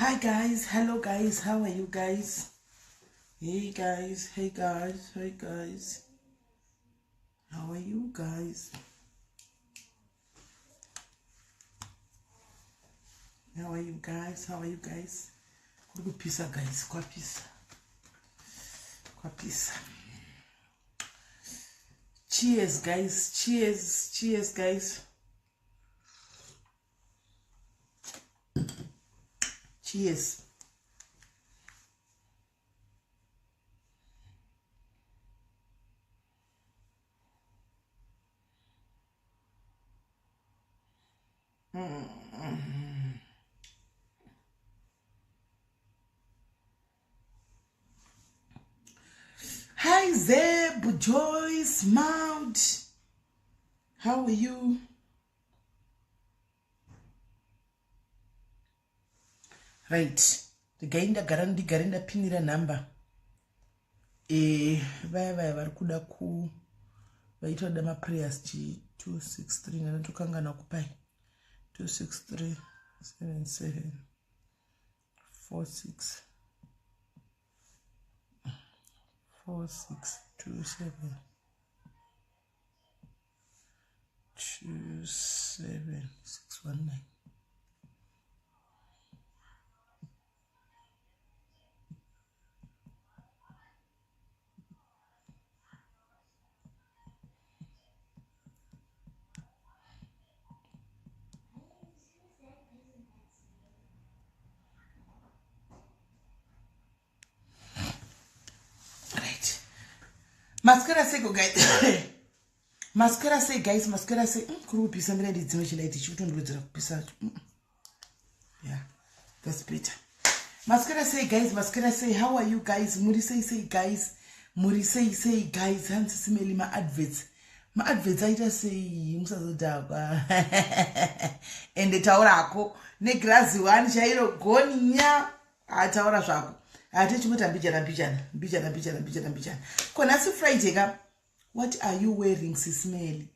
Hi guys, hello guys, how are you guys? Hey guys, hey guys, hey guys. How are you guys? How are you guys? How are you guys? Kuri kupisa guys, kwapisa. Kwapisa. Cheers guys, cheers, cheers guys. Cheers. Hi Zeb, Joyce, Maud. How are you? Right. Regai ndagara ndigare ndapinira number. Eh, vaya vaya vari kuda ku vaita kuda maprayers chi 263 ndanatokangana kupai 263 77 46 4627 27619. Right. Maswera sei guys? Maswera sei guys? Maswera sei? Kuri kupisa mira ndidzime chilaiti chikutondiwedzera kupisa. Yeah, that's better. Maswera sei guys? Maswera sei? How are you guys? Muri sei sei guys? Muri sei sei guys? Hanzi simeli ma adverts. Ma adverts aita sei musazodhakwa. Ende taurako negirazi one chairo goninya. Ataura zvako. Ati chimota mbijana mbijana mbijana mbijana mbijana mbijana. Ko nhasi Friday ka? What are you wearing Sis Melly?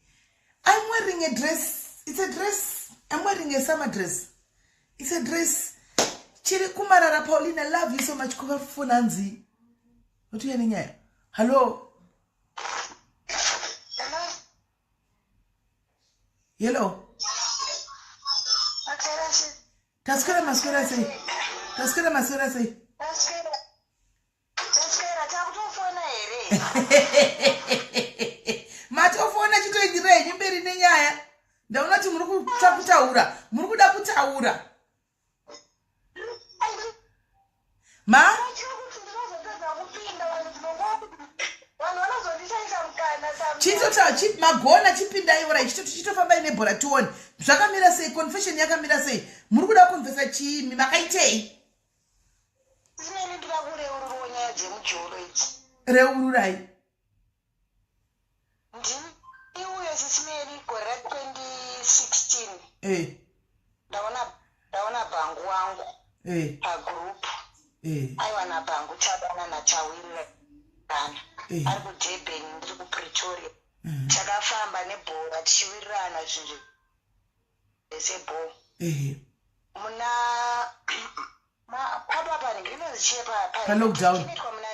I'm wearing a dress. It's a dress. I'm wearing a summer dress. It's a dress. Chiri kumarara Paulina, love you so much. Kuva fona nzi. Watuya nenyaya. Hello. Hello. Taswera maswera sei? Taswera maswera sei? Taswera takutofona here? Matofona chitoindira henyu mberi nenyaya. Ndaona kuti muri kutsva kutaura. Muri kuda kutaura. Ma? Chitota chi magona chipindai ora chitofambai nebhora tione. Zvakamira sei? Confession yakamira sei? Muri kuda kuconfessa chii? Makaitei? Zimene ndoda kureururawo nyaya dzemujolo idzi. Reururai. Ndini uyo sisimeri gore ra 2016. Eh. Ndaona ndaona bhangu wangu. Eh. Pagroup. Eh. Aiwa nabhangu tabana nachawirirana. Eh. Ari kuDurban ndiri kuPretoria. Takafamba nebhora tichiwirirana zvinhu zvese bho. Eh. Muna papa pani rinonzi chii pa pa lockdown inoitwa muna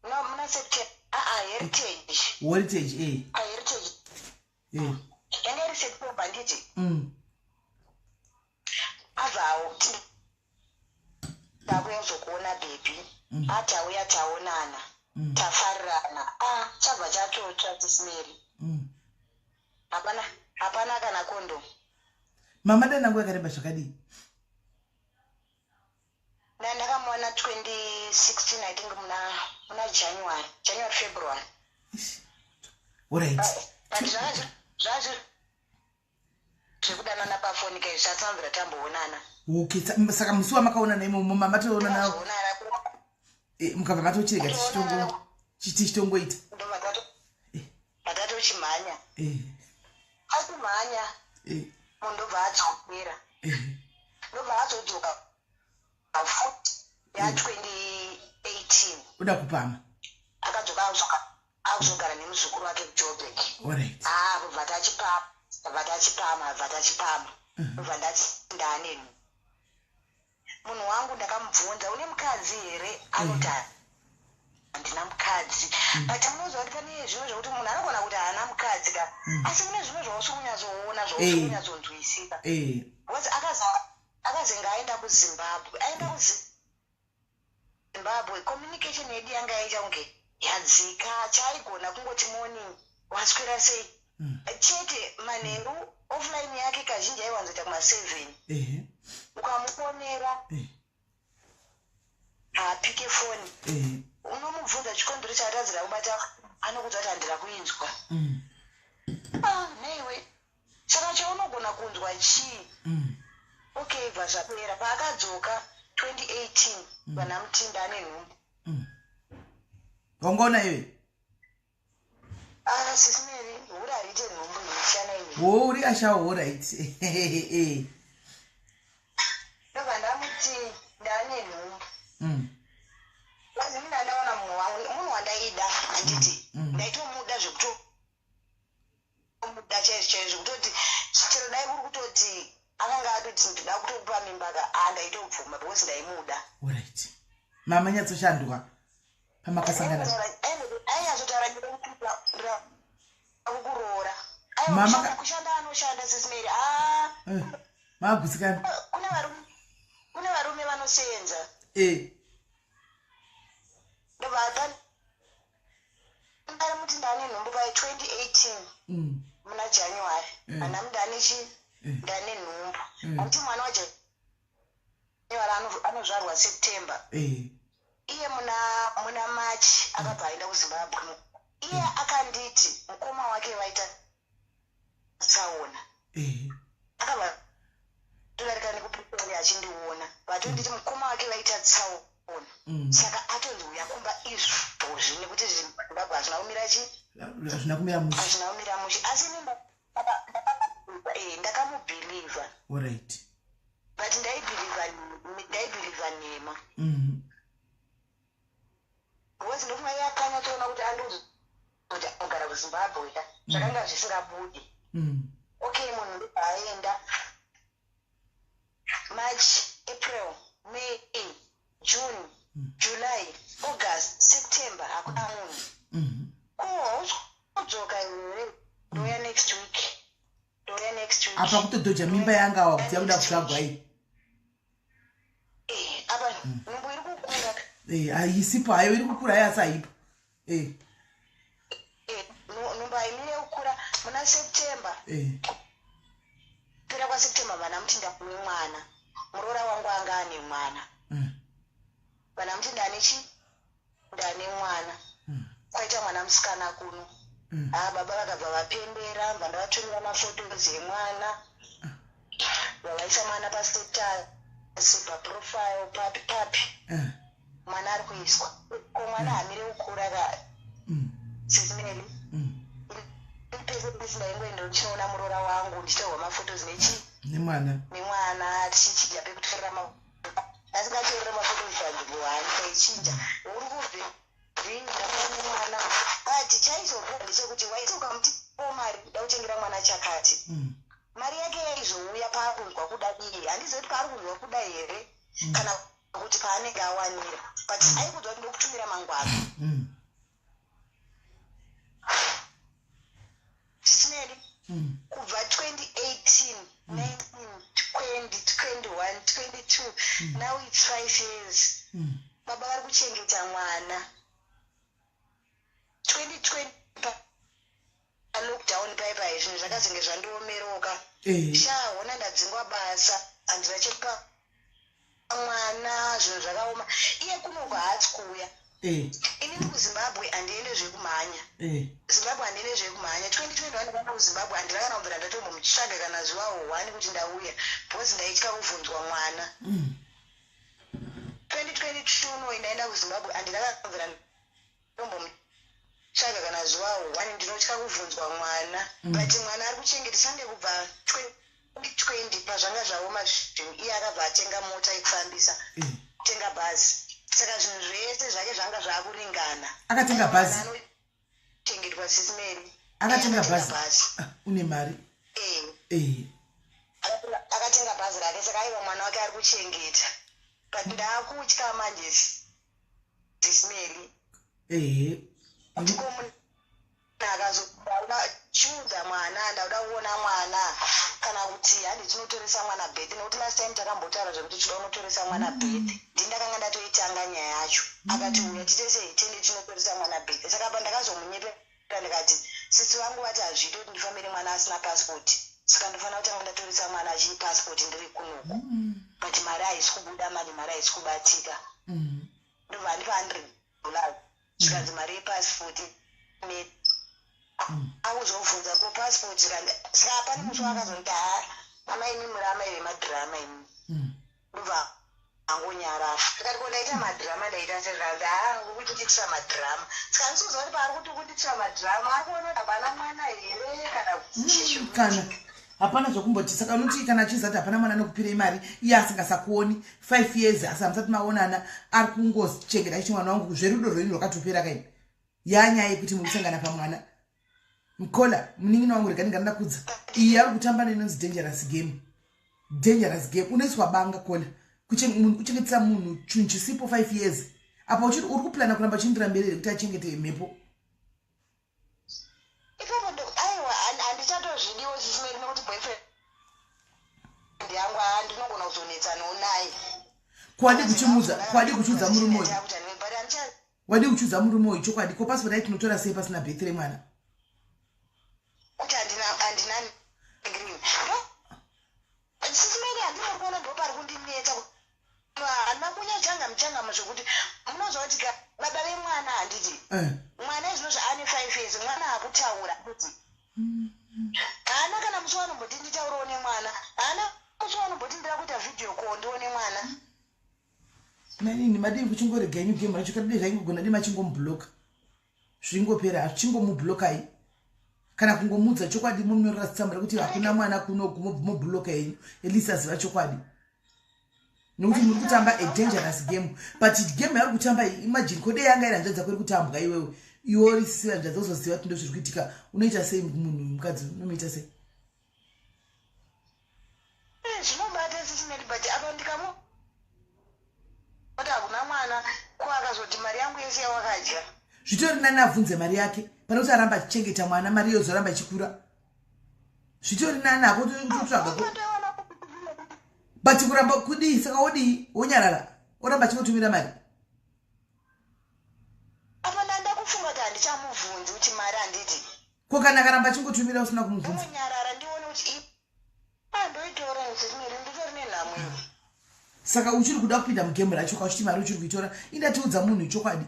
no muna September a heritage heritage eh pa heritage eh yanga iri September handiti avawo ndakuya kuzokuona baby ati auya taonana tafarirana a chabva chatotsva tisimeri hapana hapana kana condom. Mama dai nguva yakareba zvakadii? Ndakamuwana 2016 I think muna muna January January February. Alright. But zvazvo zvekudanana pafoni kai zvatsanzira tamboonana. Okay, saka musi wamakaonana imomo mamatoonana mukabva matochirega tichitongoita. Ndobva Achimhanya. Munhu ndobva adzokera. Ndobva azodzoka futi ya 2018. Uda kupama. Akadzoka akuzogara nemuzukuru wake kuJoburg. Alright. Ah, bva tachipama, bva tachipama, bva tachipama. Bva ndati ndane. Munhu wangu ndakamubvunza, "Une mukadzi here?" Anoti, "Handina mukadzi." But munoziva kuti pane zvimwe zvokuti munhu anogona kuti haana mukadzi ka, asi kune zvimwe zvausiri kunyatsoona, zvausiri kunyatsonzwisisa, because akazenge aenda kuZimbabwe, aenda kuZimbabwe, communication yedu yanga yaita kunge yadzika. Chaaigona kungoti, "Morning, waswera sei?" Chete. Manheru offline yake kazhinji aiwanzoita kuma7. Ukamufonera, haapike foni. Unomubvunza chikonzero chaatadzira kubata, anokudza kuti, "Handira kuinzwa." Ah, neiwe, saka chaunogona kunzwa chii? Okay, bva zvapera. Paakadzoka 2018, vana Mutinda ane nhumbu. Wangaona iwe? Ah, Sis Mary, hure hariite nhumbu inoshana imi. Wo, uri ashawo, right. Ndobva ndamuti ndaane nhumbu. Azini ndandaona munhu wangu, munhu wandaida, handiti? Ndaitomuda zvekutomuda chaizvo chaizvo, kutoti chero dai kuri kutoti akanga atoti, "Ndoda kutokupa mimba ka," a ndaitobvuma because ndaimuda. Alright, mama nyatsoshandwa pamakasangana. Ainyatsotaura kukuroora. Mama Kushanda anoshanda, Sis Mary, a Maagutsikana. Kune varume vanosenza. Ndobva muti ndane nhumbu pai 2018, muna January. Hana ndane chi ndane nhumbu. Nokuti mwana waJanuary anozvarwa September. Iye muna March akabva aenda kuZimbabwe. Iye akanditi mukoma wake vaita tsaona. Akabva todarika nekuPretoria achindiona, vatonditi mukoma wake vaita tsaona. Saka atonzi uya kumba izvozvi nekuti Zimbabwe hazvina kumira chi Hazvina kumira mushe. Hazvina kumira mushe, asi ini ndakamubhilivha. But ndaibhilivha nhema, because ndofunga iye akanyatsoona kuti andiudza kuti anogara kuZimbabwe ka, zvakanga zvisingabudi. Okay, munhu ndobva aenda March, April, May, June, July, August, September, hakuna munhu. Ko hausi kudzoka here? Ndoya next week, ndoya next week. Apa kutodhoja mimba yanga awa kuti yakuda kuzvagwa iyi. Apa nhumbu iri kukura. Haisipo hayo, iri kukura hayo, asi haipo. Nhumbu haimire kukura. Muna September, kupera kwaSeptember, vana muti ndakune mwana. Muroora wangu anga ane mwana. Vana muti ndane chi ndane mwana. Kwaita mwana musikana kuno. Ah, baba vakabva vapembera, bva ndavatumira maphotos emwana, vavaisa mwana pastatus, paprofile, papi papi. Mwana ari kuiswa ko, mwana hamire kukura ka. Sis Mary, pese pese ndaingoenda ndichinoona muroora wangu, ndichitorwa maphotos nechi Nemwana. Nemwana, tichichinja pekutorera, asingatorere maphotos panzvimbo hani, taichinja. Uri kubve mwana, but chaizorwa ndechekuti waiti ukamuti o mari, da kutengera mwana chakati, mari yake yaizouya paakunzwa kuda. Iye handizivi kuti paari kunzwa kuda here kana kuti paanenge awanira, but aikudzwa kuti ndokutumira mangwana. Sis Mary, kubva 2018, 19, 20, 21, 22, now it's 5 years. Baba vari kuchengeta mwana. 2020 palockdown paipai, zvinhu zvakazenge zvandiomeroka. Sha, hona ndadzingwa basa, handina chekupa mwana, zvinhu zvakaoma. Iye kunoko haasi kuuya. Inini kuZimbabwe handiende zvekumhanya. Zimbabwe handiende zvekumhanya. 2021 ndakaenda kuZimbabwe, handina kana kubvira ndatombomutsvaga kana zuva one kuti ndauya, because ndaitya kuvhunzwa mwana. 2022 unoi ndaenda kuZimbabwe, handina kana kubvira ndatombomutsvaga kana zuva one, ndinotya kuvhunzwa mwana. But mwana ari kuchengeta sange kubva 2020 pazvanga zvaoma zvinhu, iye akabva atenga mota yekufambisa, kutenga bhazi, saka zvinhu zvese zvake zvanga zvaakuringana. Akatenga bhazi? Anochengetwa, Sis Mary. Akatenga bhazi? Ah, une mari. Akatenga bhazi rake, saka aiwa, mwana wake ari kuchengeta. But ndaakutya manje, Sis Melly. Kuti ko munhu akazoda chiudza mwana, ndauda kuona mwana, kana kuti handi tinotoresa mwana birth, nekuti last time takambotaura zvekuti tinoda kunotoresa mwana birth. Ndini ndakanga ndatoitanga nyaya yacho. Akati uya tiite sei, tiende tinotoresa mwana birth. Saka pa ndakazomunyepera, ndikati sisi vangu vati hazviiti kuti ndifambire mwana asina passport, saka ndofanira kutanga ndatoresa mwana achii passport ndiri kunoku. But mari haisi kubuda manje, mari haisi kubatika. Ndobva andipa $100, zvikanzi mari yepassport. Akuzobvunza ko passport. Saka pane musi waakazonditi, "Ha, amai, imi muri amai vemadhirama imi." Ndobva angonyarara. Ndikati, "Ko ndaita madhirama, ndaita sezvanzi?" "Ha, kundiitira madhirama." Saka handisikuziva kuti paari kuti kundiitira madhirama, ari kuona kuti hapana mwana here kana kuti. Kana hapana zvokumboti. Saka unoti kana achizati hapana mwana, anokupirei mari iye asingasakuoni 5 years, asi hamusati maonana, ari kungochengeta chichi mwana wangu? Zverudo rwenyu rwakatopera kaini. Yanyaya yekuti muri kusangana pamwana. Mkola, munin'ina wangu, rega ndinga ndakudza. Iyi ari kutamba neinonzi dangerous game, dangerous game. Unoiswa banga, kola. Kuchengetesa munhu chinhu chisipo 5 years, apa uri kuplana kuramba chiindira mberi here kuti achengete mhepo? Ipapo aiwa, handichatozvidiwo, Sis Melly, nekuti boyfriend yangu ndinogona kuzonetsanawo naye. Kwadi kuchimudza, kwadi kuchiudza murume uyu, wadi kuchiudza murume uyu chokwadi. Ko pasipoti ai tinotora sei pasina birth remwana? Kuti handina green, Sis Melly, handina kuona. Ndo pari kundinetsa, handina kunyachanga muchangamo zvekuti munozva kuti baba vemwana, handiti? Mwana izvozvo ane 5 years, mwana akutaura kuti haana kana musi wanomboti nditaurawo nemwana, haana musi wanomboti ndira kuita video call ndione mwana. Nanini madii kuchingorega inyu game racho? Kadii zvaingogona dii machingomubloka, zvingopera. Hazvichingomublokai kana kungomudza chokwadi, munyorera tsamba rekuti hakuna mwana kuno, mobloka yenyu, at least aziva chokwadi, nokuti muri kutamba a dangerous game. But game yauri kutamba, imagine kode yanga iri hanzvadzi yako iri kutambwa, iwewe iwe uri sisi hanzvadzi, uzoziva kuti ndo zviri kuitika, unoita sei? Munhu mukadzi unomuita sei? Zvinobata, Sis Melly, but apa ndikamu kuti hakuna mwana, ko akazoti mari yangu yese yawakadya? Zvitori nani abvunze mari yake pane kuti aramba achichengeta mwana, mari yozoramba ichikura. Zvitori nani ako kutotsvaga, but kuramba kudii? Saka wodii? Wonyarara, oramba achingotumira mari? Apa ndanda kufunga kuti handichamubvunzi kuti mari, handiti? Ko kana akaramba achingotumira usina kumubvunza? Ndonyarara, ndione kuti andoitora. Sis Melly, nditori nenhamo ini. Saka uchiri kuda kupinda mugame racho kauchiti mari uchiri kuitora? Indatiudza munhu chokwadi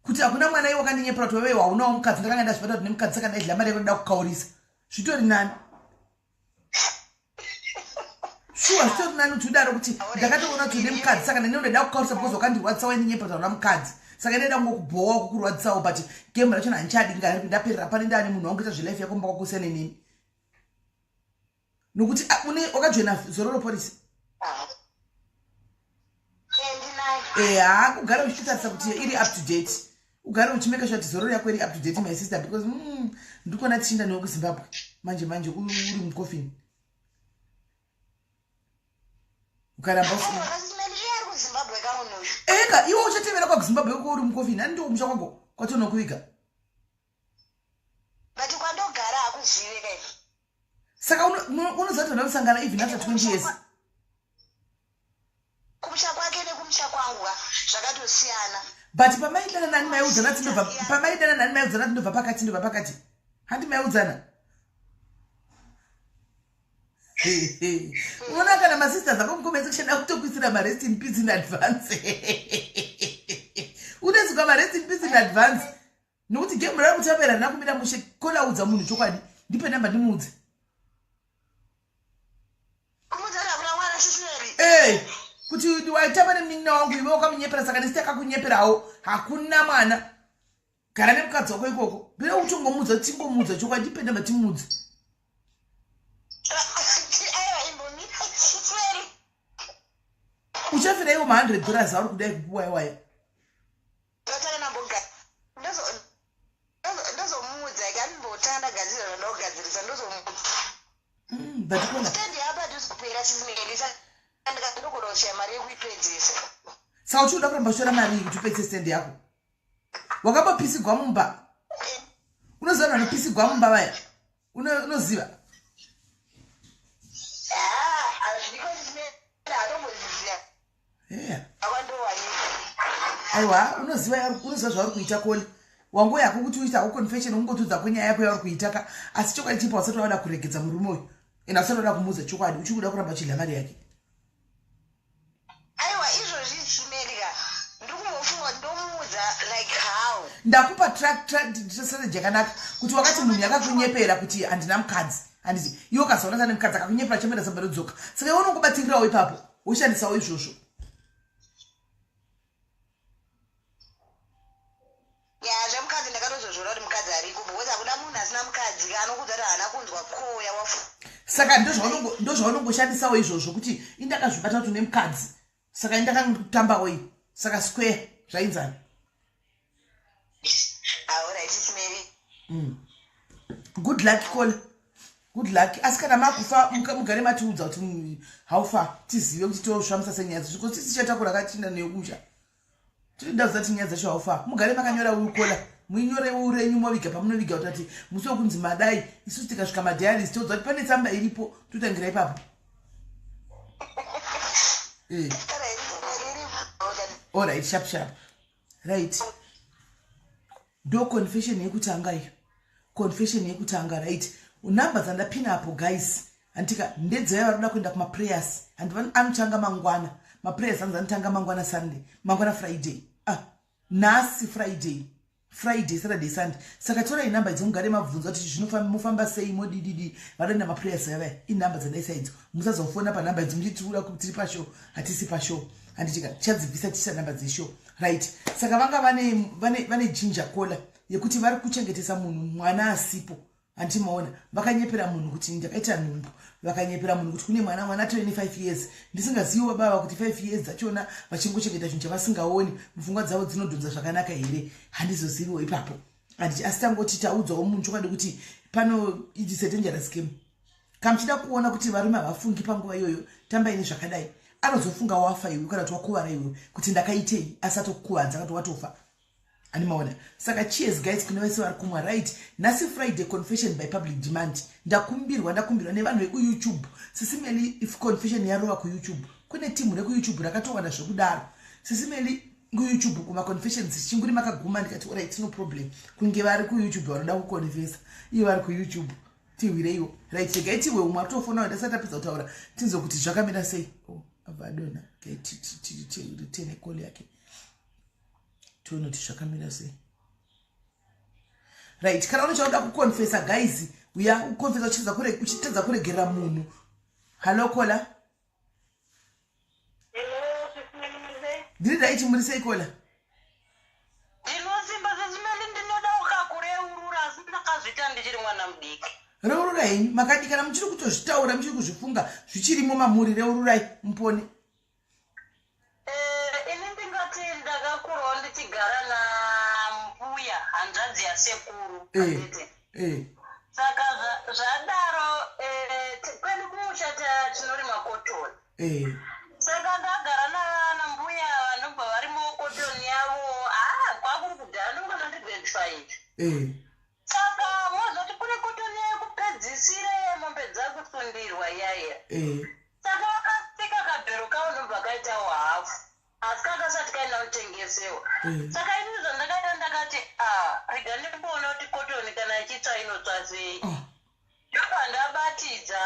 kuti hakuna mwana. Iwe wakandinyepera kuti wewe haunawo mukadzi. Ndakanga ndazvibata kuti nemukadzi, saka ndaidya mari yako, ndoda kukaurisa. Zvitori nani, shuwa, zvitori nani kuti udaro kuti ndakatoona kuti une mukadzi, saka ndine ndoda kukaurisa because wakandirwadzisa, waindinyepera kuti hauna mukadzi, saka ndaida kungokubhowa, kukurwadzisawo. But game rachona handichadi, ndaperera pane. Ndani munhu wangu, ita zvelife yako mba kwakusiyana nenini, nokuti wakajoina Zororo Policy? Eha, kugara uchitarisa kuti iri up to date, ugare uchimake sure kuti Zororo yako iri up to date, my sister, because ndikuona tichienda newe kuZimbabwe manje manje, uri mucoffin ukaramba. Eka, iwe uchatevera kwakuZimbabwe uko uri mucoffin, ani ndiko kumusha kwako kwatonokuviga. But kwandogara hakuzive kai. Saka unoziva kuti vanosangana even after 20 years? Kumusha kwake nekumusha kwangu ka zvakatosiyana. But pamaidana nani maiudzana tindobva, pamaidana nani maiudzana tindobva pakati, ndobva pakati, handi maiudzana? Unoona kana masisters ako mucomment section akutokuisira marest in peace in advance. Unoiswa marest in peace in advance nokuti game rari kutambira rina kumira mushe. Kolaudza munhu chokwadi, ndipe namba ndimuudze. Kumudza kuti hakuna mwana, Sis Melly? Ee, kuti waitamba nemunin'ina wangu, iwe wakamunyepera, saka nesi takakunyeperawo, hakuna mwana, gara nemukadzi wako ikoko. Mbira uchingomudza, tingomuudza chokwadi, ndipe namba timuudze. Aiwa, imbomira, Sis Melly. Uchafira iwo ma$100 auri kudai kupuwa iwaya. Ndatanga ndozomuudza, ikanimbotanga ndagadzirira zvandakugadzirisa, ndozomuudza. But kona Stand yapa tizopera, Sis Melly. Ndikandogona kushaya mari yekuipedzisa. Saka uchikuda kuramba uchitora mari iyi kuti upedzise stand yako? Wakambopisigwa mumba? Unoziva vanhu vanopisigwa mumba vaya? Unoziva? Aiwa, unoziva, unoziva zvauri kuita, Koli. Wanguva yako kuti uita hako confession, ungotudza kwenyaya yako yauri kuita ka. Asi chokwadi chipo, wasati wada kuregedza murume uyu, and asati wada kumuudza chokwadi, uchiri kuda kuramba uchidya mari yake. Aiwa, izvozvi chimerika ndiri kumbofunga ndomuudza like how. Ndakupa strategy yakanaka kuti wakati munhu yakakunyepera kuti handina mukadzi, handiti? Iwe ukazoona tane mukadzi akakunyepera, chemera samba rodzoka. Saka iwe unongobatirirawo ipapo, woshandisawo izvozvo. Ya, zvemukadzi ndakatozozviona kuti mukadzi ariko, because hakuna munhu asina mukadzi anokuudza kuti haana kunzwa koya wafu. Saka ndozvaunongoshandisawo izvozvo kuti indakazvibata kuti une mukadzi, saka indakatambawo iyi, saka square zvainzana. Alright, Mary. Good luck, Kola, good luck. Asi kana makufa, mugare matiudza kuti how far, tizive kuti tosvamisa senyaya dzacho, because tisichatakura katinda neyokusha tiri ndaziva ti nyaya dzacho how far. Mugare makanyora ukola, muinyore urenyu, moviga pamunoviga, kuti ati musi wekunzi madai, isusu tikasvika madiaries toudza kuti pane tsamba iripo, totangira ipapo. Alright, sharp sharp. Right, ndo confession yekutanga iyo, confession yekutanga. Right, nhamba dzandapina apo, guys, handika ndedzevaya vari kuda kuenda kumaprayers. Handi anotanga mangwana maprayers? Anzi anotanga mangwana Sunday, mangwana Friday, ah, nhasi Friday, Friday, Saturday, Sunday. Saka torai nhamba idzo, mugare mabvunza kuti zvinofamba sei, modididi. Vanoenda maprayers vavaya, inhamba dzandaisa idzo. Musazofona panhamba idzo muchitiura kuti tiri pashow. Hatisi pashow, handitika? Tichadzibvisa tichisa nhamba dzeshow. Right, saka vanga vane ginger cola yekuti vari kuchengetesa munhu mwana asipo, handimaona? Vakanyepera munhu kuti ndakaita nhumbu, vakanyepera munhu kuti kune mwana, mwana atove ne5 years. Ndisingaziviwo baba kuti 5 years dzachona vachingochengeta chinhu chavasingaoni, mupfungwa dzavo dzinodhonza zvakanaka here? Handizoziviwo ipapo, handiti? Asi tangoti taudzawo munhu chokwadi kuti pano it is a dangerous game. Kana muchida kuona kuti varume havafungi panguva iyoyo, tambai nezvakadai. Anozofunga wafa iwe, kana kuti wakuvara iwe, kuti ndakaitei, asi atokukuvadza kana kuti watofa, animaona? Saka cheers, guys, kune vese vari kumwa. Right, nhasi Friday, confession by public demand. Ndakumbirwa, ndakumbirwa nevanhu vekuYouTube, "Sisi Meli, if confession yarova kuYouTube," kune timu rekuYouTube rakatowana zvekudaro, "Sisi Meli, kuYouTube kumaconfessions chinguri makaguma." Ndikati, "Alright, no problem." Kunge vari kuYouTube vanoda kuconfessa, ivo vari kuYouTube, tihwireiwo. Right, regai tihwe. Umwe atofona, ndasati tapedza kutaura, tinzwe kuti zvakamira sei. Oh, abva adona. Ritene call yake, tione kuti zvakamira sei. Right, kana une chauda kuconfessa, guys, uya uconfessa uchitadza kuregerera munhu. Hallo, caller. Ndiri right, muri sei, caller? Ndinosimba, Sisi Meli. Ndinoda ukakureurura, asi ndakazviita ndichiri mwana mudiki. Reurura henyu, makadi. Kana muchiri kutozvitaura, muchiri kuzvifunga, zvichirimo mamuri, reururai mupone. Ini ndingati ndakakurawo ndichigara nambuya, hanzvadzi yasekuru, handiti? Saka zvadaro, kwedu kumusha tinorima kotoni. Saka ndagara navana mbuya vanobva varimo kotoni yavo. Haa, kwakuri kudhara, ndongona ndi grade 5. Saka mozoti kune kotoni yekupedzisira yemombe dzakusundirwa iyaiya. Saka vakatsika kabhero kavo, ndobva kaitawo hafu, asi kakasati kaina kutengesewa. Saka ini zvandakaita, ndakati, "A, rega ndimboona kuti kotoni kana ichitsva inotsva sei." Oh. Ndobva ndabatidza,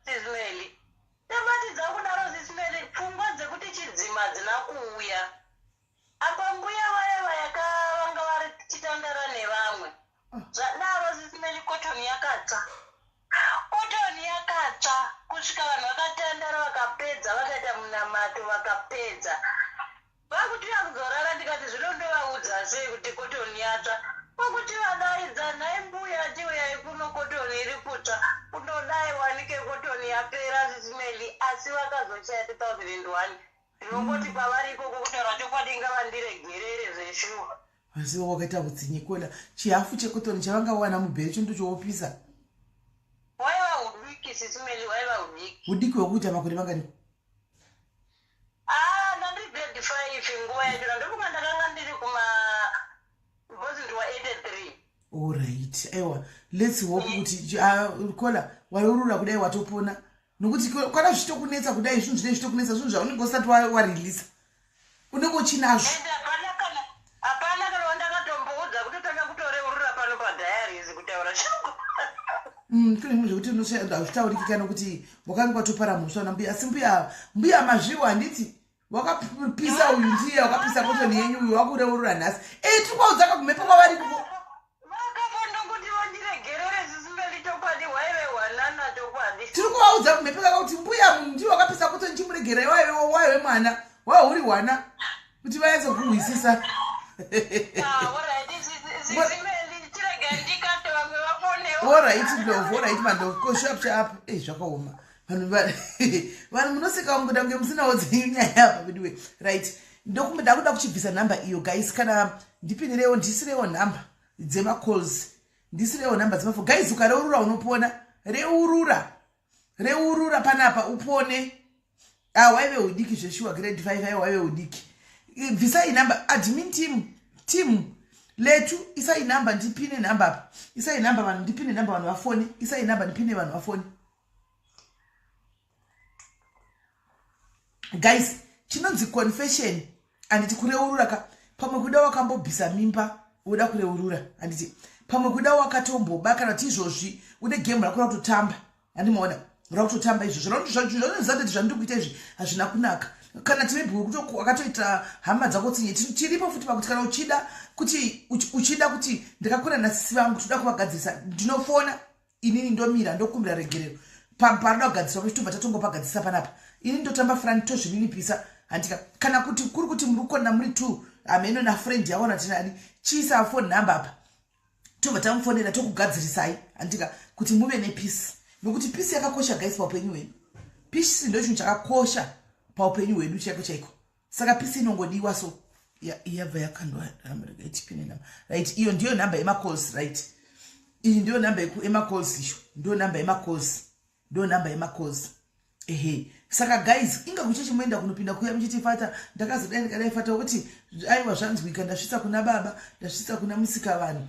Sisi Meli. Ndabatidza kudaro, Sisi Meli, pfungwa dzekuti chidzima hadzina kuuya. Apa mbuya vaya vayaka vanga vari chitandara nevamwe. Zvadaro, Sisi Meli, kotoni yakatsva, kotoni yakatsva kusvika vanhu vakatandara, vakapedza, vakaita munamato, vakapedza, vakuti kuzorara. Ndikati, "Zvino ndovaudza sei kuti kotoni yatsva?" Kwakuti vadaidza, "Nhai mbuya, tiuyai kuno, kotoni iri kutsva." Kundodai wanike kotoni yapera, Sisi Meli. Asi vakazochaya 2001. Ndinongoti kwavari ikoko, kutaura chokwadi, ngavandiregerere zveshuwa. Asi wakaita utsinye, caller. Chihafu chekotoni chavangawana mubheri chindu choopisa. Waiva udiki, Sisi Meli, waiva udiki. Udiki hwekuita makore mangani? Alright, aiwa, let's hope kuti kola wareurura kudai watopona, nokuti kana zvichitokunetsa kudai, zvinhu zvinenge zvichitokunetsa, zvinhu zvaunenge usati wareleasa, unenge uchinazvo. Ende hapana kana wandakatomboudza kuti tanga kutoreurura pano padiaries, kutaura chako. Kune zvimwe zvekuti hazvitauriki, kana kuti wakanga watopara mhosva nambuya. Asi mbuya mazviwo, handiti wakapisa uyu ndiye wakapisa kotoni yenyu uyu wakureurura nhasi? Tiri kwaudza kakumhepo kwavari kuko. Vakafanira vandiregerere, Sis Melly, chokwadi hwaive hwanana, chokwadi. Tiri kuvaudza kumhepo kaka kuti mbuya, munhu ndiye wakapisa kotoni, chimuregerai, waive mwana, waive uri hwana, kuti vanyatsokuhwisisa. Alright, Sis Melly, chirega ndikate, vamwe vafonewo. Alright love, alright mandlovu, ko sharp sharp. Zvakaoma, vanhu vanhu munoseka kungoda kunge musinawo dzenyu nyaya apa veduwe. Right, ndakuda kuchibvisa nhamba iyo, guys. Kana ndipinirewo, ndisirewo nhamba dzemacalls, ndisirewo nhamba dzemafo. Guys, ukareurura unopona. Reurura, reurura panapa upone. Ah, waive udiki zveshuwa, grade 5. Aiwa, waive udiki. Bvisai nhamba, admin team letu, isai nhamba, ndipine nhamba apa. Isai nhamba vanhu, ndipine nhamba vanhu vafone. Isai nhamba, ndipine vanhu vafone. Guys, chinonzi confession, handiti kureurura ka? Pamwe kuda wakambobvisa mimba, woda kureurura, handiti? Pamwe kuda wakatomboba, kana kuti izvozvi une game rako rakutotamba, handimaona rakutotamba izvozvo, zvanoziva kuti zvandiri kuita izvi hazvina kunaka. Kana ti maybe wakatoita hama dzako tsinye, tiripo futi pakuti kana uchida kuti ndakakura nasisi vangu, toda kuvagadzirisa, ndinofona inini, ndomira, ndokumbira regerero panoda kugadziswa pachitobva tatongopagadzisa panapa. Ini ndotamba front, tozvininipisa, handika? Kana kuti kuri kuti muri kukona muri two, hameno nafriend yaona tinani, chiisa phone number apa, tobva tamufonera, tokugadzirisai, handika, kuti muve nepeace, nokuti peace yakakosha, guys, paupenyu hwedu. Peace ndo chinhu chakakosha paupenyu hwedu chaiko chaiko. Saka peace inongodiwa. So yabva yakandwa. Tipine namba. Right, iyo ndiyo nhamba yemacalls. Right, iyi ndiyo nhamba yemacalls, iyo ndiyo nhamba yemacalls, ndiyo nhamba yemacalls, ehe. Saka guys, inga kuchechi moenda kunopinda kuya muchiti, "Fata, ndakazodai, ndikadai." Fata kuti, "Aiwa, zvanzwika, ndasvitsa kuna baba, ndasvitsa kuna musika vanhu."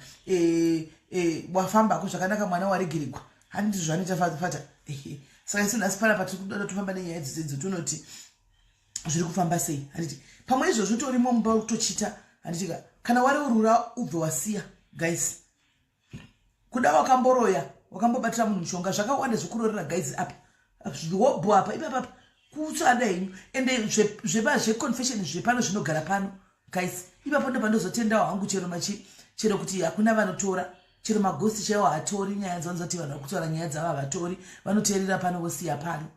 Wafambako zvakanaka, mwana waregeregwa, handiti zvanoita fata? Ehe. Saka isu nhasi panapa tiri kuda tofamba nenyaya idzodzo, tonoti zviri kufamba sei, handiti? Pamwe izvozvo torimo mumba kutochita, handitika? Kana wareurura, ubve wasiya, guys. Kuda wakamboroya, wakambobatira munhu mushonga, zvakawanda zvekurorera, guys. Apa hobho apa, ipapapa kutsvada henyu. Ende zveconfession zvepano zvinogara pano, guys. Ipapo ndo pandozotendawo hangu chero machi, chero kuti hakuna vanotora, chero magosti chaiwo hatori nyaya dzavanozati vanhu vari kutaura nyaya dzavo, havatori, vanoteerera pano, vosiya pano,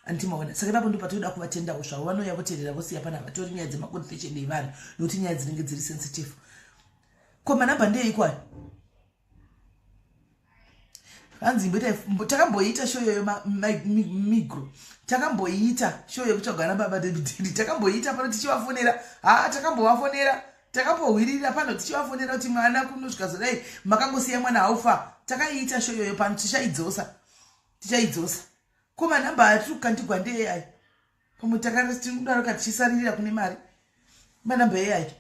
andimaona? Saka ipapo ndo patoda kuvatendawo zvavo, vanouya voteerera, vosiya pano, havatori nyaya dzemaconfession evanhu, nokuti nyaya dzinenge dziri sensitive. Ko manhamba ndeikwayo? Hanzi takamboita show iyoyo, migro, takamboita show yekutsvagwa nababa David, takamboita pano tichivafonera. Ha, takambovafonera, takambohwirira pano tichivafonera kuti mwana kunosvika zodai, makangosiya mwana haufa. Takaiita show iyoyo pano, tichaidzosa, tichaidzosa. Ko manhamba atiri kukandigwa ndeeyai? Pamwe takadaro tichisaririra kune mari. Manhamba eyai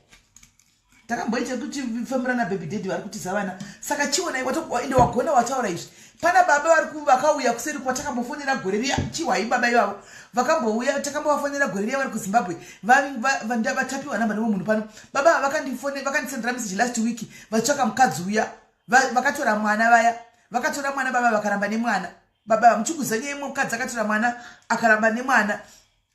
takamboita kuti fambira nababy daddy vari kutiza vana. Saka chionai, ende wagona wataura izvi. Pana baba vari vakauya kuseri kwatakambofonera gore riya, chihwai baba ivavo vakambouya, takambovafonera gore riya vari kuZimbabwe, vatapiwa namba nemwe munhu pano. Baba vakandisendera message last week vatsvaka mukadzi uya vakatora mwana vaya, vakatora mwana baba vakaramba nemwana. Baba, muchikuziva nyaya imwe, mukadzi akatora mwana akaramba nemwana,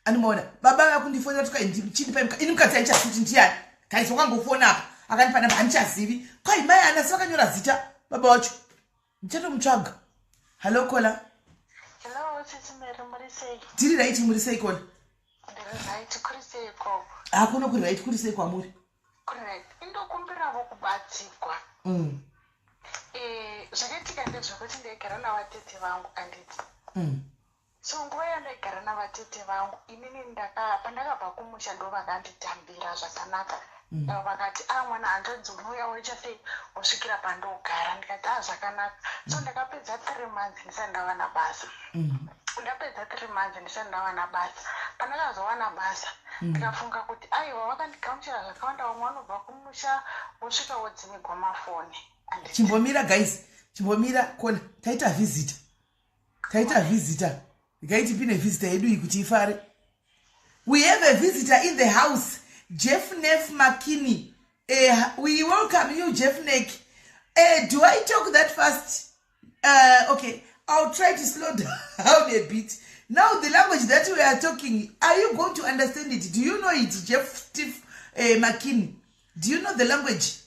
animaona? Baba vakundifonera, tuka chindipai ini mukadzi handichazivi kuti ndiani. Guys, wakangofona apa akandipa namba, handichazivi. Kwai mai anasi vakanyora zita baba wacho, ndichatomutsvaga. Hallo, caller. Hello, Sis Mary, muri sei? Tiri right, muri sei, caller? Ndiri right, kuri sei ikoko? Hakuna, kuri right. Kuri sei kwamuri? Kuri right. Indokumbiravo kubatsigwa. Zvakaitika ndezvekuti ndaigara navatete vangu, anditi? So nguva yandaigara navatete vangu inini, pandakabva kumusha, ndo vakanditambira zvakanaka. Vakati, "A, mwana hanzvadzi, unouya woita sei, wosvikira pandogara." Ndikati, "A, zvakanaka." So ndakapedza 3 months ndisati ndawana basa. Ndapedza 3 months ndisati ndawana basa, pandakazowana basa, Ndikafunga kuti aiwa, vakandigamuchira zvakawanda. Vamwe vanobva kumusha, vosvika wodzimigwa mafoni. Chimbomira guys, chimbomira kona. Taita visitor, taita visitor. Regai tipine visitor yedu iyi kuti ifare. We have a visitor in the house, Jeff Neff McKinney. We welcome you, Jeff Neck. Do I talk that fast? Okay, I'll try to slow down a bit. Now, the language that we are talking, are you going to understand it? Do you know it, Jeff Steve McKinney? Do you know the language?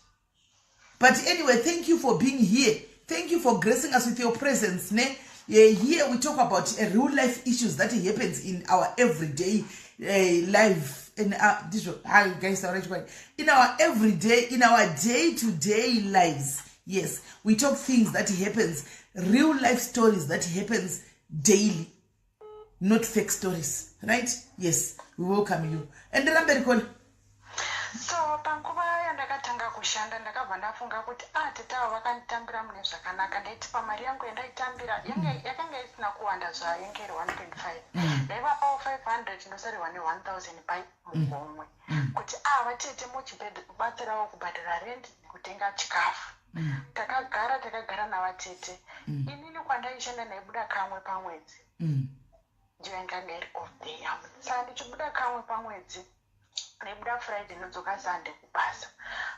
But anyway, thank you for being here. Thank you for gracing us with your presence, ne? Yeah, here we talk about real life issues that happens in our everyday life, in this, hi guys, in our everyday, in our day-to-day lives. Yes, we talk things that happens, real life stories that happens daily, not fake stories, right? Yes, we welcome you. And ramberi kona. So panguva yandakatanga kushanda, ndakabva ndafunga kuti a ah, tete avo vakanditambira mune zvakanaka. Ndaiti pamari yangu yandaitambira, yakanga isina kuwanda zvayo, yange iri 1.5. Ndaivapawo 500, ndosarirwa ne1000 pai mugomwe, kuti a ah, vatete, muchibatsirawo kubhadhara rent nekutenga chikafu. Takagara, takagara navatete. Inini kwandaishanda ndaibuda kamwe pamwedzi. Ndiyo yanganga iri off day yangu. Saka ndichibuda kamwe pamwedzi, ndaibuda Friday, ndodzoka Sunday kubasa.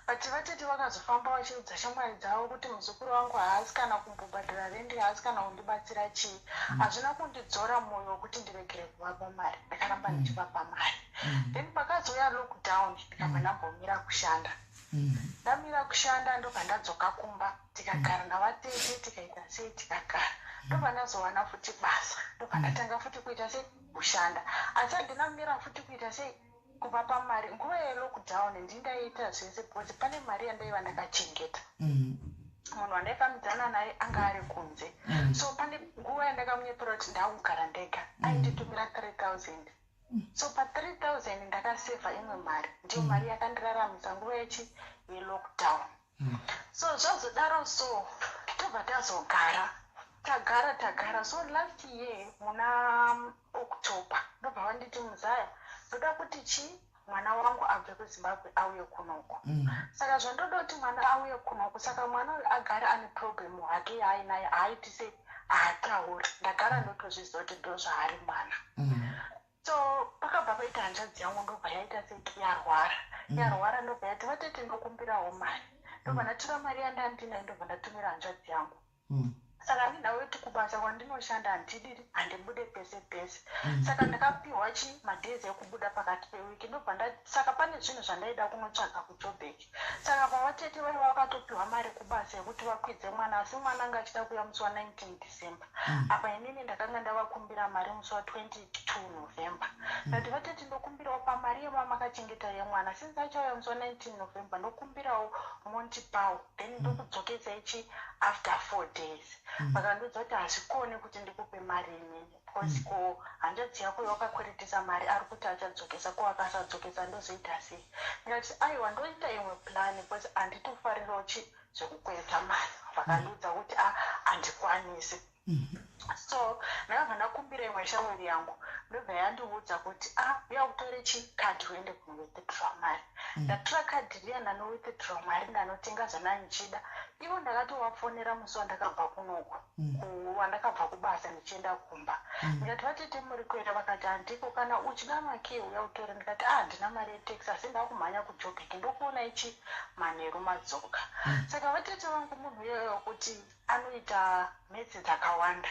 But vatete vakazofamba vachiudza shamwari dzavo kuti muzukuru wangu haasi kana kumbobhadhara rendi, haasi kana kundibatsira chii. Hazvina kundidzora mwoyo wekuti ndiregere kuvapa mari. Ndakaramba ndichivapa mari. Then pakazouya lockdown, ndikabva ndambomira kushanda. Ndamira kushanda, ndobva ndadzoka kumba, tikagara navatete, tikaita sei, tikagara. Ndobva ndazowana futi basa, ndobva ndatanga futi kuita sei, kushanda. Asi handina kumira futi kuita sei, kuvapa mari. Nguva yelockdown ndindaiita zvese because pane mari yandaiva ndakachengeta. Munhu wandaifambidzana naye anga ari kunze. So pane nguva yandakamunyepera kuti ndakugara ndega, ainditumira 3000. So pa3000 ndakasevha imwe mari, ndiyo mari yakandiraramisa nguva yechi yelockdown. So zvazodaro, so tobva tazogara, tagara, tagara. So last year muna October, ndobva vanditi, "Muzaya, ndoda kuti chi mwana wangu abve kuZimbabwe auye kunoku." Saka zvandoda kuti mwana auye kunoku, saka mwana uyu agare ane problem hake yaainayo, haaiti sei, haatauri. Ndagara ndotozviziva kuti ndo zvaari mwana. So pakabva paita hanzvadzi yangu, ndobva yaita sei, yarwara. Yarwara, ndobva yati, "Vatete, ndokumbirawo mari." Ndobva ndatora mari yandandinayo, ndobva ndatumira hanzvadzi yangu. Saka handinawo kuti kubasa kwandinoshanda handidiri, handibude pese pese. Saka ndakapiwa chi madays ekubuda pakati pewiki. Ndobva saka pane zvinhu zvandaida kunotsvaga kuJobek. Saka pavatete vaiva vakatopiwa mari kubasa yekuti vakwidze mwana, asi mwana anga achida kuuya musi wa19 December. Apa inini ndakanga ndavakumbira mari musi wa22 November. Ndati, "Vatete, ndokumbirawo pamari yemamakachengeta yemwana, since achauya musi wa19 November, ndokumbirawo mondipawo, then ndokudzokesai chi after 4 days." Vakandiudza kuti hazvikoni kuti ndikupe mari inini because ko hanzvadzi yako yakakweretesa mari ari kuti achadzokesa, ko akasadzokesa ndozoita sei? Ndikati, "Aiwa, ndoita imwe plan because handitofarirawo chi zvekukwereta mari." Vakandiudza kuti a handikwanisi. So ndakabva ndakumbira imwe shamwari yangu, ndobva yandiudza kuti a uya utore chikadhi uende kunowithdraw mari. Ndatora kadhi riya, ndanowithdraw mari, ndanotenga zvandanga ndichida. Ivo ndakatovafonera musi wandakabva kunoku, wandakabva kubasa ndichienda kumba. Ndikati, "Vatete, muri kuenda?" Vakati, "Handiko, kana uchida makey uya utore." Ndikati, "A handina mari yetaxi, asi ndakumhanya kuJobek, ndokuona ichi manheru madzoka." Saka vatete vangu munhu iyoyo kuti anoita maths dzakawanda.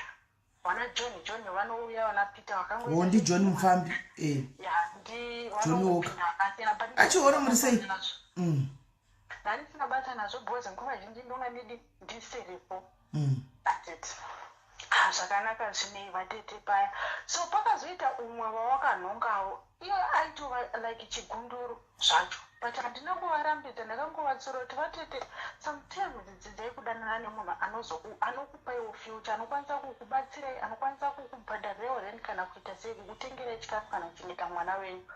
Vana John, John vanouya, vana Peter. Vakangoita. Ndi John Mufambi, eh. Ya, ndi John Walker. vanongopinda akasiyana, but Achiona muri sei? Ndandisina basa nazvo because nguva zhinji ndonga ndidi ndisiripo. That's it. Ah, zvakanaka zvinei vatete paya. So pakazoita umwe wawakanhongawo, iye aitova like chigunduru zvacho, but handina kuvarambidza. Ndakangovatsura kuti, "Vatete, sometimes dzidzai kudanana nemunhu anokupaiwo future, anokwanisa kukubatsirai, anokwanisa kukubhadharirewo rent, kana kuita sei, kukutengerai chikafu, kana kuchengeta mwana wenyu."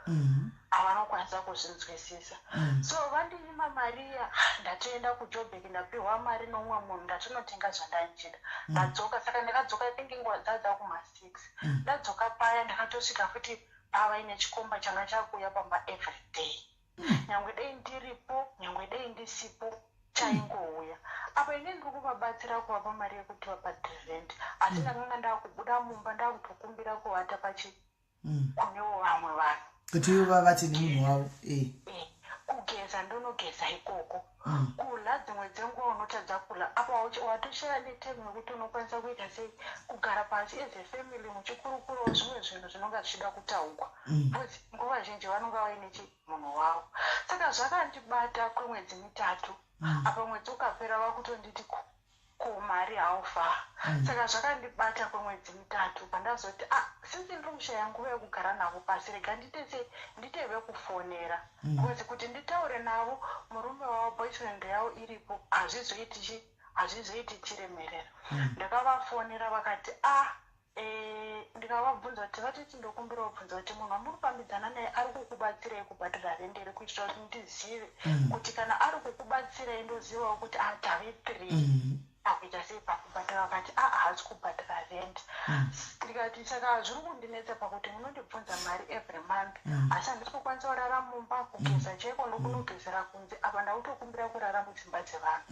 Havanokwanisa kuzvinzwisisa. So vandinyima mariya, ndatoenda kuJobek, ndapiwa mari nomumwe munhu, ndatonotenga zvandanchida, ndadzoka. Saka ndakadzoka, I think nguva dzadza kuma6. Ndadzoka paya, ndakatosvika futi. Avaine chikomba changa chakuuya pamba every day, nyangwe dei ndiripo, nyangwe dei ndisipo, chaingouya. Apa ini ndiri kuvabatsira kuvapa mari yekuti vabhadhare rent, asi ndakanga ndakubuda mumba, ndakutokumbira kuvata pachi kunewo vamwe vanhu. Kuti ivo vavate nemunhu wavo. Kugeza ndonogeza ikoko. Kudya dzimwe dzenguva unotadza kudya. Apa watoshaya netime yekuti unokwanisa kuita sei, kugara pasi as a family muchikurukurawo zvimwe zvinhu zvinonga zvichida kutaurwa, because nguva zhinji vanonga vaine munhu wavo. Saka zvakandibata kwemwedzi 3. Apa mwedzi ukapera, vakutonditi ko mari haufa. Saka zvakandibata kwemwedzi 3, pandazoti, ah, since ndiri kushaya nguva yekugara navo pasi, rega ndite sei, nditeve kufonera, because kuti nditaure navo murume wavo, boyfriend yavo iripo, hazvizoiti chi, hazvizoiti chiremerera. Ndakavafonera, vakati, ah, ndikavabvunza kuti vatiti ndokumbira kubvunza kuti munhu wamuri kufambidzana naye ari kukubatsirai kubhadhara rent here, kuitira kuti ndizive kuti kana ari kukubatsirai, ndozivawo kuti ah, tave three akuita sei pakubhadhara. Vakati, a, haasi kubhadhara rent. Ndikati, saka zviri kundinetsa pakuti munondibvunza mari every month, asi handisi kukwanisa kurara mumba. Kugeza chaiko ndokunogezera kunze. Apa ndakutokumbira kurara mudzimba dzevanhu,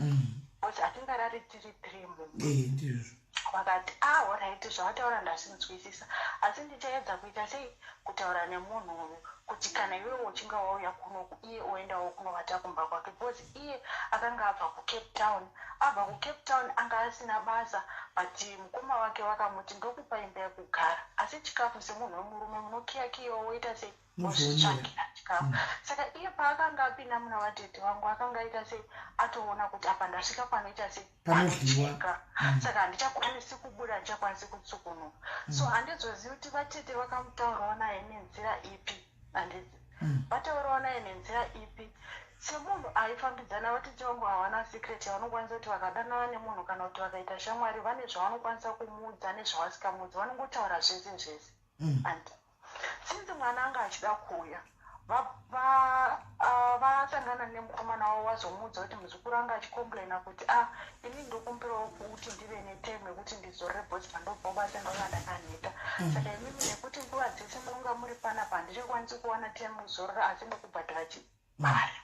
because hatingarari tiri three mumba. Ndizvo. Vakati, ah, alright, zvavataura ndazvinzwisisa, asi ndichaedza kuita sei, kutaura nemunhu uyu kuti kana iwewe uchinge wauya kunoku, iye oendawo kunovata kumba kwake, because iye akanga abva kuCape Town. Abva kuCape Town anga asina basa, but mukoma wake vakamuti, ndokupa imba yekugara, asi chikafu semunhu wemurume munokiyakiyawo, woita sei, wozvitsvakira chikafu. Saka iye paakanga apinda muna vatete vangu, akanga aita sei, atoona kuti apa ndasvika panoita sei, panodyiwa. Panodyika. Saka handichakwanisi kubuda, handichakwanisi kutsukunuka. So handizozivi kuti vatete vakamutaurawo naye nenzira ipi, handidzi vataurawo naye nenzira ipi. Semunhu aifambidzana, vatete vangu havana secret yavanokwanisa kuti vakadanana nemunhu kana kuti vakaita shamwari, vane zvavanokwanisa kumuudza nezvavasikamuudzi. Vanongotaura zvese zvese. And since mwana anga achida kuuya, vasangana nemukomana wavo, vazomuudza kuti muzukuru anga achicomplaina kuti, ah, ini ndokumbirawo kuti ndive netime yekuti ndizorore, because pandobva basa ndanga ndakaneta. Saka imimi nekuti nguva dzese munonga muri panapa, handichakwanisi kuwana time kuzorora, asi ndokubhadhara chimari.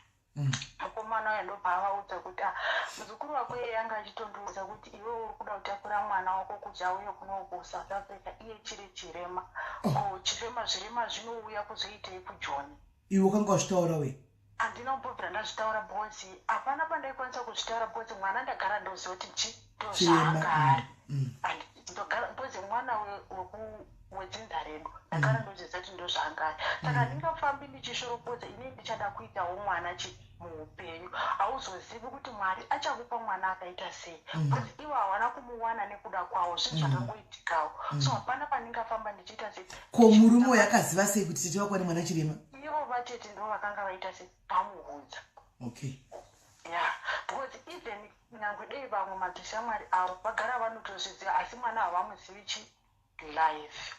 Mukomana uyo ndobva avaudza kuti, ah, muzukuru wako iye anga achitondiudza kuti iwe uri kuda kutakura mwana wako kuti auye kunoku South Africa, iye chiri chirema. Ko chirema, zvirema zvinouya kuzoitei kuJoni? Iwe wakanga wazvitaura we? Handina kumbobvira ndazvitaura, because hapana pandaikwanisa kuzvitaura, because mwana ndagara ndoziva kuti chi ndozvaanga ari. Ndogara, because mwana wedzinza redu, ndagara ndoziva kuti ndozvaanga ari. Saka handingafambi ndichishoropodza. Inini ndichada kuitawo mwana chi muupenyu. Hauzozivi kuti Mwari achakupa mwana akaita sei, because ivo hawana kumuwana nekuda kwavo, zvinhu zvakangoitikawo. So hapana pandingafamba ndichiita sei. Ko murume uyu akaziva sei kuti tete vako nemwana chirema? Ivo vatete ndo vakanga vaita sei, vamuudza. Ya, because even nyangwe dei vamwe madzishamwari avo vagara vanotozviziva, asi mwana havamuzivi chi live.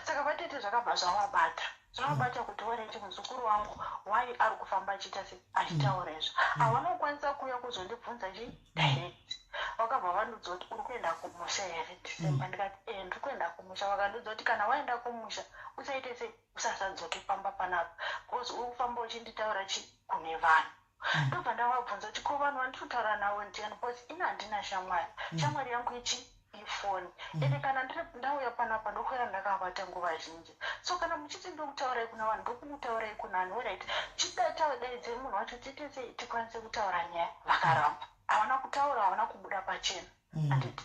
Saka vatete zvakabva zvavabata, zvavabata kuti alright, muzukuru wangu wai ari kufamba achiita sei, achitaura izvo. Havana kukwanisa kuuya kuzondibvunza chi direct. Vakabva vandiudza kuti, uri kuenda kumusha here December? Ndikati, e, ndiri kuenda kumusha. Vakandiudza kuti kana waenda kumusha, usaite sei, usasadzoke pamba panapa, because uri kufamba uchinditaura chi kune vanhu. Ndobva ndavabvunza kuti, ko vanhu vandiri kutaura navo ndiani? Because ini handina shamwari. Shamwari yangu ichi ifoni. Ende kana ndiri ndauya panapa, ndokwera ndakavata nguva zhinji. So kana muchiti ndokutaurai kuna vanhu, ndokumutaurai kunani? Alright, chidaidzei munhu wacho, tiite sei, tikwanise kutaura nyaya. Vakaramba, havana kutaura, havana kubuda pachena, handiti?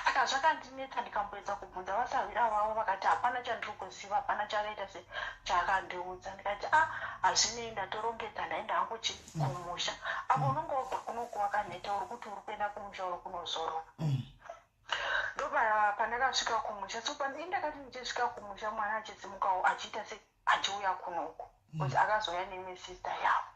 Saka zvakandinetsa. Ndikamboedza kubvunza vasahwira vavo, vakati hapana chandiri kuziva, hapana chakaita se chaakandiudza. Ndikati, a, hazvinei, ndatorongedza, ndaenda hangu chi kumusha. Apo unonge wabva kunoku wakaneta, uri kuti uri kuenda kumusha, uri kunozorora. Ndopa pandakasvika kumusha. So indakati ndichisvika kumusha, mwana achidzimukawo, achiita se achiuya kunoku, kuti akazouya neimwe sister yavo.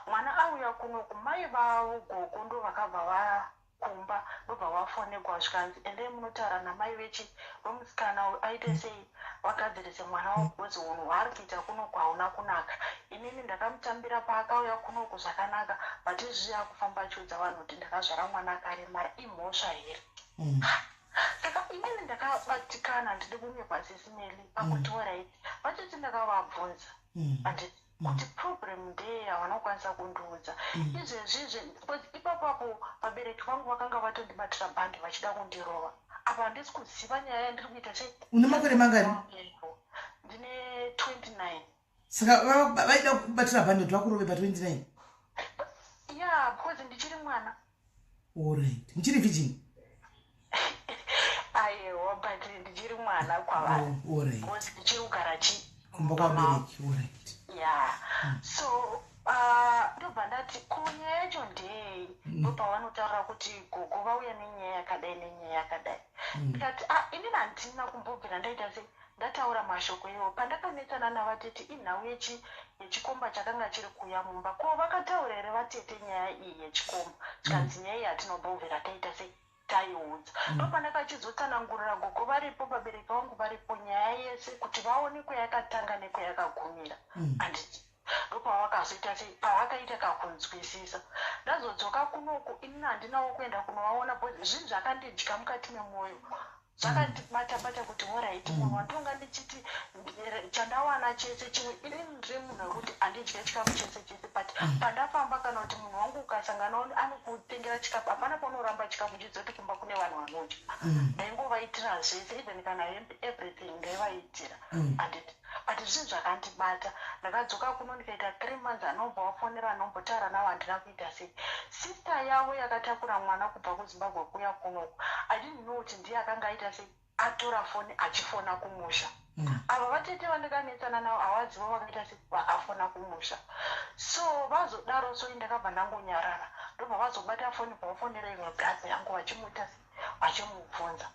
Mwana auya kunoku, mai vavo gogo ndo vakabva vakumba, ndobva vafonegwa, zvikanzi, endai munotaura namai vechi vomusikana uyu, aite sei, vagadzirise mwana wavo, because unhu hwaari kuita kunoku hauna kunaka. Inini ndakamutambira paakauya kunoku zvakanaka, but izvizvi akufamba achiudza vanhu kuti ndakazvara mwana akaremara. Imhosva here? Saka inini ndakabatikana, handidi kunyepa, Sis Melly, pakuti alright, vatete ndakavabvunza handiti kuti problem ndeye, havana kukwanisa kundiudza. Izvezvizvi, because ipapapo vabereki vangu vakanga vatondibatira bhandi vachida kundirova. Apa handisi kuziva nyaya yandiri kuita sei. Une makore mangani? Ndine 29. Saka vaida kubatira bhandi kuti vakurove pa29? Yeah, because ndichiri mwana. Alright, muchiri virgin? Aiwa, but ndichiri mwana kwavari. Oh, alright. Because ndichiri kugara chi Kumba kwabereki, alright. Yeah, so ndobva ndati, ko nyaya yacho ndeyei? Ndopavanotaura kuti gogo vauya nenyaya yakadai, nenyaya yakadai. Ndikati, ah, inini handina kumbobvira ndaita sei, ndataura mashoko iwo. Pandakanetsana navatete inhau yechikomba chakanga chiri kuuya mumba. Ko vakataura here vatete nyaya iyi yechikomba? Zvikanzi nyaya iyi hatinombobvira taita sei, taiudza. Ndopandakachizotsanangurira gogo varipo, vabereki vangu varipo, nyaya yese kuti vaone kwayakatanga nekwayakagumira, handiti? Ndopavakazoita sei, pavakaita kakunzwisisa. Ndazodzoka kunoku, inini handinawo kuenda kunovaona because zvinhu zvakandidya mukati memwoyo, zvakandibata bata kuti alright, munhu wandonga ndichiti chandawana chese chimwe, inini ndiri munhu wekuti handidye chikafu chese chese, but pandafamba kana kuti munhu wangu ukasangana anokutengera chikafu, hapana paunoramba chikafu uchiziva kuti kumba kune vanhu vanodya. Ndaingovaitira zvese, even kana hembe, everything ndaivaitira, handiti? But zvinhu zvakandibata. Ndakadzoka kuno, ndikaita 3 months, anobva wafonera, anombotaura navo, handina kuita sei. Sister yavo yakatakura mwana kubva kuZimbabwe kuuya kunoku, I didn't know kuti ndiye akanga aita sei, atora foni achifona kumusha. Ava vatete vandakanetsana navo havazivo vakaita sei, vakafona kumusha. So vazodaro, so ndakabva ndangonyarara. Ndobva vazobata foni, bvavafonera imwe brother yangu, vachimuita sei, vachimubvunza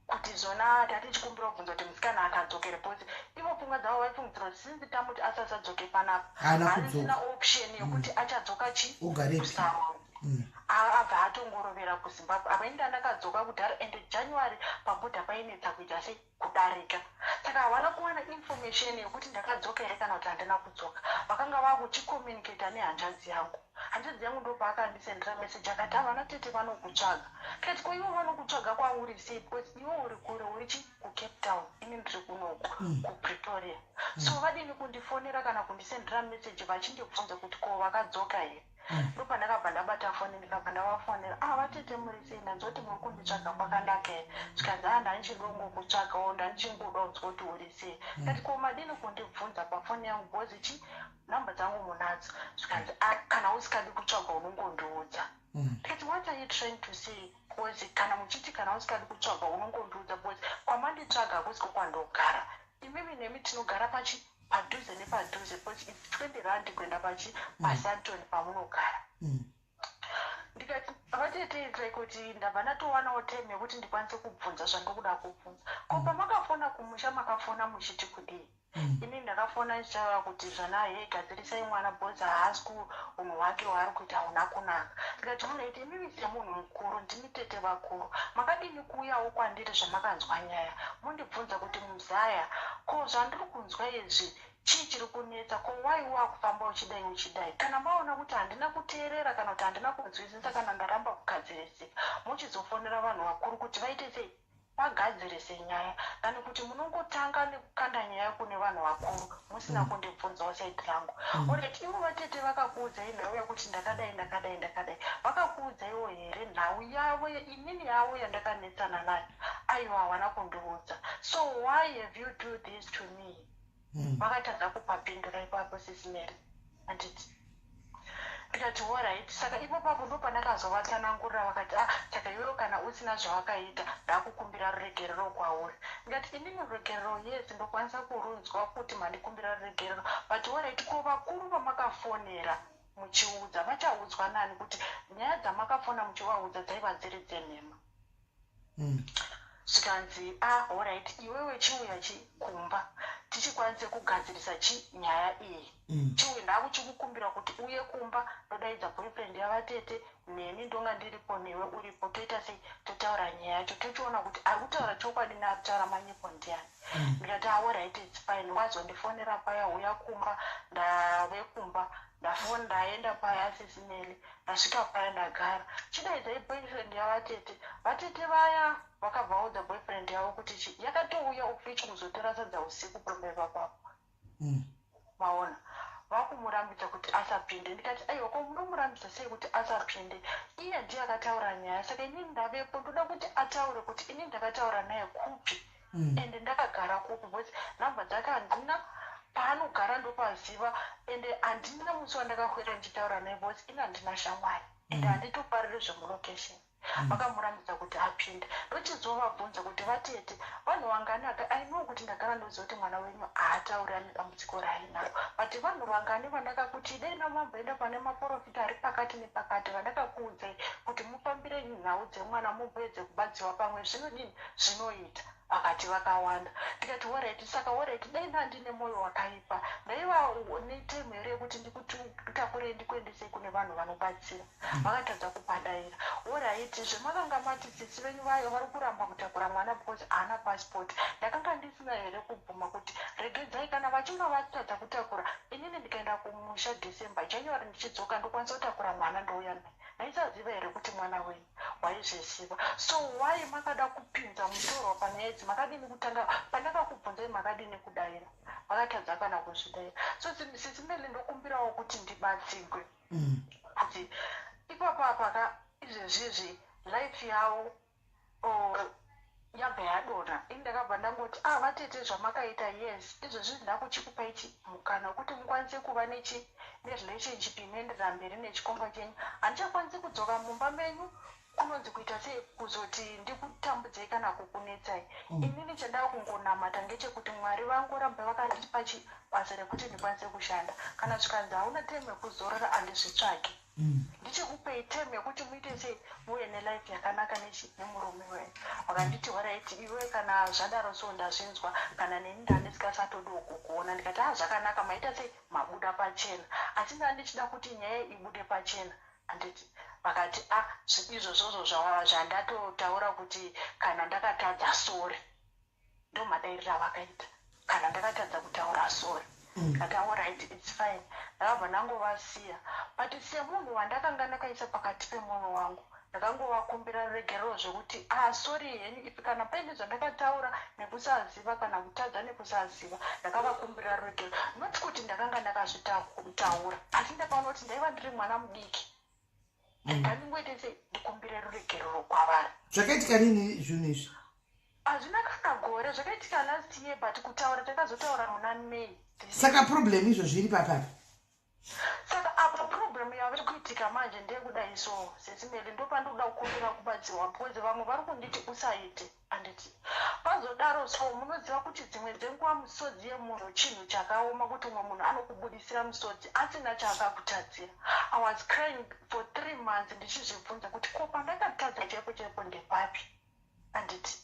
kuti zvona tatichikumbira kubvunza kuti musikana akadzokere, because ivo pfungwa dzavo vaifungidzira kuti since tamuti asasadzoke panapa, Haana harisina kudzoka. Option yekuti achadzoka chi Ugarepi? kuSaudi. Abva atongorovera kuZimbabwe. Apa inda ndakadzoka kudhara, and January pabhodha painetsa kuita sei, kudarika. Saka havana kuwana information yekuti ndakadzoka here kana kuti handina kudzoka. Vakanga vakuchicommunicata nehanzvadzi yangu. Hanzvadzi yangu ndopaakandisendera message akati, "Havana tete vanokutsvaga." Kati, "Ko ivo vanokutsvaga kwauri sei? Because iwe uri kure, uri chi kuCape Town, ini ndiri kunoku kuPretoria. So vadini kundifonera kana kundisendera message vachindibvunza kuti ko vakadzoka here?" Ndopandakabva ndabata foni, ndikabva ndavafonera. "Ah, vatete, muri sei? Ndanzwa kuti muri kunditsvaga, kwakanaka here?" Zvikanzi, "A, ndanichidongokutsvagawo, ndanichingoda kunzwa kuti uri sei." Kati, "Ko madini kundibvunza pafoni yangu, because chi namba dzangu munadzo?" Zvikanzi, "Ah, kana usikadi kutsvagwa unongondiudza." Ndikati, "What are you trying to say? Because kana muchiti kana usikadi kutsvagwa unongondiudza, because kwamanditsvaga hakusiko kwandogara. Imimi nemi tinogara pachi padhuze nepadhuze, because it's R20 kuenda pachi paSandton pamunogara." Ndikati, "Vatete, it's like kuti ndabva ndatowanawo time yekuti ndikwanise kubvunza zvandikuda kubvunza. Ko pamakafona kumusha makafona muchiti kudii?" Ini ndakafona ndichitaura kuti zvana, "He, gadzirisai mwana because haasi unhu hwake hwaari kuita hauna kunaka." Ndikati, "Alright, imimi semunhu mukuru, ndimi tete vakuru, makadini kuuyawo kwandiri zvamakanzwa nyaya, mundibvunza kuti muzaya, ko zvandiri kunzwa izvi chii chiri kunetsa? Ko wai wakufamba uchidai uchidai? Kana maona kuti handina kuteerera kana kuti handina kunzwisisa kana ndaramba kugadzirisika, muchizofonera vanhu vakuru kuti vaite sei, vagadzirise nyaya, than kuti munongotanga nekukanda nyaya kune vanhu vakuru musina kundibvunzawo side rangu. Alright, ivo vatete vakakuudzai nhau yekuti ndakadai, ndakadai, ndakadai, vakakuudzaiwo here nhau yavo, inini yavo yandakanetsana nayo?" "Aiwa, havana kundiudza. So why have you do this to me?" Vakatadza kupapindura ipapo, Sis Mary, handiti? Ndikati, "Alright." Saka ipo papo ndo pandakazovatsanangurira. Vakati, "Ah, saka iwewo kana usina zvawakaita, ndakukumbira ruregerero kwauri." Ndikati, "Inini ruregerero, yes, ndokwanisa kurunzwa kuti mandikumbira ruregerero, but alright, ko vakuru vamakafonera muchiudza vachaudzwa nani kuti nyaya dzamakafona muchivaudza dzaiva dziri dzenhema?" Zvikanzi, "Ah, alright, iwewe chiuya chi kumba tichikwanise kugadzirisa chi nyaya iyi. Chiuya, ndakuchikukumbira kuti uye kumba, ndodaidza boyfriend yavatete neni, ndonga ndiripo newe uripo, toita sei, totaura nyaya yacho, tochiona kuti ari kutaura chokwadi neari kutaura manyepo ndiani." Ndikati, "Alright, it's fine. Wazondifonera paya, uya kumba." Ndave kumba. Ndafona, ndaenda paya, Sis Melly. Ndasvika paya, ndagara. Chidaidzai boyfriend yavatete. Vatete vaya vakabva vaudza boyfriend yavo kuti chi yakatouya ufichi kuzotora sadza usiku pamba ipapapo. Maona, vakumurambidza kuti asapinde. Ndikati, "Aiwa, ko munomurambidza sei kuti asapinde? Iye ndiye akataura nyaya. Saka inini ndavepo, ndoda kuti ataure kuti inini ndakataura naye kupi ende ndakagara kupi, because nhamba dzake handina, paanogara ndopaziva, ende handina musi wandakakwira ndichitaura naye, because ini handina shamwari ende handitofariri zvemulokesheni." Vakamurambidza kuti apinde. Ndochizovabvunza kuti, "Vatete, vanhu vangani aka aino kuti ndagara ndoziva kuti mwana wenyu haatauri, ane dambudziko raainaro, but vanhu vangani vandakakuti dai namamboenda pane maprofita ari pakati nepakati, vandakakuudzai kuti mufambire nhau dzemwana, mumboedze kubatsiwa, pamwe zvinodini, zvinoita?" Vakati vakawanda. Ndikati, "Alright, saka alright, dai ndandine mwoyo wakaipa, ndaiva netime here yekuti ndikutakurei ndikuendesei kune vanhu vanobatsira?" Vakatadza kupadaira. "Alright, zvemakanga mati tsitsi venyu vayo vari kuramba kutakura mwana because haana passport, ndakanga ndisina here kubvuma kuti regedzai, kana vachinge vatadza kutakura, inini ndikaenda kumusha December, January ndichidzoka, ndokwanisa kutakura mwana, ndouya naye? Ndaisaziva here kuti mwana wenyu waizviziva? So why makada kupinza mutorwa panyaya idzi? Makadini kutanga pandakakubvunzai? Makadini kudaira?" Vakatadza kana kuzvidaira. So Sis Melly, ndokumbirawo kuti ndibatsigwe kuti ipapo apaka izvezvizvi life yavo yabva yadonha. Ini ndakabva ndangoti, "Ah, vatete, zvamakaita, yes, izvezvi ndakuchikupai chi mukana wekuti mukwanise kuva nechi nerelationship inoenderera mberi nechikomba chenyu. Handichakwanisi kudzoka mumba menyu, kunonzi kuita sei, kuzoti ndikutambudzei kana kukunetsai. Inini chandava kungonamata ngechekuti Mwari vangoramba vakandipa basa rekuti ndikwanise kushanda. Kana zvikanzi hauna time yekuzorora, handizvitsvaki. Ndichikupei time yekuti muite sei, muve nelife yakanaka nemurume wenyu." Vakanditi, "Alright, iwe kana zvadaro so ndazvinzwa, kana neni ndandisingachatodawo kukuona." Ndikati, "A, zvakanaka, maita sei, mabuda pachena, asi ndaa ndichida kuti nyaya ibude pachena, handiti?" Vakati, "A, izvozvozvo zvandatotaura kuti kana ndakatadza, sorry." Ndo madairiro avakaita, "Kana ndakatadza kutaura, sorry." Ndikati, "Alright, it's fine." Ndakabva ndangovasiya, but semunhu wandakanga ndakaisa pakati pemwoyo wangu, ndakangovakumbira ruregerero zvekuti, "Ah, sorry henyu if kana paine zvandakataura nekusaziva kana kutadza nekusaziva." Ndakavakumbira ruregerero, not kuti ndakanga ndakazvitaura, asi ndakaona kuti ndaiva ndiri mwana mudiki, ndandingoite sei, ndikumbire ruregerero kwavari. Zvakaitika rini zvinhu izvi? Hazvina kana gore. Zvakaitika last year, but kutaura takazotaura muna May. Saka problem izvo zviri papapa? Saka apa problem yaviri kuitika manje ndeyekudai. So Sis Melly, ndopandoda kukumbira kubatsirwa, because vamwe vari kunditi usaite, handiti? Pazodaro so munoziva kuti dzimwe dzenguva misodzi yemunhu chinhu chakaoma, kuti umwe munhu anokubudisira misodzi asina chaakakutadzira. I was crying for 3 months ndichizvibvunza kuti ko pandakatadza chaipo chaipo ndepapi, handiti?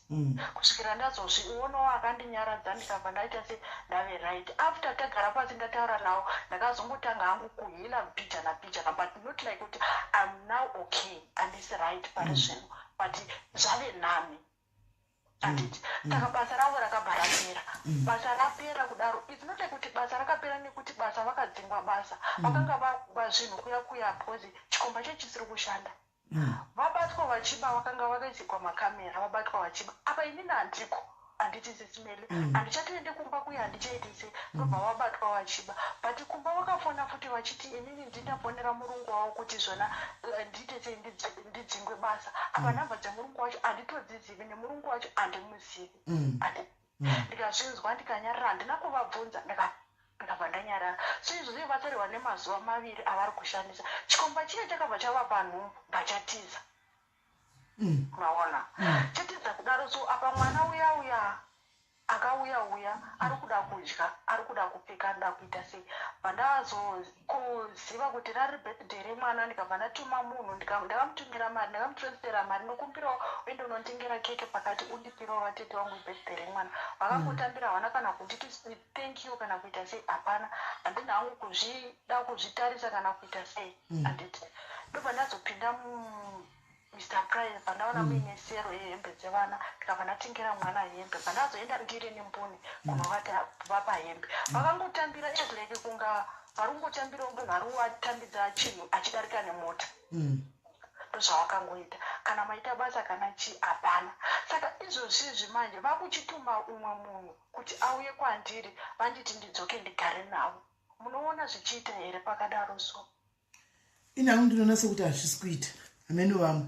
Kusvikira ndazozvionawo akandinyaradza, ndikabva ndaita se ndave right. After tagara pasi, ndataura navo, ndakazongotanga hangu kuheala mbijana mbijana, but not like kuti I'm now okay. Handisi right pari zvino, but zvave nami, handiti? Saka basa ravo rakabva rapera. Basa rapera kudaro, it's not like kuti basa rakapera nekuti basa vakadzingwa basa. Vakanga vakuba zvinhu kuya kuya, because chikomba chechisiri kushanda. Vabatwa vachiba, vakanga vakaisigwa makamera, vabatwa vachiba. Apa inini handiko, handiti, Sis Melly? Handichatoende kumba kuya, handichaiti sei. Ndobva vabatwa vachiba, but kumba vakafona futi vachiti inini ndindafonera murungu wavo kuti zvona ndiite sei, ndidzingwe basa. Apa nhamba dzemurungu wacho handitodzizivi, nemurungu wacho handimuzivi. Ndikazvinzwa, ndikanyarara, handina kuvabvunza, ndikabva ndanyarara. So izvozvo vasarirwa nemazuva 2 avari kushandisa. Chikomba chiya chakabva chavapa nhumbu, bvachatiza. Maona, chatiza kudaro. So apa mwana uya uya akauya uya ari kuda kudya, ari kuda kupfeka, anoda kuita sei. Pandazokuziva kuti rari birthday remwana, ndikabva ndatuma munhu, ndakamutumira mari, ndakamutransfera mari, "Ndokumbirawo uende unonditengera keke pakati, undipirawo vatete vangu, birthday remwana." Vakangotambira, havana kana kunditi thank you kana kuita sei, hapana. Handina hangu kuzvida kuzvitarisa kana kuita sei, handiti? Ndobva ndazopinda Mr Price, pandaona muine sale yehembe dzevana, ndikabva ndatengera mwana hembe. Pandazoenda ndiri nembune kunovata vapa hembe, vakangotambira as like kunga Vari kungotambirawo munhu ari kuvatambidza chinhu achidarika nemota. Ndozvavakangoita. Kana maita basa kana chii hapana. Saka izvozvizvi manje vakuchituma umwe munhu kuti auye kwandiri vanditi ndidzoke ndigare navo. Munoona zvichiita here pakadaro so? Ini hangu ndinoona sekuti hazvisi kuita, hameno vamwe,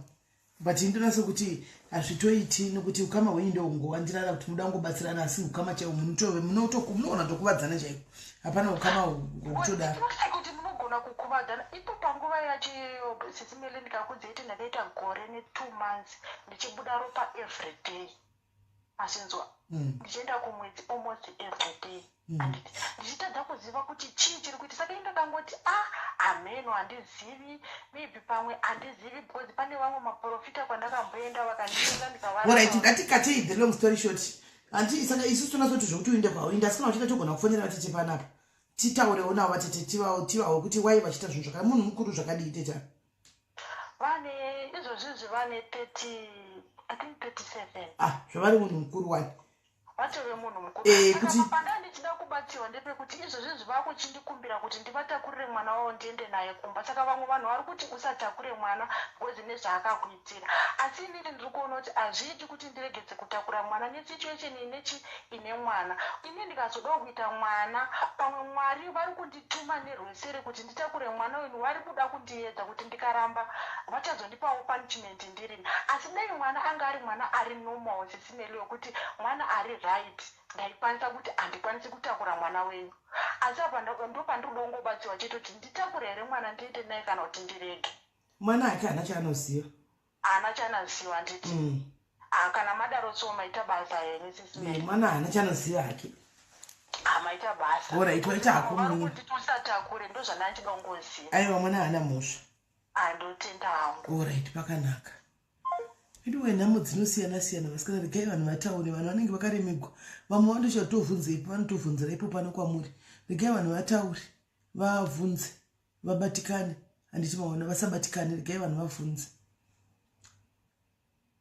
but ndinoona sekuti hazvitoiti nekuti ukama hwenyu ndohungowandirana kuti muda kungobatsirana, asi ukama chaiwo munoona tokuvadzana chaiko, hapana ukama hwekutodaro. Kuti munogona kukuvadzana ipo panguva yacho iyoyo. Sisi Meli, ndikakudzeti ndakaita gore ne2 months ndichibuda ropa every day, masinzwa? Ndichienda kumwedzi almost every day. Anditi ndichitadza kuziva kuti chii chiri kuita. Saka indakangoti, a ah, hameno, handizivi, maybe pamwe handizivi, because pane vamwe maprofita kwandakamboenda vakandienda. Ndikavarit, ngatikatei the long story short. Handi saka isusu tonasoti zvokuti uinde kwauinda, asi kana uchida togona kufonera vatete panapa, titaurewo navo vatete, tivawe kuti wai vachiita zvinhu zvaka munhu mukuru zvakadii, teta? Vane izvozvizvi vane 30, I think 37. Ah, zvavari munhu mukuru wani. Vatove munhu mukuru. Saka panda ndichida kubatsirwa ndepekuti izvozvizvi vakuchindikumbira kuti ndivatakurire mwana wavo ndiende naye kumba. Saka vamwe vanhu vari kuti usatakure mwana because nezvaakakuitira, asi inini ndiri kuona kuti hazviiti kuti ndiregedze kutakura mwana nesituation inechi ine mwana. Ini ndikazodawo kuita mwana, pamwe Mwari vari kundituma nerwesere kuti nditakure mwana uyu, vari kuda kundiedza kuti ndikaramba vachazondipawo punishment ndirini. Asi dai mwana anga ari mwana ari normal, Sisi Meli, wekuti mwana ari right, ndaikwanisa kuti handikwanisi kutakura mwana wenyu. Asi apa ndo pandiri kuda kungobatsiwa chete kuti nditakure here mwana ndiende naye kana kuti ndirege. Mwana hake haana chaanoziva. Haana chaanoziva, handiti? Ah, kana madaro so maita basa henyu, Sisi Meli. Mwana haana chaanoziva hake. Maita basa. Alright, waita hako. Vari kunditi usatakure, ndo zvandandida kungoziva. Aiwa, mwana haana mhosva. Andotenda hangu. Alright, pakanaka. Anyway, nhamo dzinosiyana siyana, vasikana. Regai vanhu vataure. Vanhu vanenge vakaremegwa, vamwe vandochatovhunza ipo, vanotovhunzira ipo pano kwamuri. Regai vanhu vataure, vavhunze, vabatikane. Handiti maona? Vasabatikane, regai vanhu vavhunze.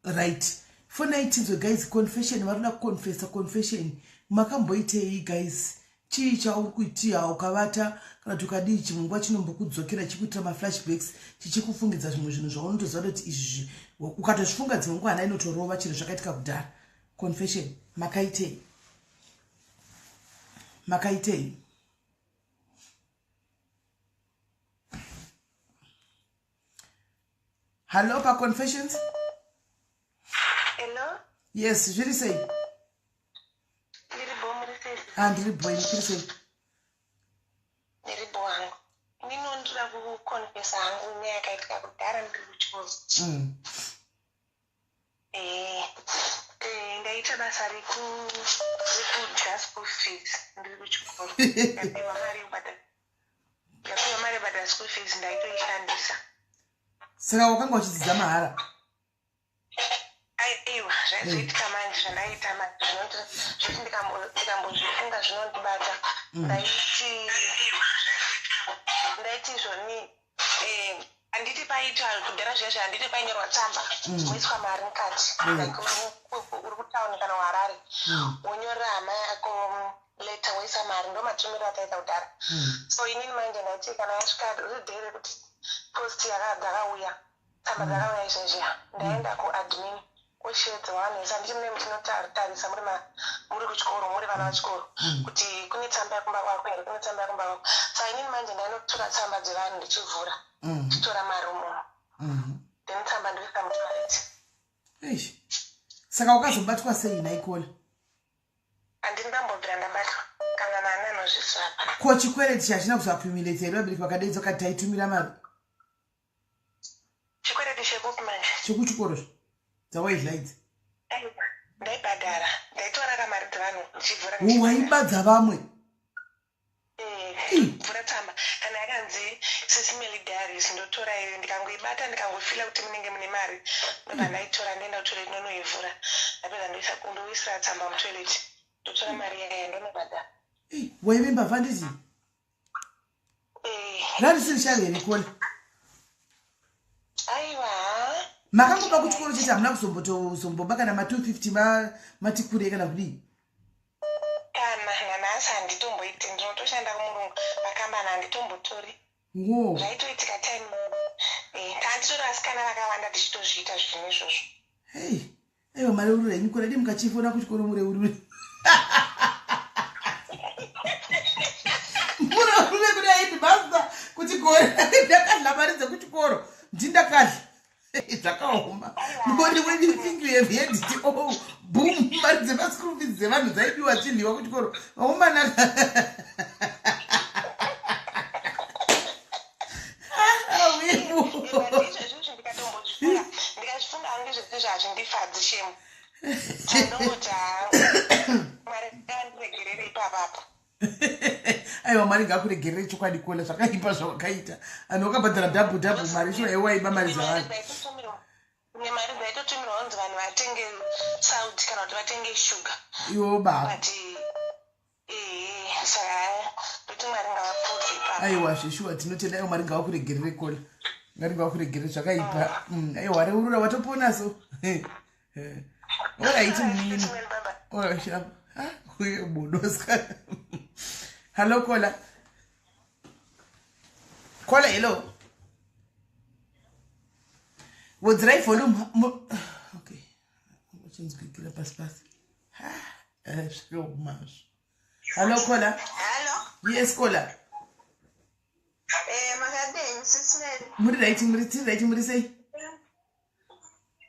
Right, fonai tinzwe, guys. Confession, vari kuda kuconfessa. Confession, makamboitei, guys? Chii chauri kuitia ukavata kana kuti ukadii, chimwe nguva chinombokudzokera chikuitira maflashbacks, chichikufungidza zvimwe zvinhu zvaunotoziva kuti izvi ukatozvifunga dzimwe nguva hana inotorova, chinhu zvakaitika kudhara. Confession, makaitei? Makaitei? Hallo, paconfessions. Hello. Yes, zviri sei? Ndiri bo, muri sei? Ah, ndiri bo, ndiri sei? Ndiri bo hangu. Ndinondira kuconfessa hangu nyaya yakaitika kudhara ndiri kuchikoro. Ndaita basa rekudya school fees ndiri kuchikoro. Ndapiwa mari yekubhadhara. Ndapiwa mari yekubhadhara school fees, ndaitoishandisa. Saka wakanga uchidzidza mahara? Aiwa, zvaizoitika manje, zvandaita manje zvoti ndikambozvifunga zvinondibata. Ndaiti izvoni, handiti paitwa kudhara zviya zviya, handiti painyorwa tsamba, moiswa mari mukati? Like uri kutauni kana kuHarare, wonyorera hama yako letter, woisa mari. Ndo matumiro ataita kudhara. So inini manje ndaiti kana yasvika riri day rekuti post dzakauya, tsamba dzakauya izvezviya, ndaenda kuadmin kosheedza vanhu vese. Handiti mune muchinotarisa muri kuchikoro, muri vana vachikoro, kuti kune tsamba yekumba kwako here, kune tsamba yekumba kwako. Saka inini manje ndainotora tsamba dzevanhu ndichivhura, ndichitora mari umomo, then tsamba ndoisa mutoilet. Eish. Saka wakazobatwa sei naikola? Handini ndambobvira ndabatwa kana nani anozvisvapa. Ko chikwereti chachina kuzoaccumulate here? Vabereki vakadaidzwa kati taitumira mari. Chikwereti chekupi manje? Chekuchikoro dzawaidla idzi. Aiwa, ndaibhadhara, ndaitora kamari dzevanhu ndichivhura. Waibadza vamwe? Vhura tsamba kana yakanzi Sisi Meli Diaries, ndotora iyo, ndikangoibata, ndikangofila kuti munenge mune mari, ndobva ndaitora, ndoenda kutoilet, ndonoivhura, ndapedza ndoisa, ndoisira tsamba mutoilet, ndotora mari yaya, ndonobhadhara. Waive mbavha, nditi? Rarisiri shavi here, kola? Aiwa. Makangoba kuchikoro chete, hamuna kuzombotozomboba kana ma250 mati kurei kana kudii? Kana nanhasi. Nanhasi handitomboiti, ndinotoshanda kumurungu pakambani, handitombotori. Zvaitoitika time tanditori vasikana vakawanda tichitozviita zvinhu izvozvo. Hei, aiwa, mareurura henyu kora. Dii mukachifona kuchikoro, mureurure, mureurure kuna headmaster kuti gore ndakadla mari dzekuchikoro, ndindakadla. Zvakaoma moni. When you think you have heard it all, boom, mari dzemaschool fees dzevanhu dzaibiwa, chidliwa kuchikoro. Vaomanaka. Izvezvizvi ndikatombozvifunga, ndikazvifunga hangu izvezvizvi, hazvindifadzi shemu. Chandongoti Mwari ngandiregerere ipapapa. Aiwa, Mwari ngakuregerere chokwadi. Kola, zvakaipa zvawakaita. Vanhu vakabhadhara double double mari, shuwa iwaiba mari dzavanhu. Imwe mari dzaitotumirwa kunzi vanhu vatenge sauti kana kuti vatenge shuga. Iwo baba. But saka ndoti Mwari ngavapfudze ipapo. Aiwa, zveshuwa, tinotenda. Aiwa, Mwari ngavakuregerere, Kola, Mwari ngavakuregerere, zvakaipa. Aiwa, reurura, watopona. So alright, munini. Uye budoska. Hello Kola, Kola, hello. Wodzirai volume. Okay, uchinzwikira pasi pasi. Zvinomazvo. Hello Kola. Hello. Yes, Kola. Makadini, Sis Mary? Muri right, muri, tiri right, muri sei?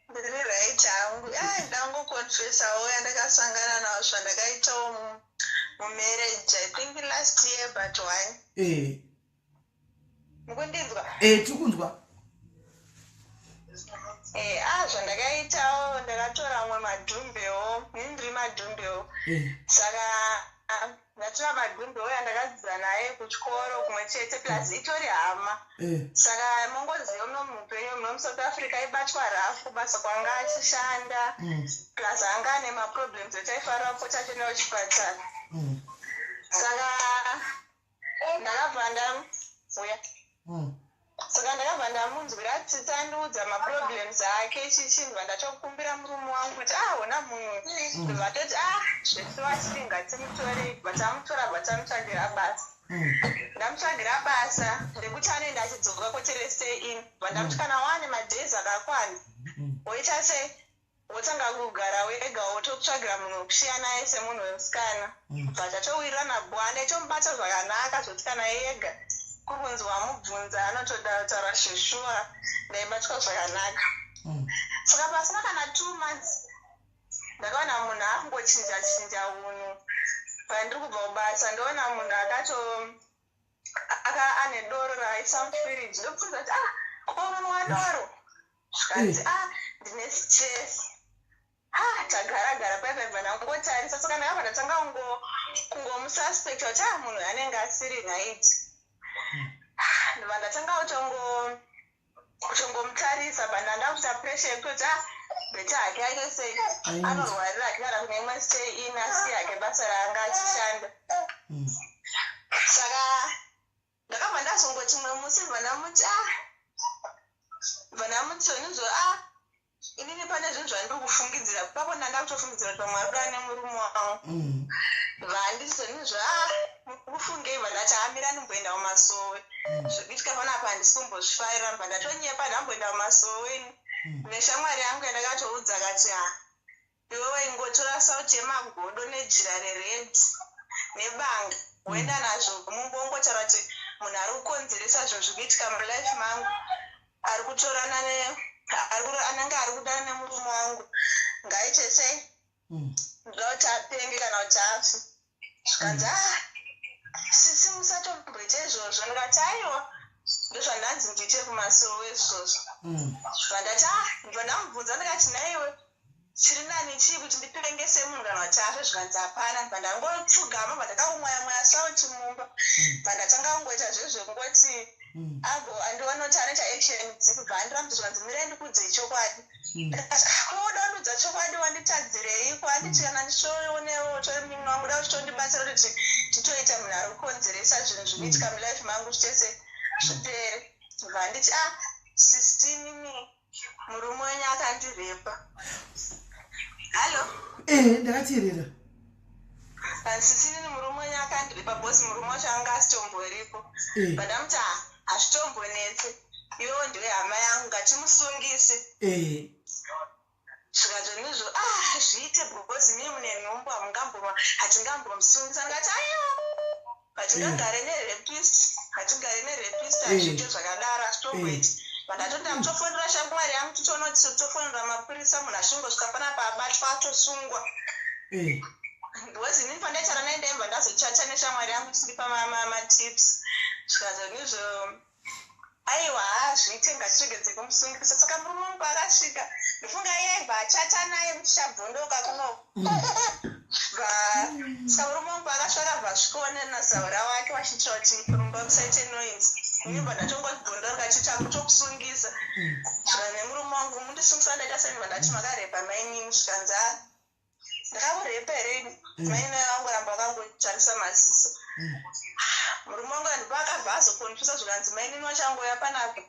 Ndiri right hangu. Ai, ndangoconfessawo yandakasangana nawo, zvandakaitawo mumarriage, I think last year but one. Mukundinzwa? Tiri kunzwa. Zvandakaitawo, ndakatora amwe madhumbewo, ini ndiri madhumbewo. Saka ndatora madhumbewo yandakadzidza naye kuchikoro kumwe chete, plus itori hama. Saka mongoziva muno muupenyu muno muSouth Africa ibatwa rafu basa kwanga achishanda, plus anga ane maproblems etaifarira kupota achienda kuchipatara. Saka ndakabva ndauya. Saka ndakabva ndamunzwira tsitsi, andiudza maproblems ake chichi, ndibva ndatokumbira murume wangu kuti, ah, ona munhu. Ndibva toti, ah, zvesiwa chii, ngatimutorei. Bva tamutora, bva tamutsvagira basa. Ndamutsvagira basa rekuti anoenda achidzoka kwetere stay in. Bva ndamuti, kana wane madays akakwana, woita sei, wotanga kugara wega, wototsvagira munhu wekusiya naye semunhu wemusikana. Bva tatowirirana bwa, ndaitomubata zvakanaka zvokuti kana yega kuri kunzi wamubvunza anototaura zveshuwa, ndaibatwa zvakanaka. Saka pasina kana 2 months ndakaona munhu akungochinja chinja unhu. Pandiri kubva kubasa, ndoona munhu akato aka ane doro raaisa mufiriji. Ndobvunza kuti, ah, ko unonwa doro? Zvikanzi, ah, ndine stress. Ha, tagara gara paipaipa, ndangotarisa. Saka ndakabva ndatanga kungomususpecta kuti, ah, munhu anenge asiri right. Ndobva ndatanga kutongomutarisa, but ndanda kuita pressure yekutoti, ah, better hake aite sei, anorwarira hake kana kune imwe stay in, asi hake basa raanga achishanda. Saka ndakabva ndazongoti mumwe musi, bva ndamuti, ah, bva ndamuti sonizvo, ah, inini pane zvinhu zvandiri kufungidzira papo. Ndanda kutofungidzira kuti pamwe ari kuda nemurume wangu. Bva handiti sonizvo, ah, kufungei? Bva ndati, hamira ndimboenda kumasowe, zvekuitika panapa handisi kumbozvifarira. Bva ndatonyepa, ndamboenda kumasowe neshamwari yangu yandakatoudza, kati, ha, iwewe ingotora sauti yemagodo nejira rered nebanga, woenda nazvo mumba, wongotaura kuti munhu ari kukonzeresa zvinhu zviri kuitika mulife mangu ari kutorana anenge ari kudana nemurume wangu, ngaite sei, ndoda kuti apenge kana kuti afe. Zvikanzi, ah, sisi, musatomboita izvozvo. Ndikati, aiwa, ndozvandanzi ndiite kumasowe izvozvo. Zvandati, ah, ndibva ndamubvunza, ndikati, naiwe, chiri nani chii, kuti ndipengese munhu kana kuti afe? Zvikanzi hapana. Bva ndangopfugama, bva ndakangomwaya mwaya sauti mumba, bva ndatanga kungoita zvezvekungoti ago andiona kuti anoita action dzipi. Bva andirambidza, zvikanzi, mirai ndikuudzei chokwadi. Ko uda kundiudza chokwadi, wanditadzireiko? Handiti kana ndichionewo utori munin'ina wangu, da uchitondibatsira kuti titoita munhu ari kukonzeresa zvinhu zviri kuitika mulife mangu zvitese zvipere. Bva handiti, ah, sistinini, murume wenyu akandirepa. Hallo? Ehe, ndakateerera. Sisinini, murume wenyu. akarepa because murume wacho anga asitomboripo. Bva ndamuti "Ah, hazvitombonetse, iwewo ndiwe hama yangu, ngatimusungise." Zvikazonizvo, ah, zviite because mii mune nhumbu, hamungamboma, hatingambomusungisa. Ndikati aiwa, hatingagare nerapist, hatigare nerapist, hazviite zvakadaro, hazvitomboiti. Vandatoti ndamutofonera shamwari yangu, titonoti tofonera mapurisa, munhu achingosvika panapa abatwa, atosungwa. Because inini pandaitaura naye ndaibva ndazochacha neshamwari yangu tiri pamatips. Zvikazonizvo, aiwa, hazviite, ngatiregedze kumusungisa. Saka murume wangu akasvika, ndofunga iye aibva achata naye kuti chabvondoka kunoko. Saka murume wangu akasvika, akabva asvikaone nazaura wake vachiitira kuti kurumba kusaite noise. Inibva ndatongobvondoka chiti akutokusungisa. Zvika nemurume wangu, mundisungisa ndaita sei? Ndati makarepa mainini. Zvikanzi, "Ah, ndakamurepa here ini?" Mainini vangoramba vakangotarisa maziso. Murume wangu ndipo akabva azokonfisa, zvikanzi mainini vachangouya panapa,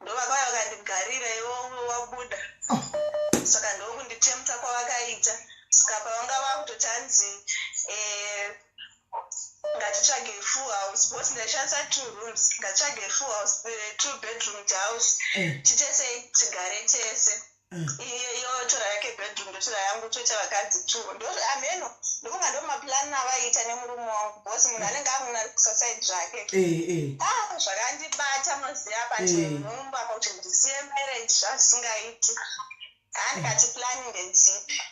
ndo vakauya vakandigarira, iwo wabuda. Saka ndokunditemta kwavakaita. Saka pavanga vakutoti hanzi ngatitsvage full house because ndaishandisa two rooms, ngatitsvage full house, two bedroom house, titese tigare tese. Iyo tora yake bedroom, ndotora yangu, toita vakadzi two. Ndo ameno, ndofunga ndo maplani avaiita nemurume wangu because munhu anenge amuna kusaside zvake. Ah, zvakandibata, munoziva, pati nhumbu apa, kuti ndisiye marriage zvazvisingaiti. Handikati plani ndedzipi?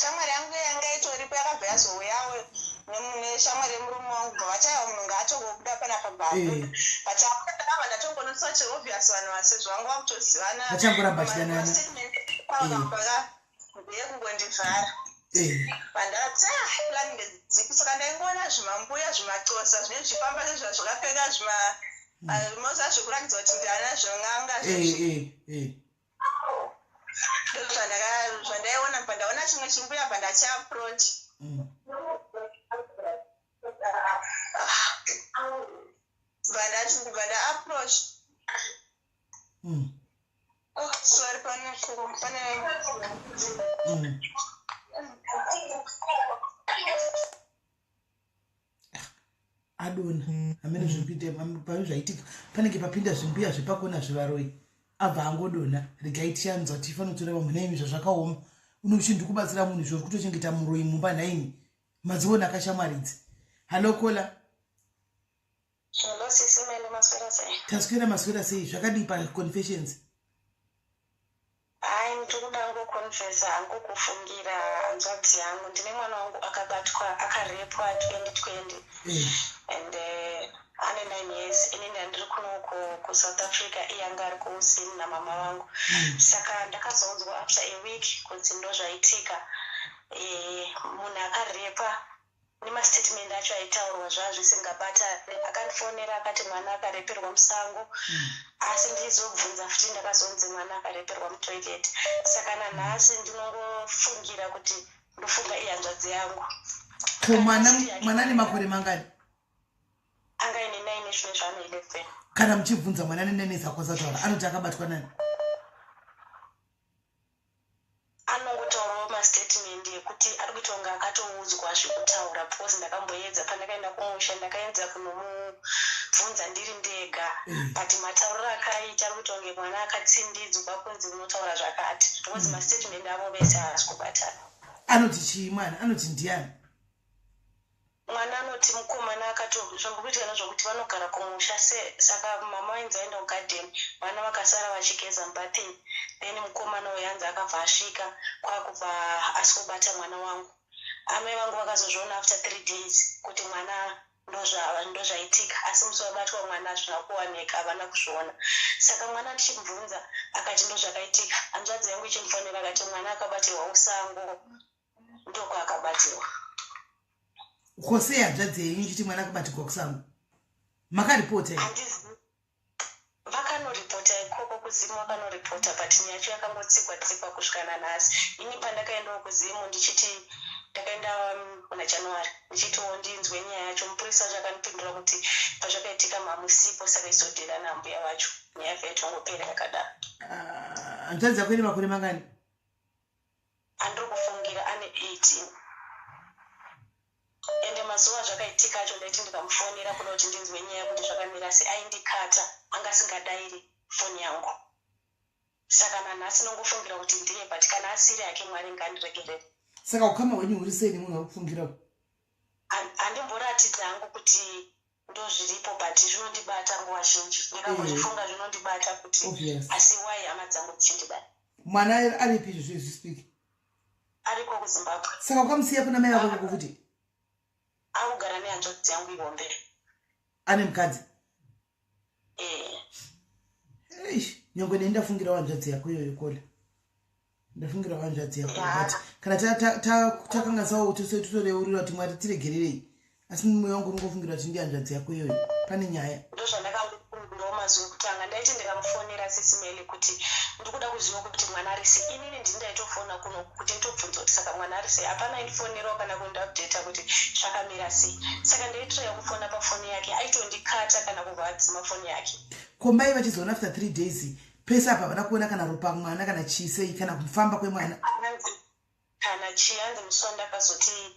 Shamwari yangu yanga itoripo yakabva yazouyawo neshamwari yemurume wangu, bva vachaiwa munhu ngaatongobuda panapa, bva abuda. But abuda, ndakabva ndatongonotisa kuti obvious vanhu vasezvo vanga vakutozivana. Vachangoramba vachidanana. Ndeyekungondivhara. Vandati, ah, plani ndedzipi? Saka ndaingoona zvimambuya zvimaxosa zvinenge zvichifamba sezva zvakapfeka zvima moza zvekuratidza kuti ndana zvon'anga. Zvandaiona, bva ndaona chimwe chimbuya, bva ndachiapproach. Bva ndati, bva ndaapproach. Oh, sorry, pane Adona hamene zviri kuita pane zvaitika, panenge papinda zvimbuya zvepakona zvivaroi, abva angodona. Regai tiyanzwa, tifanotora vamwe. Naimi, zvazvakaoma, unochi ndikubatsira munhu izvo kutochengeta muroi mumba. Naimi, madziona akashamwaridzi. Hallo caller. Hello, sisi Meli, maswera sei? Taswera, maswera sei? Zvakadii paconfessions? Hai, ndiri kuda ngoconfessa hangu, kufungira hanzvadzi yangu. Ndine mwana wangu akabatwa, akarepwa 2020 and ane 9 years. Ini ndandiri kuno kuSouth Africa, iye anga ari kuusini namama vangu. Saka ndakazoudzwa after a week kunzi ndo zvaitika. Munhu akarepa nemastatement acho aitaurwa zvazvisingabatani. Akandifonera akati mwana akareperwa musango, asi ndizobvunza futi, ndakazonzi mwana akareperwa mutoilet. Saka nanhasi ndinongofungira kuti ndofunga ihanzvadzi yangu. Ko mwana, mwana ane makore mangani? Anga ine 9, zvine zvaane 11. Kana muchibvunza mwana ane 9 akwanisa kutaura, anoti akabatwa nani? Anongotaurawo mastatement ekuti ari kuita kunge akatoudzwa zvekutaura, because ndakamboedza pandakaenda kumusha, ndakaedza kunomubvunza ndiri ndega, but matauriro akaita ari kuita kunge mwana akatsindidzwa kunzi unotaura zvakati, because mastatement avo vese haasi kubatana. Anoti chii mwana? Anoti ndiani? Mwana anoti mukomana akatozvambokuitika nezvokuti vanogara kumusha saka mama vainzi vaenda kugadheni, vana vakasara vachigeza mubathini, then mukomana uyu hanzi akabva asvika kwakubva asikubata mwana wangu. Amai vangu vakazozviona after 3 days kuti mwana ndozvaitika, asi musi wabatwa mwana hazvina kuwanika, havana kuzviona. Saka mwana tichimubvunza akati ndozvakaitika. Hanzvadzi yangu ichimufonera akati mwana akabatirwa usango, ndokwaakabatirwa. Kosei hanzvadzi yenyu ichiti mwana akabatirwa kusango? Makaripota here? Handizi, vakanoripota ikoko kuZimu, vakanoripota, but nyaya yacho yakangotsikwa tsikwa kusvika nanhasi. Ini pandakaendawo kuZimu ndichiti ndakaenda muna January ndichitiwo ndinzwe nyaya yacho, mupurisa wacho akandipindura kuti pazvakaitika mamusipo, saka izodhela nambuya vacho, nyaya yabva yatongopera yakadaro. Ah, hanzvadzi yako ine makore mangani? Andiri kufungira ane 18, ende mazuva Mazuva zvakaitika acho, ndaiti ndikamufonera kuda kuti ndinzwe nyaya kuti zvakamira sei, aindikata, anga asingadairi foni yangu. Saka nanhasi nongofungira kuti ndiye, but kana asiri hake, Mwari ngandiregerere. Saka ukama hwenyu huri sei nemunhu vari kufungira? Handimboratidza hangu kuti ndozviripo, but zvinondibata nguva zhinji. Ndikangozvifunga zvinondibata kuti asi why hama dzangu dzichindibata. Mwana aripi izvozvo izvi speak? Ariko kuZimbabwe. Saka ukamusiya kuna mai vako futi? Akugara nehanzvadzi yangu ihombe. Ane mukadzi? Eh. Eish, nyangwe nei ndafungirawo hanzvadzi yako iyoyo, Kola. Ndafungirawo hanzvadzi yako, but kana takanganisawo tose, totoreurira kuti Mwari tiregererei, asi mumwe wangu unongofungira kuti ndi hanzvadzi yako iyoyo, pane nyaya. Ndozvandakangofungirawo mazuva ekutanga. Ndaiti ndikamufonera, Sisi Meli, kuti ndikuda kuziva kuti mwana ari sei, inini ndini ndaitofona kuno kuti nditobvunza kuti saka mwana ari sei. Hapana aindifonerawo kana kundiupdata kuti zvakamira sei. Saka ndaitraya kufona pafoni yake, aitondikata kana kubva adzima foni yake. Ko mai vachizoona after 3 days pese apa, havana kuona kana ropa mwana kana chii sei, kana kufamba kwemwana? Kana chianzi musi wandakazoti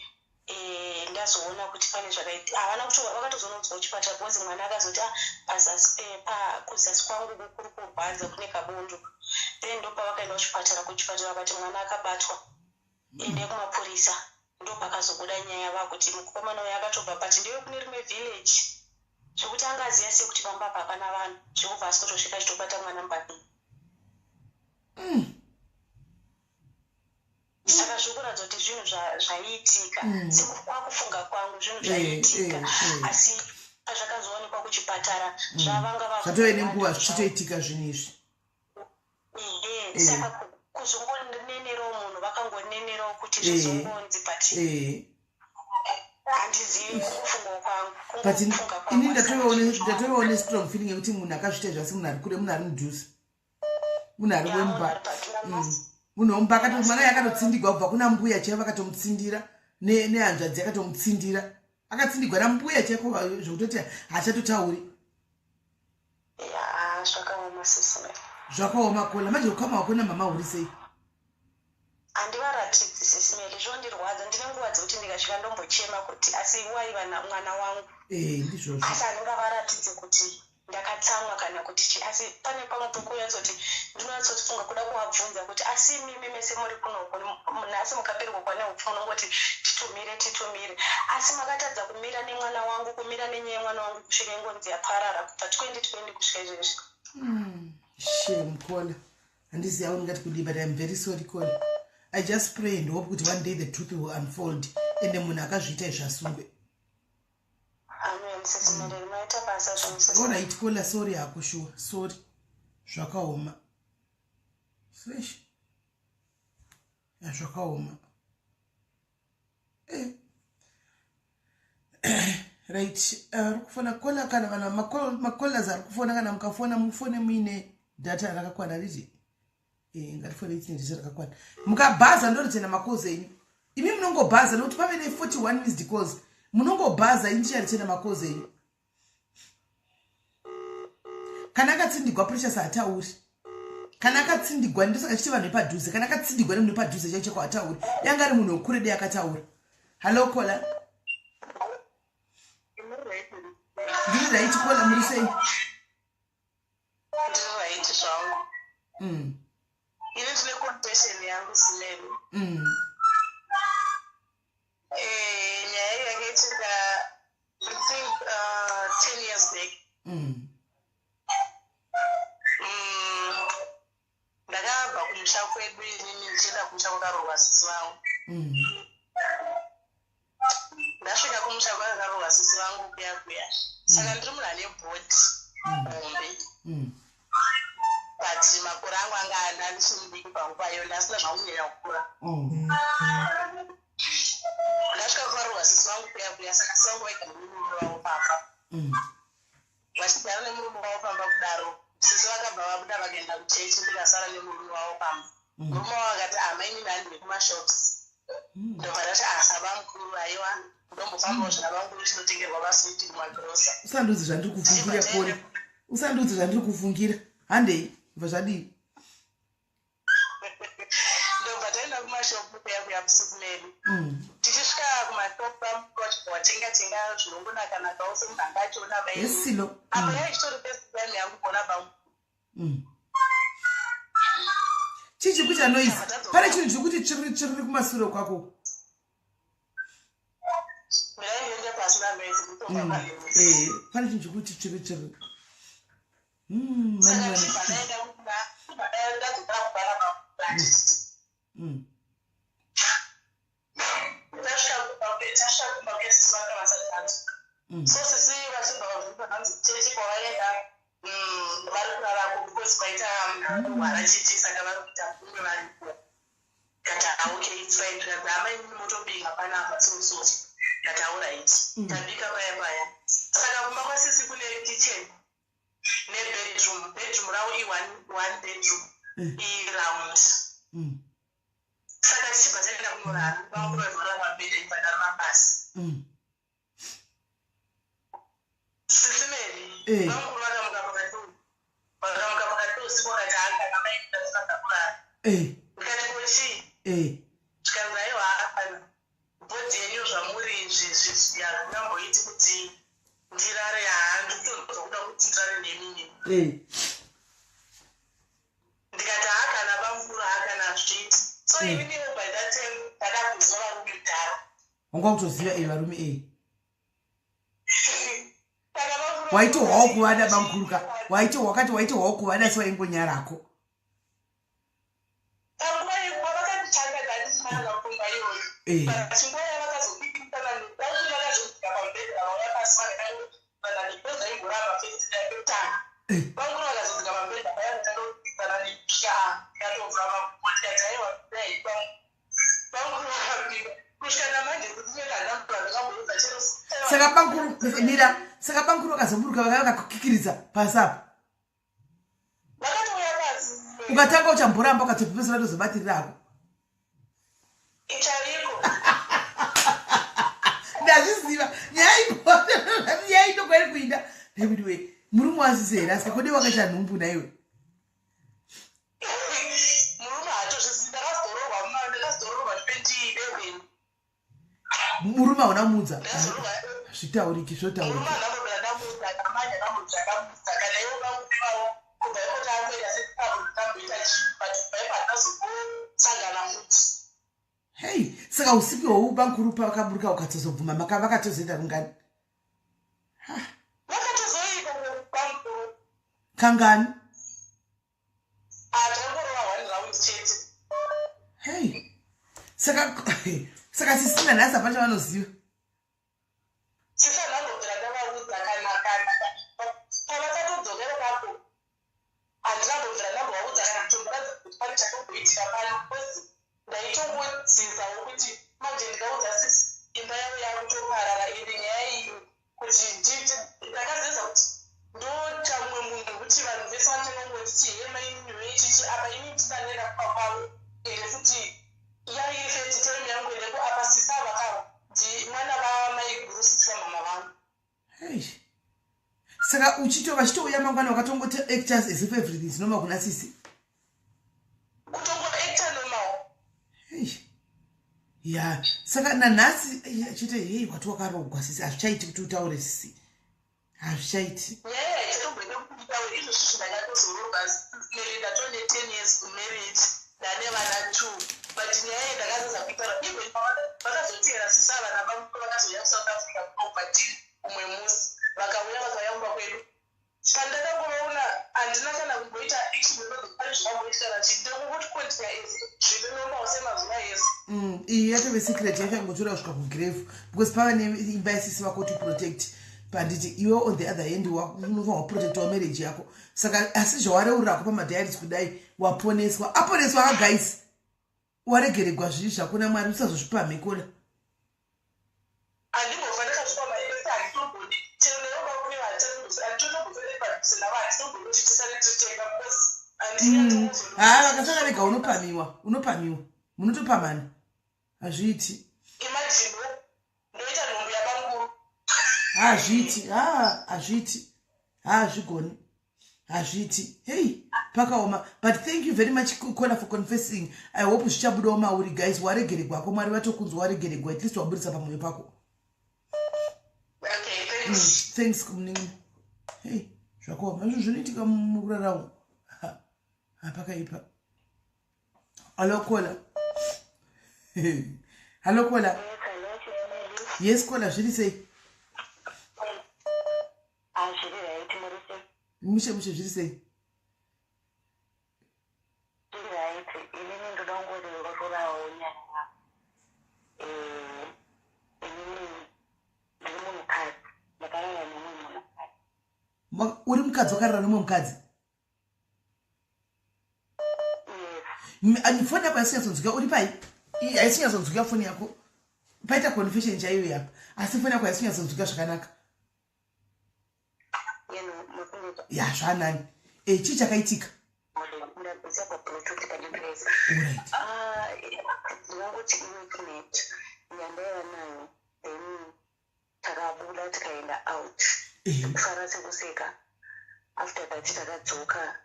ndazoona kuti pane zvakaita, havana kuti vakatozononzwa kuchipatara, because mwana akazoti, "Ah, pazasi kuzasi kwangu kuri kurwadza, kune kabundu." Then ndopavakaenda kuchipatara. Kuchipatara vakati mwana akabatwa, ende kumapurisa. Ndopakazobuda nyaya vakuti mukomana uyo akatobva, but ndewe kune rimwe village, zvekuti angaziva sei kuti pamba apa hapana vanhu, zvekubva asi kutosvika achitobata mwana mubhabhini. Saka zviri kuratidza kuti zvinhu zvaiitika, sekwakufunga kwangu, zvinhu zvaiitika, asi pazvakazoonekwa kuchipatara zvavanga Zvatove nenguva zvichitoitika zvinhu izvi. Ehe, saka kuzongonenerawo munhu, vakangonenerawo kuti zvizongonzi, but handizivi, kungofungawo kwangu. But Kungofunga kwangu, ini asi ndatovewo nestrong feeling yekuti munhu akazviita zvasi munhu ari kure, munhu ari mudhuze, munhu ari Ya, munhu wemba. ari padhuze. Munhu wemba mwana uyo akatotsindigwa kubva kuna mbuya chaivo, vakatomutsindira nehanzvadzi yakatomutsindira, akatsindigwa nambuya chaiko zvekutoti haachatotauri. Ya, zvakaoma, Sisi. Zvakaoma, Kola. Manje ukama hwako namama huri sei? Handivaratidzi, Sisi Meli, zvondirwadza. Ndine nguva dzekuti ndikasvika ndombochema kuti asi waiva mwana wangu. Ndizvozvo. Asi handingavaratidze kuti ndakatsamwa kana kuti chi, asi pane pamwe pekunyatsoti ndinonyatsofunga kuda kuvabvunza kuti asi imimi mese muri kunoko nhasi mukaberekwa neupfu, munongoti titumire, titumire, asi makatadza kumira nemwana wangu, kumira nenyaya yemwana wangu kusvika ingonzi yaparara kubva 2020 kusvika izvezvi. Shame, Kola. Handizivi awo ndingati kudii, but I'm very sorry, Kola. I just pray and hope kuti one day the truth will unfold ende munhu akazviita izvi asungwe. Amen, Sisi Meli, maita basa zvenyu. Alright, Kola, sorry hako, sure, sorry, zvakaoma fresh ya, zvakaoma. Right, ari kufona Kola. Kana vanhu macallers ari kufona, kana mukafona mufone muine data rakakwana riti. Ngatifone tine data rakakwana. Mukabhaza ndorichena macalls enyu. Imi munongobhaza nokuti pave ne41 missed calls, munongobhaza. Ini ndicharichena macalls enyu. Kana akatsindigwa, Precious hatauri. Kana akatsindigwa, ndosaka chiti vanhu vepadhuze, kana akatsindigwa nemunhu wepadhuze chaicho chako hatauri. Yanga ari munhu wekure dei akataura. Hallo, Kola. Ndiri right, Kola, muri sei? Ndiri right zvangu. Ini ndine confession yangu, Simeni. Nyaya iyi yakaitika, I think, 10 years back. Ndakabva kumusha kwedu inini ndichienda kumusha kwakaroorwa sisi vangu. Ndasvika kumusha kwakaroorwa sisi vangu kuya kuya, saka ndiri munhu ane body hombe, but makore angu anga andichiri mudiki panguva iyo, ndasina zvangu kunyanya kukura. Ndasvika kwakaroorwa sisi vangu kuya kuya, saka sisi vangu vaigara nemurume wavo pamba. Vachigara nemurume wavo pamba kudaro, sisi vakabva vabuda vakaenda kuchechi, ndikasara nemurume wavo pamba. Murume wavo akati, "Amainini, handiri kumashops." Ndobva ndati, "Asaba mukuru, aiwa, ndombofambawo zvina vamukuru, chinotengerwa maswiti kumagrosa." Usandudzi zvandiri kufungira, Kola, usandudzi zvandiri kufungira. Handei, bva zvadii? Ndobva taenda kumashopu kuya kuya, Sisi Meli. Tichisvika Tasvika kumashopu watenga tenga zvinongonakanakawo semunhu anga achiona esilo. Apa yaichitori first time yangu kuona bamukuru. Chii chiri kuita noise? Pane chinhu chiri kuti tsviriri tsviriri kumasure kwako. Mirai pasina noise. Eh, pane chinhu chiri kuti tsviriri tsviriri. Saka chibva ndaenda ndadzokera kubara. Tasvika kumba kwesisi, vanga vasati vadzoka. So sisi vachibva vabvunza, hanzi chechi kwavaenda, vari kurarako because kwaita kurwara chichi, saka vari kuita kumwe variko. Kati, "Okay, it's fine." Tikati, "Amai, motobika panapa." So so kati, "Alright." Tabika paya paya. Saka kumba kwasisi kune kitchen nebedroom. Bedroom ravo i-one one bedroom, iround. Saka tichibva taenda kunorara, vanguvarwara pabhedha ibhadhara mabhasi. Sisi Mary, vamukuru vakamuka pakati usiku, vakati, "Hanga amaenda tisada kurara." Ndikati, "Kochii?" Zvikanzi, "Aiwa, hapana, body yenyu zvamuri izvi hazvingamboiti kuti ndirare. Handikutonzwa kuda kuti ndirare nemini." Ndikati, "Hakana bamukuru, hakana, hazviiti." So ininiwo by that time ndakakuziva varume kudhara. Wanga kutoziva e varume e. Saka bamukuru Waitohwawo kuvada bamukuru ka, wakati waitohwawo kuvada, si waingonyarako. Panguva yavakanditanga ndandisina pfungwa iyoyo. But nguva yavakazopikisana, vakazodzika pamubhedha, vauya pasi, vakatanga because aimboramba first yekutanga. Bamukuru vakazodzika pamubhedha paya, vakatanga kupikisana nepya, ndikatovhura makumbo, ndikati, "Aiwa, dai." Bamukuru vakapinda kusvika namanje kuti handambura ndakamboudza chero. Saka bamukuru, mira, saka bamukuru vakazoburuka, vakava vakakukikiridza pasi apa? Vakatouya pasi. Ukatanga uchamboramba, ukatopepesera tozobatirira Chaiko. Ndazviziva, nyaya ino kwairi kuinda. David we, murume wasisi here? Asika kode wakaita nhumbu naiwe? Murume haatozvizivi. Ndakazororwa 2011. Murume hauna muudza? Ndazororwa. Zvitauriki, zvotauriki. Murume andambobvira ndamuudza, kamanya ndambobvira ndamuudza kana ivo vamuvawo. Kubva ipo taakuenda sekaamboita chii, but kubva ipo handinazombosangana muti. Hei, saka usiku ihwohwu bamukuru pavakaburuka ukatozobvuma, vakatozoenda kungani? Vakatozoita bamukuru. Kangani? Atangorova one round chete. Hei, saka sisina nhasi hapana chavanoziva? Sisandambobvira ndavaudza kana pavakatodzokera pako, handinambobvira ndambovaudza kana kutomboratidza kuti pane chakamboitika pano, because ndaitongodzizawo kuti manje ndikaudza sisi, imba yavo yakutoparara. Ende nyaya iyi kuti nditi ndakazeza kuti ndoita mumwe munhu kuti vanhu vese vanotanga kungonditi, "He, mainini chichi." Apa inini tisanenda kumba kwavo, ende futi yairi first time yangu endeko. Apa sisi avakava ndi mwana vamaiguru, sisi vamama vangu. Hei, saka uchito vachitouya mangwana, wakatongoti act as if everything is normal kuna sisi? Kutongoacta normal. Hei, ya, saka nanhasi chete, hei, wati wakarogwa sisi, hazvichaiti kuti utaure sisi, hazvichaiti. Nyaya haichatomboita kuti nditaure. Izvozvi ndakatozororwa nere, ndatone 10 years kumarriage, ndane vana two, but nyaya iyi ndakazoza kuitaura even vakazoteera sisi ava nabamukuru vakazouya kuSouth Africa kunobva tiri umwe musi. Vakauya kumba kwedu. Pandakangovaona, handina kana kumboita action, pane zvakamboitika nachii, ndokungoti continue as zviri normal semazuva ese. Iyi yatove secret yacho, yangotora kusvika kugrave, because pava neimba yasisi vako to protect. Panditi iwe on the other hand unofanwa kuprotectawo marriage yako. Saka asi zvawareurirako pamadiaries kudai, waponeswa, aponeswa kagaisi, waregeregwa zvivi zvako naMwari, usazozvipa mhikola. Handimbofa ndakazvipa maemese, handitombodi chero neroba kune handitotombosere padhuze navo, handitombodi kuti tisare titenga because Ha, vakasara vega unopamiwa, unopamiwa, munotopamana, hazviiti. Imagine ndoita nhumbu yabamukuru. Hazviiti, ha, hazviiti, hazvigoni. Hazviiti. Hei, pakaoma. But thank you very much, Kona, for confessing. I hope zvichabudawo mauri. Guys, waregeregwako. Mwari vatokunzwa, waregeregwa. At least waburisa pamwoyo pako. Okay, thanks. Thanks, munin'ina. Hei, zvakaoma izvo zvinoitika mukuraramo. Hapakaipa. Hallo, caller. Hallo, caller. Yes, caller, zviri sei? Zviri right, muri sei? Mushe mushe, zviri sei? Zviri right. Inini ndoda kungorerurawo nyaya. Inini ndiri munhukadzi, ndakarara nemumwe munhukadzi. Uri mukadzi wakarara nemumwe mukadzi? Yes. Foni yako haisi. Uri pai? Haisi kunyatsonzwika foni yako. Paita confession chaiyo yapa, asi foni yako haisi kunyatsonzwika zvakanaka. Yeno makuneta. Ya, zvanani. Chii chakaitika? Ndabvisa paBluetooth pandipesa. Alright. Ndingangoti iworkmate yandaiva nayo, then takabuda tikaenda out. Kufara sekuseka. After that takadzoka,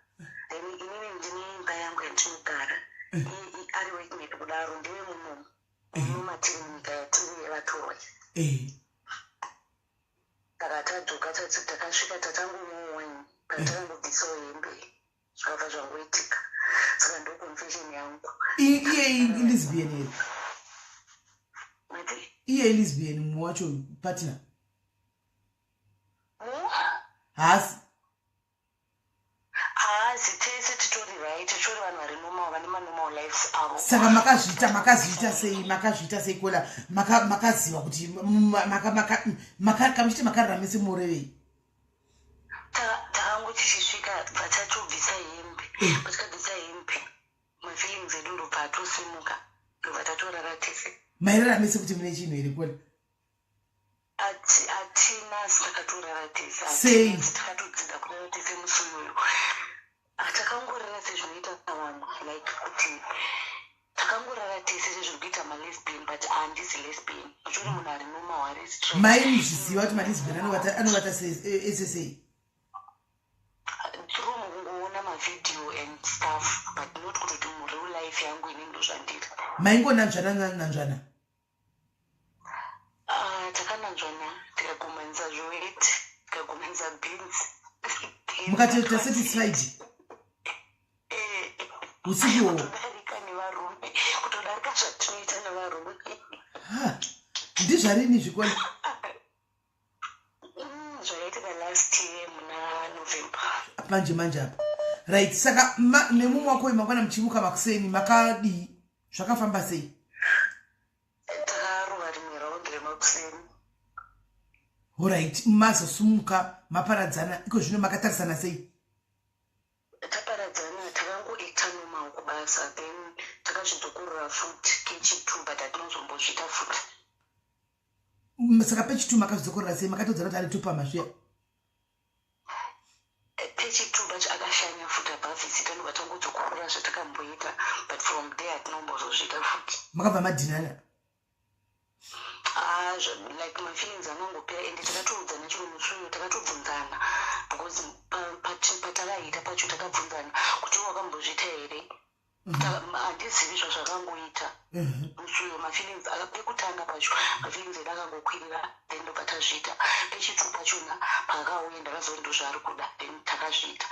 then inini ndine imba yangu yandinogara. Ari workmate kudaro, ndiwe munomu muno matiri munyika yatiri yevatorwa. Saka tadzoka, takasvika, tatangomwawo wine. Patakangobvisawo hembe, zvakabva zvangoitika. Saka ndo confession yangu. Iye ilesbian here? Mati? Iye ilesbian, mumwe wacho, partner? Mu? Haasi? Haazi. Tese titori right, titori vanhu vari normal, vane manormal lives avo. Saka makazviita sei? Makazviita sei, caller? Makaziva kuti kamuchiti makarara mese, murevei? Takangoti tichisvika, bva tatobvisa hembe. Patikabvisa hembe, mafeelings edu ndobva atosimuka, ndobva tatorara tese. Mairara mese kuti mune chinhu here, caller? Hatina, asi takatorara tese. Sei? Hatina, takatodzidza kurara tese musi uyoyo. Takangorara sezvinoita vamwe, like kuti takangorara tese sezviri kuita malesbian, but handisi lesbian. Uchiori munhu ari normal, ari straight. Maizviziva kuti malesbian anovata ese sei? Through mukungoona mavideo and stuff, but not kutoti mureal life yangu ini ndo zvandiri. Maingonanzvana nanzvana? Ah, takananzvana, tikagumanisa zviweti, tikagumanisa beans. Mukatoita satisfied usiku ihwohwo? Kutodarika nevarume, kutodarika zvatinoita nevarume. Ha, ndizvarini zvikona? Zvakaitika last year muna November. Manje manje apa. Right, saka nemumwe wako uyu, mangwana muchimuka makuseni makadii? Zvakafamba sei? Takarova rimwe raundi remakuseni. Alright, mazosumuka maparadzana, iko zvino makatarisana sei? Taparadzana, takangoita normal kubasa, then takazvidzokorora futi kechi2, but hatinozombozviita futi. Saka pechi2 makazvidzokorora sei? Makatodzana kuti ari tupama zviya? Pechi2 pacho akashanya futi, abhavhizita, ndobva tangodzokorora zvatakamboita, but from there hatinombozozviita futi. Makabva madhinana? Ah, like mafeelings angangopera, ende takatoudzana chiro musi uyo, takatobvunzana, because patakaita pacho takabvunzana kuti iwe wakambozviita here. Handizivi zvazvakangoita musi uyo. Mafeelings pekutanga pacho mafeelings edu akangokwirira, then ndobva tazviita. Pechi2 pachona paakauya, ndakazoti ndo zvaari kuda, then takazviita,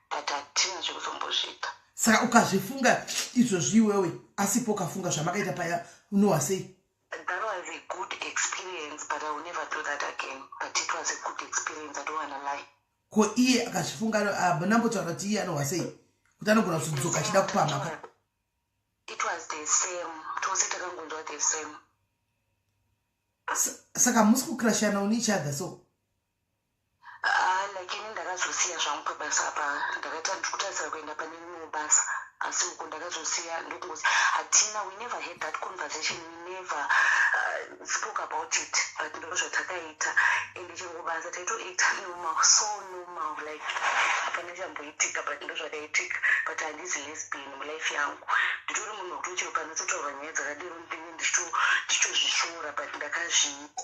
but hatina zvekuzombozviita. Saka ukazvifunga izvozvi iwewe asipo, ukafunga zvamakaita paya, unohwa sei? That was a good experience, but I will never do that again. But it was a good experience, I don't wanna lie. Ko iye akazvifunga, nambotaura kuti iye anohwa sei, kuti anogona kuzodzoka achida kupamhaka? It was the same, tose takangonzwa the same. Saka musi kucrushana on each other so? Ah, like ini ndakazosiya zvangu pabasa apa. Ndakaita ndikutarisira kuenda pane rimwe basa, asi uko ndakazosiya ndokungozi hatina. We never had that conversation, we never spoke about it, but ndo zvatakaita. Ende chero kubasa taitoita normal, so normal, like hapana chamboitika, but ndo zvakaitika. But handizi lesbian mulife yangu. Nditori munhu wekuti chero panototaurwa nyaya dzakadero, ndinge ndichitozvisvora, but ndakazviita.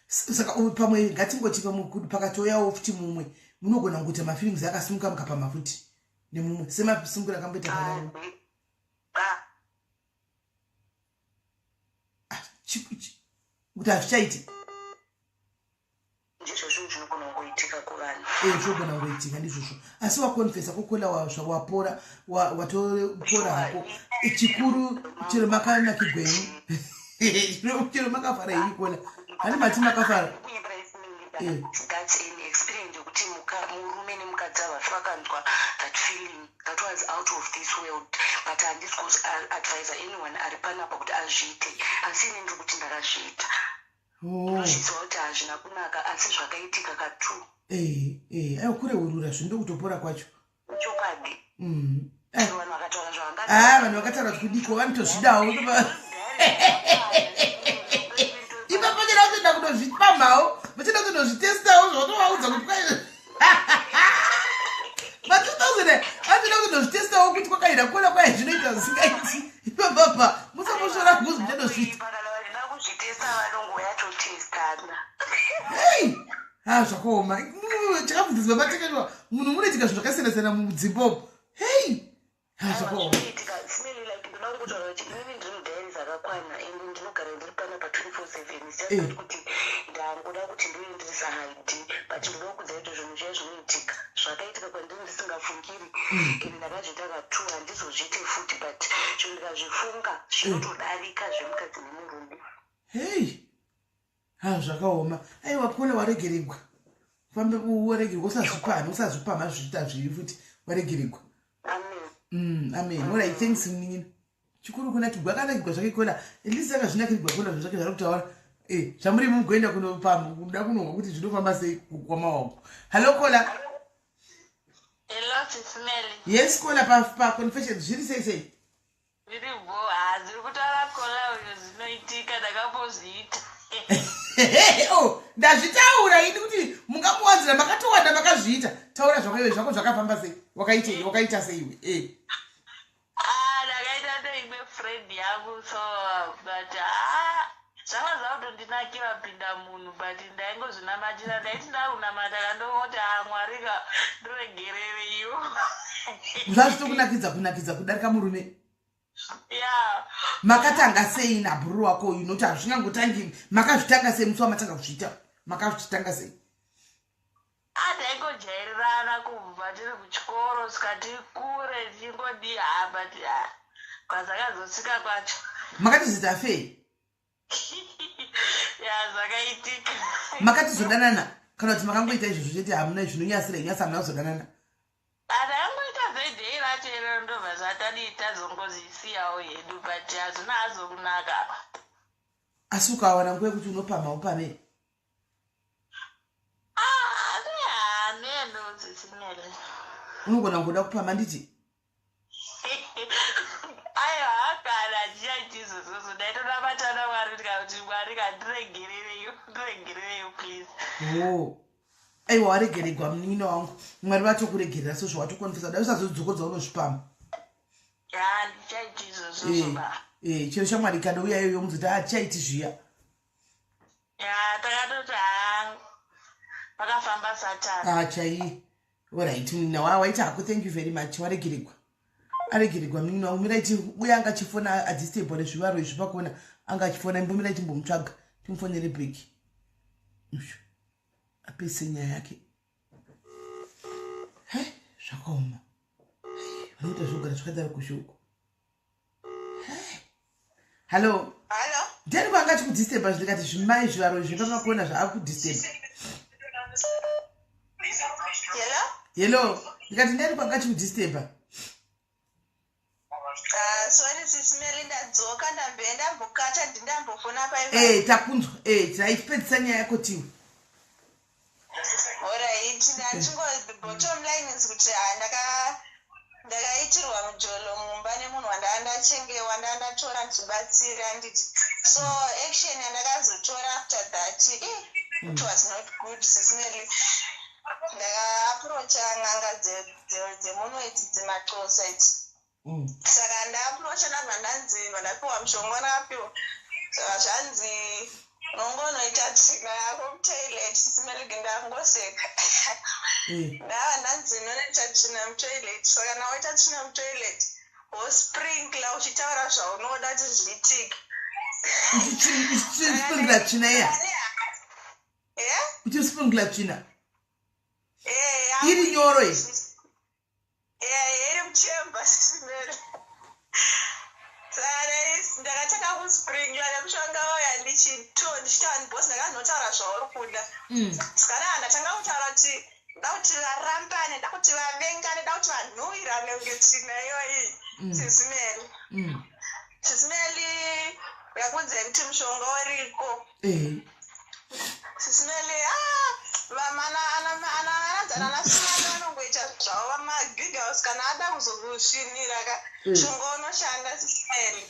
Saka pamwe ngatingoti pamwe pakatouyawo futi mumwe. Munogona kungoita mafeelings akasimuka mukapamha futi nemumwe semasimukiro akamboita kana kuti hazvichaiti. Ndizvo zvinhu zvinogona kungoitika kuvanhu. Zvinogona kungoitika, ndizvozvo. Asi wakonfesa kokola, wapora, watopora hako. Chikuru chero makanakigwenyu, chero makafara henyu kola. Hani mati makafara? That's an experience yekuti murume nemukadzi havafi vakanzwa that feeling. That was out of this world, but handisi kuadvisa anyone ari panapa kuti azviite, asi ini ndiri kuti ndakazviita. Ndozviziva kuti hazvina kunaka, asi zvakaitika katu. Aiwa, kureurura zvinhu ndokutopora kwacho. Chokwadi. Vanhu vakataura zvavanga Ah, vanhu vakataura kuti kudiko, vanotozvidawo. Ipapo cheda kutoenda kundozvipamhawo, vachida kutondozvitestawo, zvavatovaudza kuti kwai ma2000 vachida kutondozvitestawo kuti kwakaenda kona kwai zvinoita zvisingaiti. Ipapapa musamboshora kuzi muchandozviita. Kana vachida kuzvitesta, vanongouya totestana. Hei, ha, zvakaoma. Chakabvunziswa matekeshwa munhu munoitika zvinhu zvakasiyana siyana mudzimba umu. Hei, ha, zvakaoma. Zvinoitika simeli. Like, ndoda kungotaura kuti inini ndiri mudiaries akakwana and ndinogara ndiri pana pa24/7. It's just not kuti ndangoda kuti ndiuye ndiri sahaidi, but ndoda kukudzai kuti zvinhu zviya zvinoitika, zvakaitika kwandiri ndisingafungiri, and ndakazviita katu. Handizozviite futi, but zvinhu ndikazvifunga zvinotodarika zvemukadzi nemurume. Hei, ha, zvakaoma. Aiwa kola, waregeregwa. Fambe waregerwa, usazvipamha, usazvipamha zviita zvivi futi. Waregeregwa. Amen. Amen. Alright, thanks munin'ina. Chikuru kunakigwa, akanakigwa zvake kola. At least akazvinakirigwa kola zvinhu zvake zvari kutaura. Zvamuri mugoenda kunopamba kuda kunohwa kuti zvinofamba sei kwamaoko. Hallo kola. Hello, Sis Melly. Yes kola, pa confession zviri sei sei? Zviri bho, ha, zviri kutaura kola uyo zvinoitika, ndakambozviita. Oh, ndazvitaura ini kuti mungamuwanzira makatowanda makazviita. Taura zvako iwe, zvako zvakafamba sei? Wakaitei? Wakaita sei iwe? Ah, ndakaita neimwe friend yangu so, but ah, zvanga zvakutondinakira pinda munhu, but ndaingozvinamatira. Ndaiti ndakunamata kandongoti, "Ah, Mwari ka, ndiregerereiwo." Zvazvitokunakidza kunakidza kudarika murume? Ya. Makatanga sei nabhururu wako uyu? Nokuti hazvingangotangi. Makazvitanga sei musi wamatanga kuzviita? Makazvitanga sei? Ah, taingojairirana kubva tiri kuchikoro svika tikure tichingodii. Ha, but ah, kwazakazosvika kwacho. Makatizita fei? Ya, zvakaitika. Makatizodanana kana kuti makangoita izvozvo chete? Hamuna zvinonyasira nyasa, hamuna kuzodanana? Takangoita zvedhei racho iroro, ndobva zvatadii, tazongozvisiyawo hedu, but hazvina hazo kunaka. Asi ukawana nguva yekuti unopamha, upame? Hameno, Sis Melly. Unogona kungoda kupama, nditi. Aiwa, kana achichaiti izvozvozvo, ndaitonamatana Mwari ndikakuti, "Mwari kandiregerereyo, ndiregerereyo please." O, aiwa, waregeregwa munin'ina wangu. Mwari vatokuregerera so zvawatokonfesa dai usazodzokodza unozvipama. Ya, ndichaiti izvozvozvo ba. Chero shamwari ikadouya iyoyo, muzoti hatichaiti zviya. Ya, takatoti ha, pakafamba Satani. Ah, chai. Alright munin'ina wa, waita hako. Thank you very much. Waregeregwa, aregeregwa munin'ina wangu. Mirai, uye anga achifona adisturbo nezvivaro izvi pakona anga achifona. Imbomirai timbomutsvaga, timufonere back ushu apese nyaya yake. He, zvakaoma. Vanoita zvogara zvakadaro kushuku. Hallo. Hallo. Ndiani kwanga achikudisturba? Ndikati zvimai zvivaro izvi pamakona zvaakudisturba. Hello. Hello, ndikati ndiani kwanga achikudisturba? Ah, sorry Sis Melly, ndadzoka. Ndambe ndambokata, ndindambofona paiva. Takunzwa. Taipedzisa nyaya yako tiwe. Alright, ndachingo the bottom line is kuti ah, ndakaitirwa mujolo mumba nemunhu wandanga ndachenge wandanga ndatora ndichibatsira, nditi. So action yandakazotora after that, it was not good, Sis Melly. Ndakaapproacha n'anga dzemuno idzi, dzemaxosa idzi. Saka ndaapproacha, ndabva ndanzi ndapiwa mushonga wandakapiwa. Saka zvanzi unongonoita tsvina yako mutoilet. Sis Melly, ndangoseka. Ndava ndanzi unonoita tsvina mutoilet. Saka kana waita tsvina mutoilet, wosprinkla uchitaura zvaunoda kuti zviitike. Uchisprinkla tsvina iya? Uchisprinkla tsvina? Iri nyoro iyi? Iri muchemba, sisimere. Saka ndakatanga kusprinkla nemushonga uya ndichito ndichitaura boss, ndakanotaura zvauri kuda. Saka ndatanga kutaura kuti da kuti varambane, da kuti vavengane, da kuti vanhuwirane kunge tsvina iyoyi, sisimeli. Sisimeli, yakunzai kuti mushonga uriko. Sisimeli, vamana anasimani vanongoita zvavo vamagigaus kana ada kuzokusvinira ka. Mushonga unoshanda, sisimeli.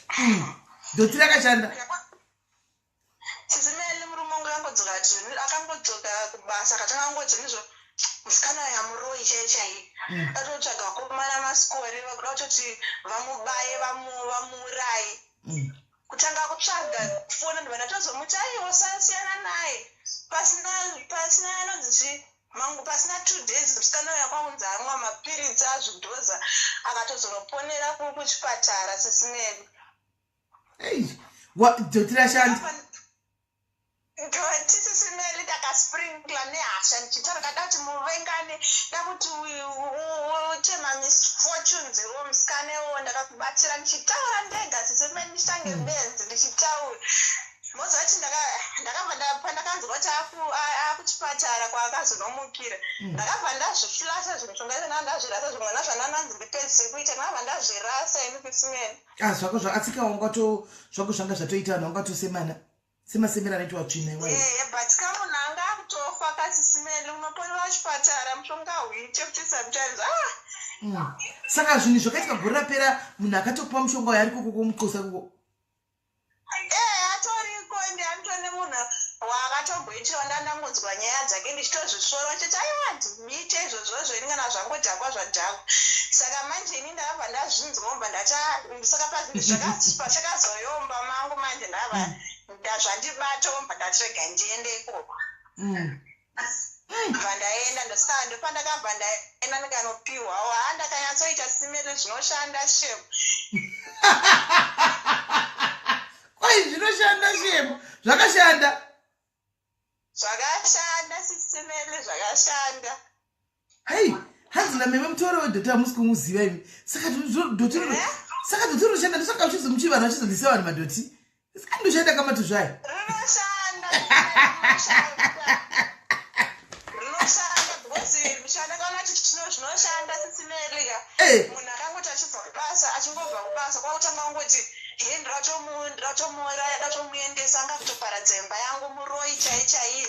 Dhoti rakashanda. Sisimeli, murume wangu akangodzoka, akangodzoka kubasa, akatanga kungoti nizvo musikana uyu amuroi chai chai, atotsvaga vakomana masikori vakuda kutoti vamubaye, vamuuraye. Kutanga kutsvaga kufona, ndibva ndatozomuti aiwa, sasiyana naye. Pasina anonzi chi mangu, pasina 2 days, musikana uyu akwakunzi amwa mapiritsi, azvidhoza, akatozonoponera kuchipatara, sisimeli. Ei, dhoti rashanda. Ndoti, sisimeli, ndakasprinkla nehasha ndichitaura kada kuti muvengane, da kuti uite mamisfortunes iwo musikana iwowo, ndakakubatsira, ndichitaura ndega, sisimeli, ndichange benzi ndichitaura. Moziva kuti ndakabva pandakanzwa kuti akuchipatara kwaakazonomukira, ndakabva ndazviflasha zvimishonga izvo, ndazvirasa zvimwe nazvandananzi ndipedzise kuita, ndakabva ndazvirasa ini, sisimeli. Ah, zvako zvaatsika wangato zvako zvanga zvatoita vanhu vangatosemana semasemero anoitwa tsvina iwayo. Ehe, but kamunhu anga akutofa kasisimeli, unoponera chipatara, mushonga huite kuti sometimes ah. Saka zvinhu zvakaitika gore rapera, munhu akatopiwa mushonga uyo ari koko komuxosa koko? Ee, atoriko, ende anotone munhu waakatomboitirawo. Ndandangonzwa nyaya dzake ndichitozvisvora chiti aiwa, ndiite izvozvozvo ini kana zvangodhakwa zvadhakwa. Saka manje ini ndakabva ndazvinzwa, obva ndati "Ah," saka pachakazoyomba mangu manje ndabva ndazvandibata, obva ndati rega ndiende ikoko. Bva ndaenda, ndosaka ndopandakabva ndaenda ndikanopiwawo. Ha, ndakanyatsoita simeri, zvinoshanda shem. Kwai zvinoshanda shemo, zvakashanda. Zvakashanda, sisimeli, zvakashanda. Hei, hanzi nameme mutoro wedhoti hamusi kumuziva imi. Saka dhoti Eh? Saka dhoti rinoshanda, ndosaka uchizo muchi vanhu vachizondisa vanhu madhoti. Saka ndoshanda kamatuzvo aya. Rinoshanda, rinoshanda, rinoshanda, because chandakaona kuti chino zvinoshanda, sisimelika. Munhu akangoti achibva kubasa, achingobva kubasa, kwakutanga kungoti he, ndinotomuuraya, ndatomuendesa, anga kutoparadza imba yangu, muroi chai chaiye.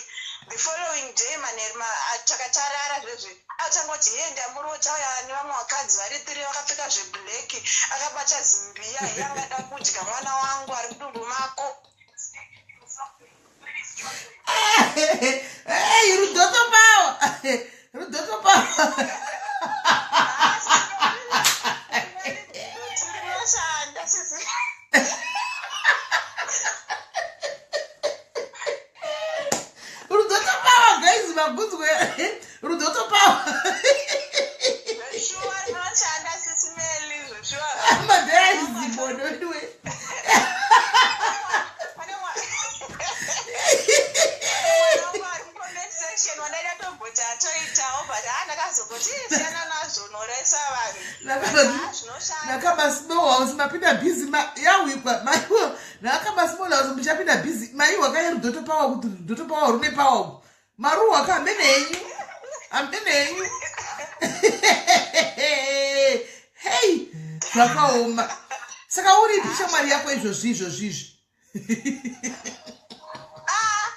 The following day manheru takatarara zvezvi, akutanga kuti he, ndamurota uya nevamwe vakadzi vari three vakapfeka zveblack, akabata zimbiya, he, angada kudya mwana wangu ari mudumbu mako. Ei, rudhoto power, rudhoto power. Rinoshanda, sisi. Rudhoto power, guys, magunzwe rudhoto power. Zveshuwa rinoshanda, sisimeli, zveshuwa. Madhara chizibodo anyway. Pane mwana wangu ari mucomment section wandaida tomboti atoitawo, but haa, ndakazongoti siyana nazvo, unourayisa vanhu. Ah, zvinoshanda. Nakama-small house mapinda busy yawikwa maiwa. Nakama-small house muchapinda busy maiwa kaye rudhoto power, kuti rudhoto power rune power maruwa ka hamene henyu, hamene henyu. Hei, zvakaoma. Saka uripi shamwari yako izvozvi izvozvi izvi? Ah,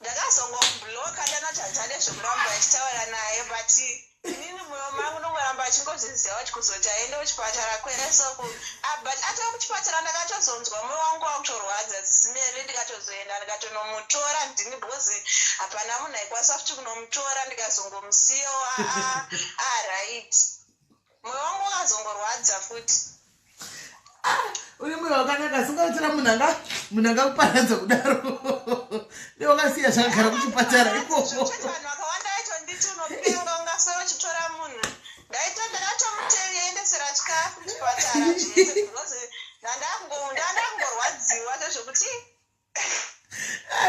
ndakazongomubloka, ndanoti zvekuramba achitaura naye, but inini mwoyo mangu ndongoramba achingozviziva kuti kuzoti aende kuchipatara kwesoku. Ah, but atova kuchipatara ndakatozonzwa mwoyo wangu wakutorwadza, sisimeli, ndikatozoenda ndikatonomutora ndini, because hapana munhu aikwanisa futi kunomutora, ndikazongomusiyawo aright. Mwoyo wangu wakazongorwadza futi. Une mwoyo wakanaka, singautira munhu anga munhu angakuparadza kudaro, newakasiya zvakagara kuchipatara ikoko. Zvekuti vanhu vakawanda vacho nditi unopenga, ungasoro. chikafu kuchipatara zvese, because ndandakungorwadziwa sezvokuti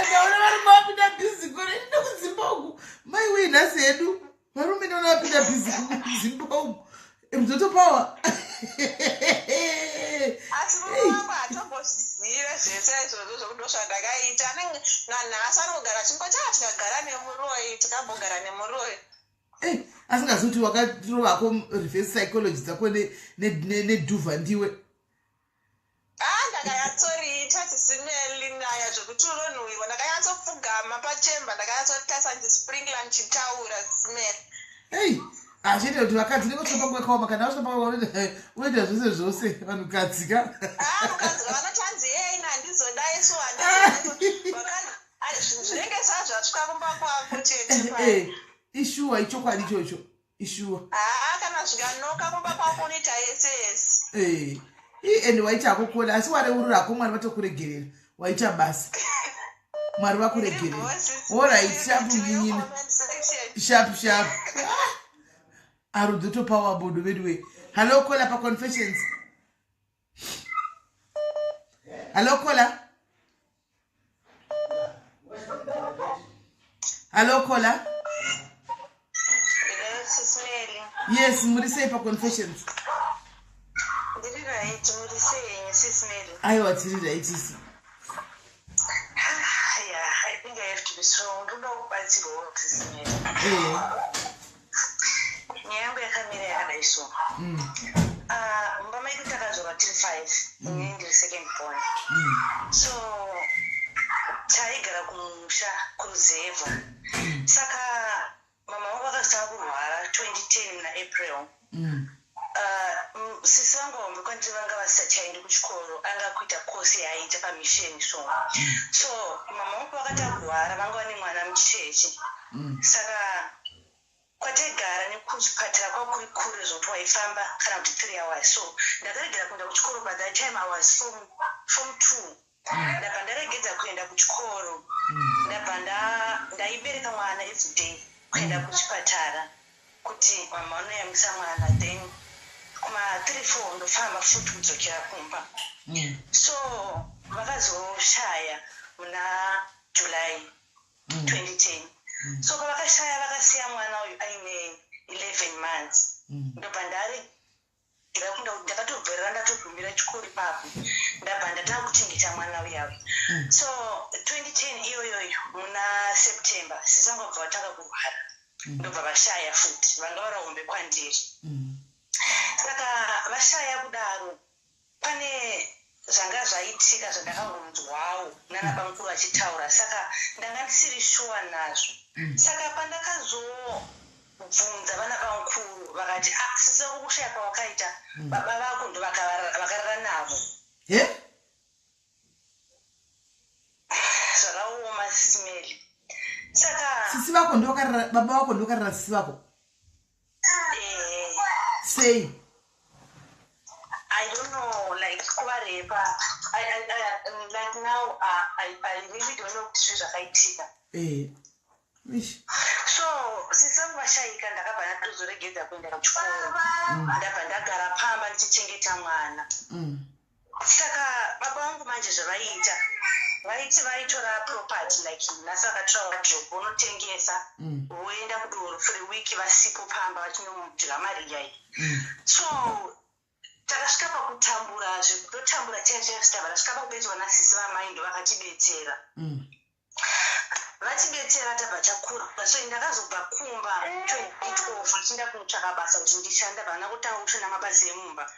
Ndaona varume vapinda busy kore nekudzimba uku. Maiwei, nhasi hedu varume ndaona vapinda busy kudzimba uku, muzotopawa. Asi murume wangu hatombozvizive zvese izvozvo zvokuti zvandakaita. Nanhasi anogara achingoti, "A, tikagara nemuroyi, tikambogara nemuroyi." Asingazivi kuti wakarovako reverse psychology dzako nedhuvha ndiwe. Ah, ndakanyatsoriita chisimeli naya zvekuti unonhuhwirwa. Ndakanyatsopfugama pachemba, ndakanyatsotarisa ndichisprinkla, ndichitaura, simeli. Ei, hazviita kuti vakadzi nekosvika panguva yakaoma, kana vasvika panguva unoita zvose zvose, vanhukadzi ka. Ah, mukadzi vanoti hanzi, "Yei, handizodai so, handizodai." Zvinenge zvazvasvika kumba kwako chete paya. Ishuwa, ichokwadi ichocho, ishuwa. Haa, kana zvikanoka kumba kwako unoita yese yese. Ende waita hako kuona, asi wareurura hako, Mwari vatokuregerera. Waita basa, Mwari vakuregerera. Alright, sharp munyina, sharp sharp. Arudzotopawa bodo veduwe. Hallo caller paConfessions, hallo caller, hallo caller. Sisimeli. Yes, muri sei paConfessions? Ndiri right, muri sei, Sisimeli? Aiwa, tiri right isi. Yeah, I think I have to be strong. Ndoda kubatsirwawo, Sisimeli. Nyaya yangu yakamira yakadai so. Ah, mumba medu takazvarwa tiri five, inini ndiri second born. So taigara kumusha kuruzevha. Saka mama vangu vakazotanga kurwara 2010 muna April. Sisi vangu vahombe kwandiri vanga vasisachaendi kuchikoro, anga kuita kosi yaaiita pamisheni. So mama vangu vakatanga kurwara, vanga vane mwana mucheche. Saka kwataigara nekuchipatara kwakuri kure zvokuti waifamba kana kuti 3 hours. So ndakaregera kuenda kuchikoro. By that time I was form two. Ndabva ndaregedza kuenda kuchikoro. Ndabva ndaibereka mwana everyday kuenda kuchipatara kuti mama vanoyamwisa mwana, then kuma 3 4 ndofamba futi kudzokera kumba. So vakazoshaya muna July 2010. So pavakashaya vakasiya mwana uyu aine 11 months. Ndobva ndaregera kuenda, ndakatobverera, ndatogumira chikoro ipapo. Ndabva ndatanga kuchengeta mwana uyawe. So 2010 iyoyoyo muna September, sisi vangu vabva vatanga kurwara, ndobva vashaya futi, vanga vari hombe kwandiri. Saka vashaya kudaro, pane zvanga zvaitika zvandakangonzwawo nana bamukuru vachitaura, saka ndanga ndisiri shuwa nazvo. Saka pandakazobvunza vana bamukuru, vakati, "Ah, sisi vako kushaya kwavakaita, baba vako ndo vakarara navo." He? Zvakaoma, Sisimeli. Saka Sisi vako ndovakarara, baba vako ndovakarara sisi vako? Eh. Sei? I don't know, like kuvarepa. Like now, I really don't know kuti zvii zvakaitika. Ish. So sisi vangu vashayika, ndakabva ndatozoregedza kuenda kuchikoro. Ndabva ndagara pamba ndichichengeta mwana. Saka baba vangu manje zvavaiita, vaiti vaitora property, like nhasi vakatora wardrobe, vonotengesa, voenda kudoro for a week vasipo pamba, vachinodya mari iyai. So takasvika pakutambura zvekutotambura chaivo chaivo. Tabva tasvika pakubetserwa nasisi vamai, ndo vakatibetsera. Vatibetsera, tabva takura. So ndakazobva kumba 2012 ndichienda kunotsvaka basa kuti ndishanda. Vana kutanga kushanda mabasa emumba.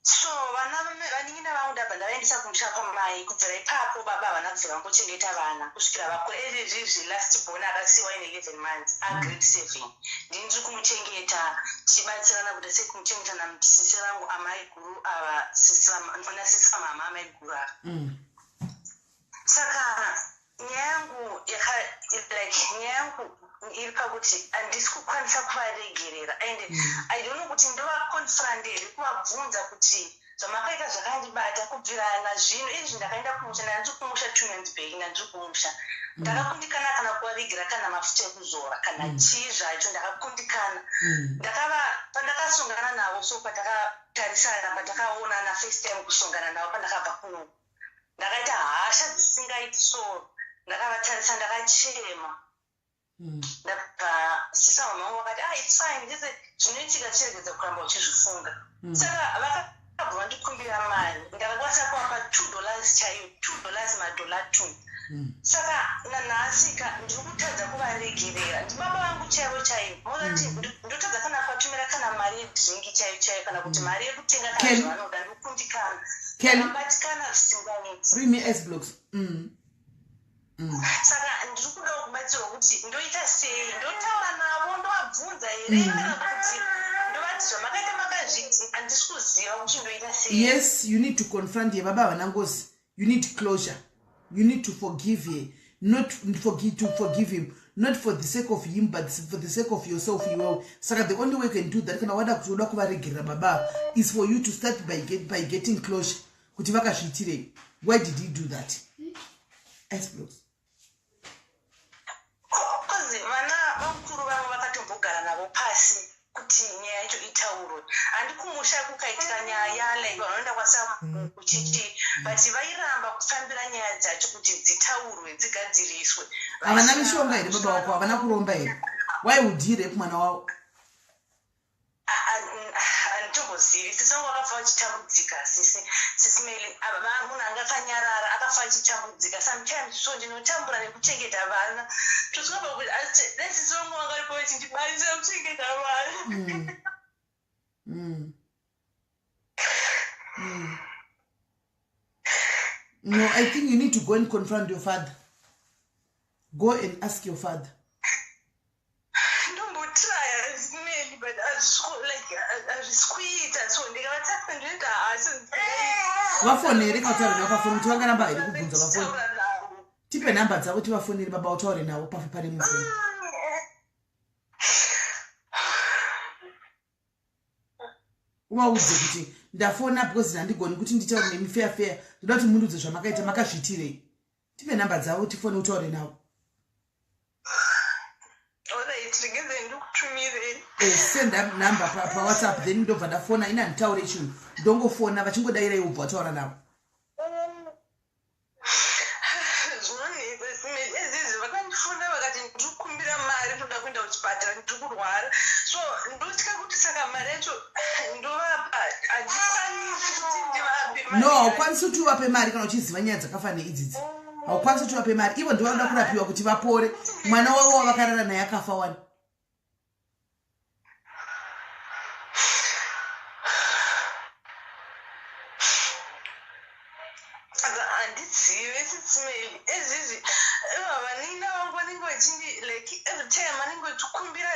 So vana vanin'ina vangu ndabva ndavaendesa kumusha kwamai. Kubvira ipapo baba havana kubvira vambochengeta vana kusvikira vakura. Izvezvizvi last born akasiyiwa ine 11 months, agrade 7. Ndini ndiri kumuchengeta, tichibatsirana kuti sei kumuchengeta nasisi vangu amai guru ava, nasisi vamama amai guru ava. Saka nyaya yangu yaka like nyaya yangu iri pakuti handisi kukwanisa kuvaregerera, and I don't know kuti ndovaconfront here kuvabvunza kuti Zvamakaita zvakandibata kubvira nazvino izvi. Ndakaenda kumusha, ndandiri kumusha 2 months back, ndandiri kumusha. Ndakakundikana kana kuvavigira kana mafuta ekuzora kana chii zvacho, ndakakundikana. Ndakava pandakasongana navo, so patakatarisana, patakaonana first time kusongana navo pandakabva kuno, ndakaita hasha dzisingaiti. So ndakavatarisa, ndakachema. Ndabva sisa mama vangu vakati, "Ah, it's fine, ndise zvinoitika, chiregedza kuramba uchizvifunga." Saka vakabva vandikumbira mari, ndakakwanisa kuvapa $2 chaiyo, $2, madollar 2. Saka nanhasi ka ndiri kutadza kuvaregerera. Ndibaba vangu chaivo chaivo, mozati ndotadza kana kuvatumira kana mari yedrink chaiyo chaiyo, kana kuti mari yekutenga kana zvavanoda, ndokundikana. Ndakabatikana zvisingaiti. Bring me ice blocks. Saka ndiri kudawo kubatsirwa kuti ndoita sei. Ndotaura navo, ndovabvunza here, kana kuti ndovati zvamakaita makazviti? Handisi kuziva kuti ndoita sei. Yes, you need to confront ye. Baba havana ngozi. You need closure. You need to forgive her, not forgive, to forgive him, not for the sake of him but for the sake of yourself iwewe. Saka the only way you can do that, kana wada kuti uda kuvaregerera baba, is for you to start by getting closure kuti vakazviitirei. Why did he do that? Ice blocks. 'Cause vana vakuru vamwe vakatombogara navo pasi kuti nyaya yacho itaurwe. Handi kumusha kukaitika nyaya, like vanoenda kwasakuchichi, but vairamba kufambira nyaya dzacho kuti dzitaurwe, dzigadziriswe. Havana mishonga here baba wako? Havana kuromba here? Why would he rape mwana wavo? Handitombozivi. Sisi vangu vakafa vachitambudzika. Sisi Meli, munhu anga akanyarara, akafa achitambudzika. Sometimes so ndinotambura nekuchengeta vana, tosvika pakuti dai sisi vangu vanga varipo vachindibatsira kuchengeta vana. No, I think you need to go and confront your father. Go and ask your father. Ndombotraya, Simeli, but like hazvisi kuita. So ndikavatasa, ndinoita hasha. Vafonere kautaure navo pafoni kuti vangaramba here kubvunza vafoni. Tipe nhamba dzavo tivafonere, baba utaure navo pafe pane mufoni. Uvaudze kuti ndafona because handigoni kuti nditaure nemi fair fair, ndoda kuti mundiudze zvamakaita, makazviitirei. Tipe nhamba dzavo tifone, utaure navo. Alright, regedzai ndikutumirei. Send number paWhatsApp, then ndobva ndafona. Ini handitaure chinhu, ndongofona, vachingodayirai ubva wataura navo. Zvinonetsa, Simeli. Ezizvi vakandifona vakati ndiri kukumbira mari, ndoda kuenda kuchipatara, ndiri kurwara. So ndotya kuti saka mari yacho ndovapa, handikwanisi kuti ndivape mari No, yacho. haukwanisi kuti uvape mari kana uchiziva nyaya dzakafanira idzidzi. Haukwanisi kuti uvape mari. Ivo ndovanoda kurapiwa kuti vapore. Mwana wavo wavakarara naye akafa wani. Saka handizive, Sitsimeli. Ezizvi iva vanina vangu vanenge vachindi, like every time vanenge vachikumbira,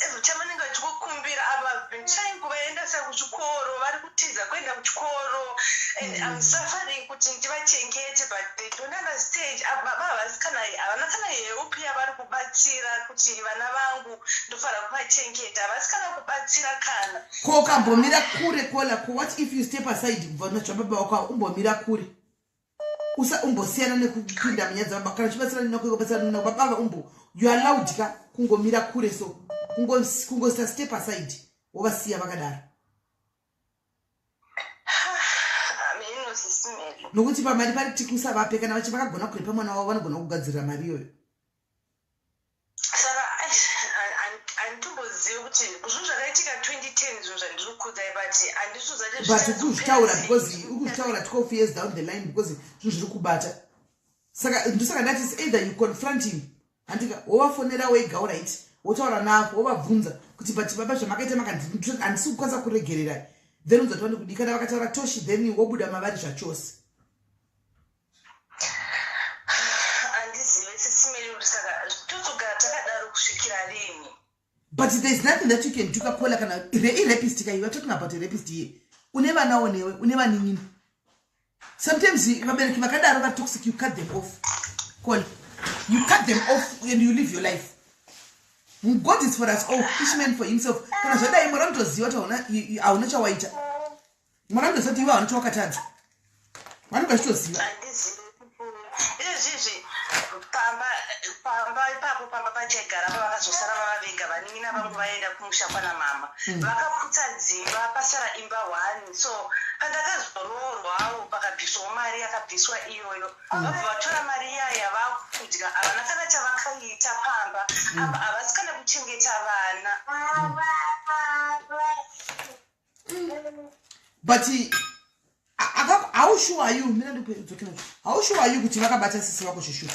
every time vanenge vachikukumbira. Apa been trying kuvaendesa kuchikoro, vari kutiza kuenda kuchikoro, and I'm suffering kuti ndivachengete, but they don't understand. Apa baba havasi kana, havana kana help yavari kubatsira kuti vana vangu ndofanira kuvachengeta. Havasi kana kubatsira kana. Ko ukambomira kure kola, ko what if you step aside kubva zvababa wako avo, umbomira kure, usa umbosiyana nekupinda munyaya dzababa? Kana uchibatsira nina kubatsira nina baba ava, umbo you are allowed ka kungomira kure, so kungoisa step aside, wovasiya vakadaro. Ameno, Sisimeli. Nokuti pamari pari tikusavape, kana vachi vakagona kurepa mwana wavo, vanogona kugadzirira mari iyoyo. Saka handitombozivi kuti zvinhu zvakaitika 2010, zvinhu zvandiri kukudzai, but handisi But uri kuzvitaura because uri kuzvitaura 12 years down the line, because zvinhu zviri kubata. Saka ndosaka ndati it's either you confront him, handika, wovafonera wega, alright, wotaura navo, wovabvunza kuti, "But baba, zvamakaita makandi, handisi kukwanisa kuregererai." Then unzati vane kudi kana vakataura toshi, then wobuda mavari zvachose. Handizive, Sisimeli, kuti saka tozogara takadaro kusvikira rini. But there is nothing that you can do, kakola. Kana irapist ka, you are talking about a rapist here. Une vanawo newe, une vanin'ina. Sometimes vabereki vakadaro vari toxic, you cut them off, kola. You cut them off and you live your life. God is for us all, each man for himself. Kana zvadai, mwari vanotoziva kuti hauna chawaita. Mwana anotoziva kuti ivo havana chavakatadza, vanenge vachitoziva. Izvezvizvi pamba ipapo, pamba pachaigara pavakazosara vava vega, vanin'ina vangu vaenda kumusha kwana mama. Vakaputsa dzimba, pasara imba one. So pandakazoroorwawo, pakabviswawo mari yakabviswa iyoyo. Vabva vatora mari iyaya vakudya, havana kana chavakaita pamba apa, havasi kana kuchengeta vana. But how sure are you, mina ndikudzokera, how sure are you kuti vakabata sisi vako zveshuwa?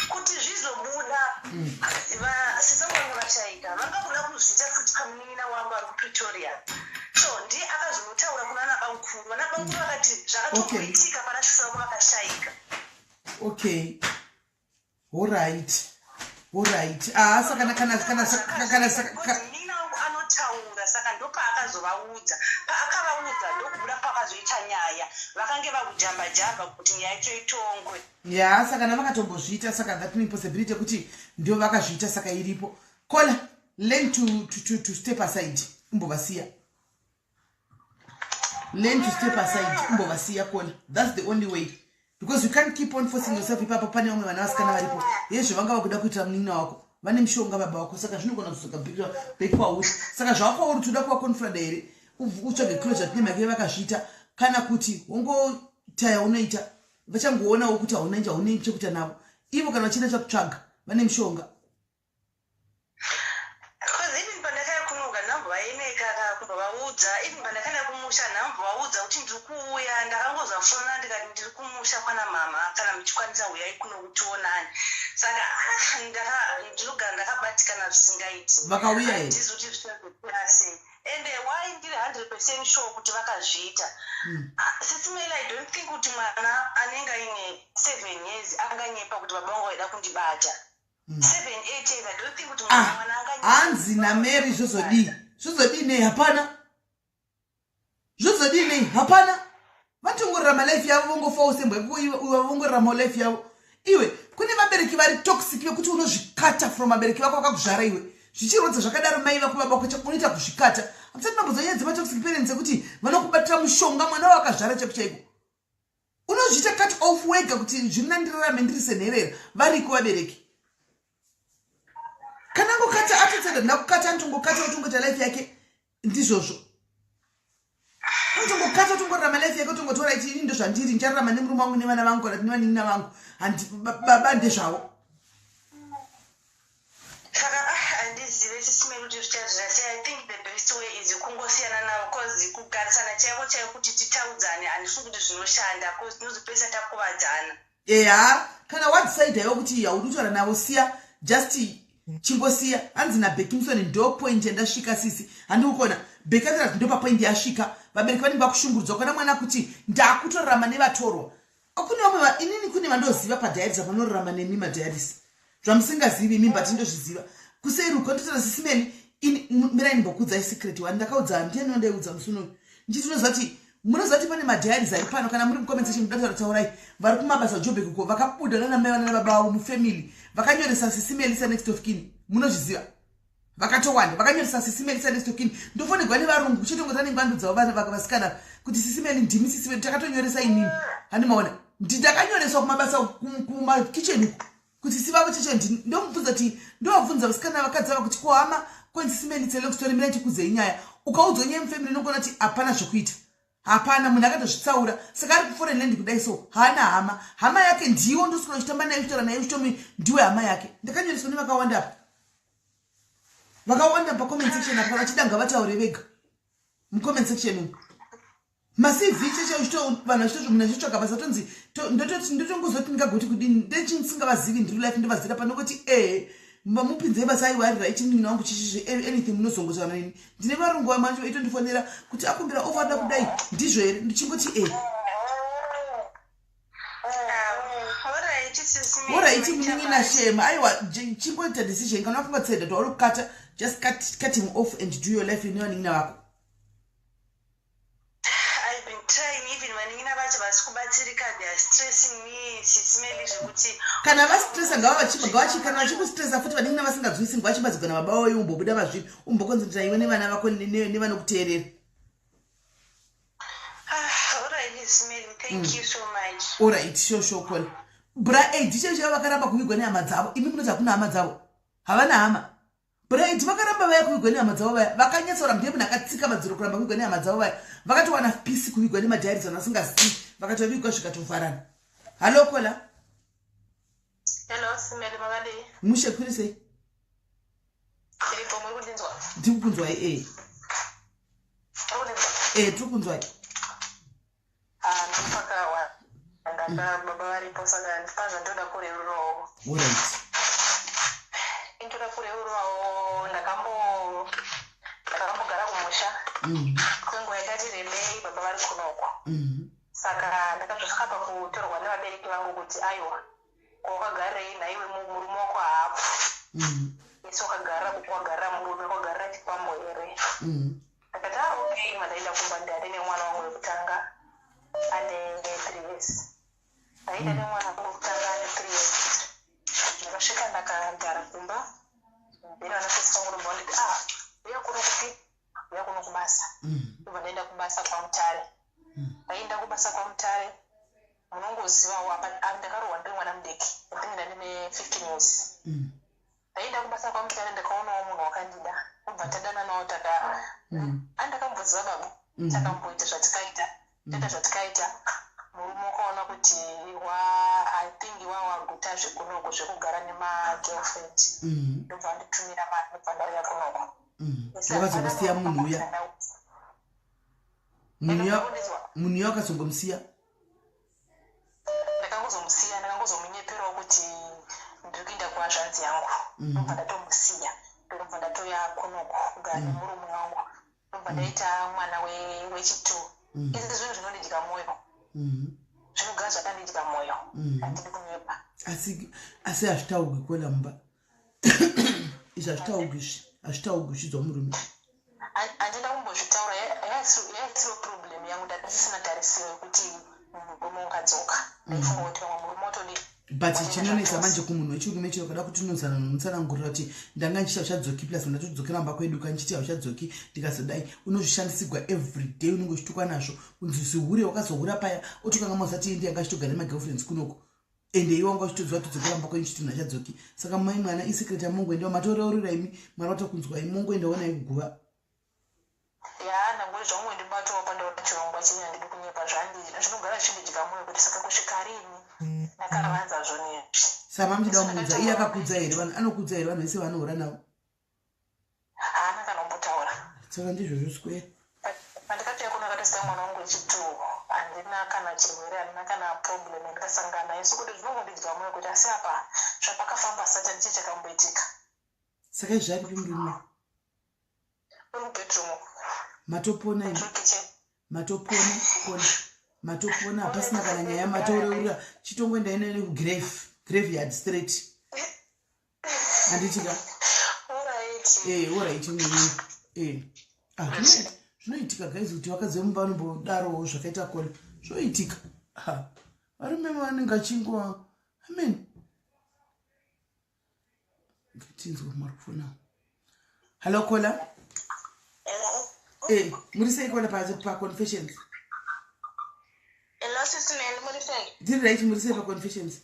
Kuti zvizobuda, sisi vangu vashaika, vanga kuda kuzviita futi pamunin'ina wangu ari kuPretoria. So ndiye akazonotaura kuna nabamukuru. Vanabamukuru vakati zvakatomboitika pana sisi vangu vakashaika. Okay, alright. Ah, saka kana saka Munin'ina wangu anotaura, saka ndopaakazovaudza. Paakavaudza, ndokubuda pakazoita nyaya. Vakange vakujamba jamba kuti nyaya yacho itongwe. Ya, saka navakatombozviita, saka that mean possibility yekuti ndio vakazviita saka iripo. Kola, learn to step aside, umbovasiya. Learn to step aside, umbovasiya, Kola. That's the only way, because you can't keep on forcing yourself ipapo. Pane vamwe vana vasikana varipo yezvo vanga vakuda kuitira munin'ina wako. Vane mishonga baba vako, saka zvinogona kuzoka back kwauri. Saka zvakwauri, toda kuvaconfronta here, utsvage closure tine mhaka yevakazviita, kana kuti wongotaya unoita vachangoonawo kuti hauna haune chekuita navo ivo? Kana vachienda chakutsvaga, vane mishonga. Because even pandakaya kunoga, ndambovaeneka kumbovaudza. Even pandakaenda kumusha, ndambovaudza kuti ndiri kuuya. Ndakangozvafona ndikati ndiri kumusha kwana mama, kana muchikwanisa uyai kuno kutionani. Saka ah, ndinogara ndakabatikana zvisingaiti. Vakauya here? Handizi kuti zvichazopera sei. Ende why ndiri 100% sure kuti vakazviita? Ah, Sisi Mel, I don't think kuti mwana anenge aine 7 years anganyepa kuti baba vangu vaida kundibata. 7, 8 years, I don't think kuti mwana anganyepa. Hanzi naMary, zvozodii, zvozodii nei? Hapana, zvozodii nei? Hapana. Vatongorarama life yavo, vongofawo sembwa iwe, vongoraramawo life yavo. Iwe, kune vabereki vari toxic vekuti unozvikata from vabereki vako vakakuzvara iwe. Zvichirodza zvakadaro, mai vako, baba vako, unoita kuzvikata. Hamusati mambodzwa nyaya dzematoxic parents ekuti vanokubatira mushonga mwana wakazvara chaiko chaiko? Unozviita cut off wega kuti zviri ndirarame ndiri senherera. Variko vabereki kana ngokata atotseda ndakukata, anotongokata, otongoita life yake. Ndizvozvo, unotongokata, otongorarama life yake, otongotora iti ini ndozvandiri, ndichararama nemurume wangu nevana vangu kana kuti nevanin'ina vangu. Handi baba ndezvavo. Saka ah, handizive, Sisi Mel, kuti zvichazvira sei. I think the best way is kungosiyana navo, cause kugarisana chaiko chaiko kuti titaudzane, handifungi kuti zvinoshanda, cause tinozopesa takuvadzana. Eya, kana wadecide iwe kuti haudi kutaura navo, siya, just chingosiya. Hanzi naBekimson, ndo point yandasvika sisi. Handiri kuona Beki atira kuti ndo papoint yasvika. Vabereki vanenge vakushungurudzwa kana mwana kuti ndakutorarama nevatorwa. Kune vamwe inini kune vandoziva padiaries vanorarama nemi madiaries, zvamusingazivi imi, but ndozviziva kuseri uko. Ndotaura, Sisi Meli, mirai ndimbokuudzai secret one. Ndakaudza, ndiani wandaiudza musi unoyu ndichiti unoziva kuti, munoziva kuti pane madiaries ari pano? Kana muri mucomment section munotaura, taurai. Vari kumabasa Jobek uko, vakabuda nana mai vana baba vavo mufamily, vakanyoresa Sisi Melisa next of kin. Munozviziva? Vakatowanda vakanyoresa Sisi Melisa next of kin. Ndofonegwa nevarungu kuchetongota nengwandu dzavo vasikana kuti Sisi Meli, ndimi sisi vedu, takatonyoresa inini. Handimaona, ndakanyoreswa kumabasa kumakicheni uko kuti sisi vavo cheche. Ndomubvunza kuti, ndovabvunza vasikana vakadzi ava kuti kohama kwenzi Sisi Meli tselong story. Mirai tikudzei nyaya. Ukaudzwa nyaya mufamily, unogona kuti hapana zvokuita, hapana. Munhu akatozvitsaura, saka ari kuforeign land kudai, so haana hama. Hama yake ndiwo ndoswera uchitamba naye, uchitaura naye, uchitomi ndiwe hama yake. Ndakanyoreswa nevakawanda apa, vakawanda pacomment section apa vachida ngavataure vega mucomment section umu. MaCV cheche vanhu vachito munhu achitsvaga basa, tonzi ndotongozoti ndingagoti kudini, ndechisingavazivi, ndiri life ndovazira panongoti ehe, mupinzei basa. Aiwa, ari right, munin'ina wangu, chichizvi anything munozongotaura neni. Ndine varungu vamwe vacho vaitondifonera kuti akumbira offer, ada kudai, ndizvo here? Ndichingoti e. Alright, Sisi. Alright, munin'ina shema. Aiwa, chingoita decision. Kana wafunga tseda tauri kukata, just cut him off and do your life nevanin'ina vako. I've been trying, even vanin'ina vacho vasi kubatsirika. They are stressing me, Sisi Meli, zvekuti Kana vastressa, ngava kana vachikustressa futi vanin'ina vasingadzwisi, ngavachibadzigwa nababa vayo. Umbobuda mazviri, umbokonzerera iwe nevana vako nevanokuteerera. Sis Melly, thank you so much. Alright, sure sure caller. Bra aid chaivo chaivo vakaramba kuvigwa nehama dzavo. Imi munoti hakuna hama dzavo. Havana hama. Bra aid vakaramba vaya kuvigwa nehama dzavo vaya. Vakanyatsaura ndiye munhu akatsika madziro kuramba kuvigwa nehama dzavo vaya. Vakatowana peace kuvigwa nemadiaries vanhu vasingazivi. Vakatovigwa zvikatovharana. Hello caller. Hello, Sis Melly, makadii? Mushe kuri sei? Tiripo, muri kundinzwa? Ndiri kukunzwai eh. Muri kundinzwa? Eh, tiri kunzwai. Ah, ndiri pakawa. Ndaka baba varipo saka ndipa zvandoda kureururawo. Alright. Ndoda kureururawo ndakambo ndakambogara kumusha. Kwenguva yakati rebei baba vari kunoko. Saka ndakazosvika pakutorwa nevabereki vangu kuti aiwa ko wakagarirei nhaiwe murume wako haapo. Isi wakagarira kuti wagarira murume wakagarira chikwambo here. Ndakati ah okay mandaenda kumba ndari nemwana wangu wekutanga ane 3 years. Ndaenda nemwana wangu wekutanga ane 3 years. Ndakasvika ndakagara kumba. Then vanasisi vangu ndobva vanditi ah uya kuno kupi uya kuno kubasa. Ndobva ndaenda kubasa kwaMutare. Ndaenda kubasa kwaMutare munongozivawo apa ndakarohwa ndiri mwana mudiki. I think ndandine 15 years. Ndaenda kubasa kwaMutare ndakaonawo munhu wakandida. Ndobva tadananawo taka andakamboziva baba. Takamboita zvatikaita. Taita zvatikaita. Murume wakaona kuti wa I think wawaguta zvekunoko zvekugara nemagirlfriend. Ndobva anditumira mari ndobva ndauya kunoko. Wakazongosiya munhu uya. Munhu uya wakazongomusiya. Ndakangozomusiya, ndakangozomunyeperawo kuti ndiri kuenda kuhazvanzi yangu. Ndobva ndatomusiya. Ndobva ndatoya kunoko kugara nemurume wangu. Ndobva ndaita mwana wechitu. Izvi zvinhu zvinondidya mwoyo. Zvinogara zvakandidya mwoyo. Handidi kunyepa. Asi hazvitaurwi kwela mumba. Izvi hazvitaurwi izvi. Hazvitaurwi zvichidzwa murume. Handina kumbozvitaura yaisiro problem yangu ndandisina tarisiro yekuti murume ungadzoka. Ndaifunga kuti vamwe murume otodii. But chinonetsa manje kumunhu wechirume chero kada kuti unozana nomutsanangurira kuti ndanga ndichiti hauchadzoki plus ndatodzokera mumba kwedu ka ndichiti hauchadzoki ndikazodai unozvishandisigwa everyday unenge uchitukwa nazvo kunzi zihure wakazohura paya otokanga mazati ende yanga achitogara nemagirlfriends kunoko ende iwe wanga uchitoziva todzokera mumba kwenyu chiti munhu achadzoki saka mai mwana isecret yamongoendawo matoreurira imi mwari vatokunzwai mongoendawo naye kuguva. Ya nangwe zvangu ndibatawo pandaona chirongwa chenyu handidi kunyepa zvandi zvinogara zvichindidya mwoyo kuti saka kusvika rini ndakavanza zvoni izvi. Saka mamuchida kumuudza iye akakudza here vanhu anokudza here vanhu vese vaanohura navo? Haana kana kumbotaura. Saka ndizvozvo square. Pandakatouya kuno akatosika mwana wangu wechitu handina kana chirwere handina kana problem yandakasangana nayo so kuti zvinongondidya mwoyo kuti asi apa zvapakafamba satani chii chakamboitika. Saka izvi aripi murume? Uri mubedroom. Matopona imi. Matopona pona. Matopona hapasina kana nyaya matoreurira chitongoendai nayo nekugrave graveyard straight. Handiti ka? Alright. Eh, alright mimi. Eh. Ah, zvinoitika guys kuti vakadzi vemumba vanombodarowo zvakaita kole. Zvoitika. Ha. Varume vanenge vachingova. Amen. Tinzwe mari kufona. Hello caller. Hello. Eh, muri sei caller pa pa confessions? Hello Sis Melly, muri sei? Tiri right, muri sei pa confessions?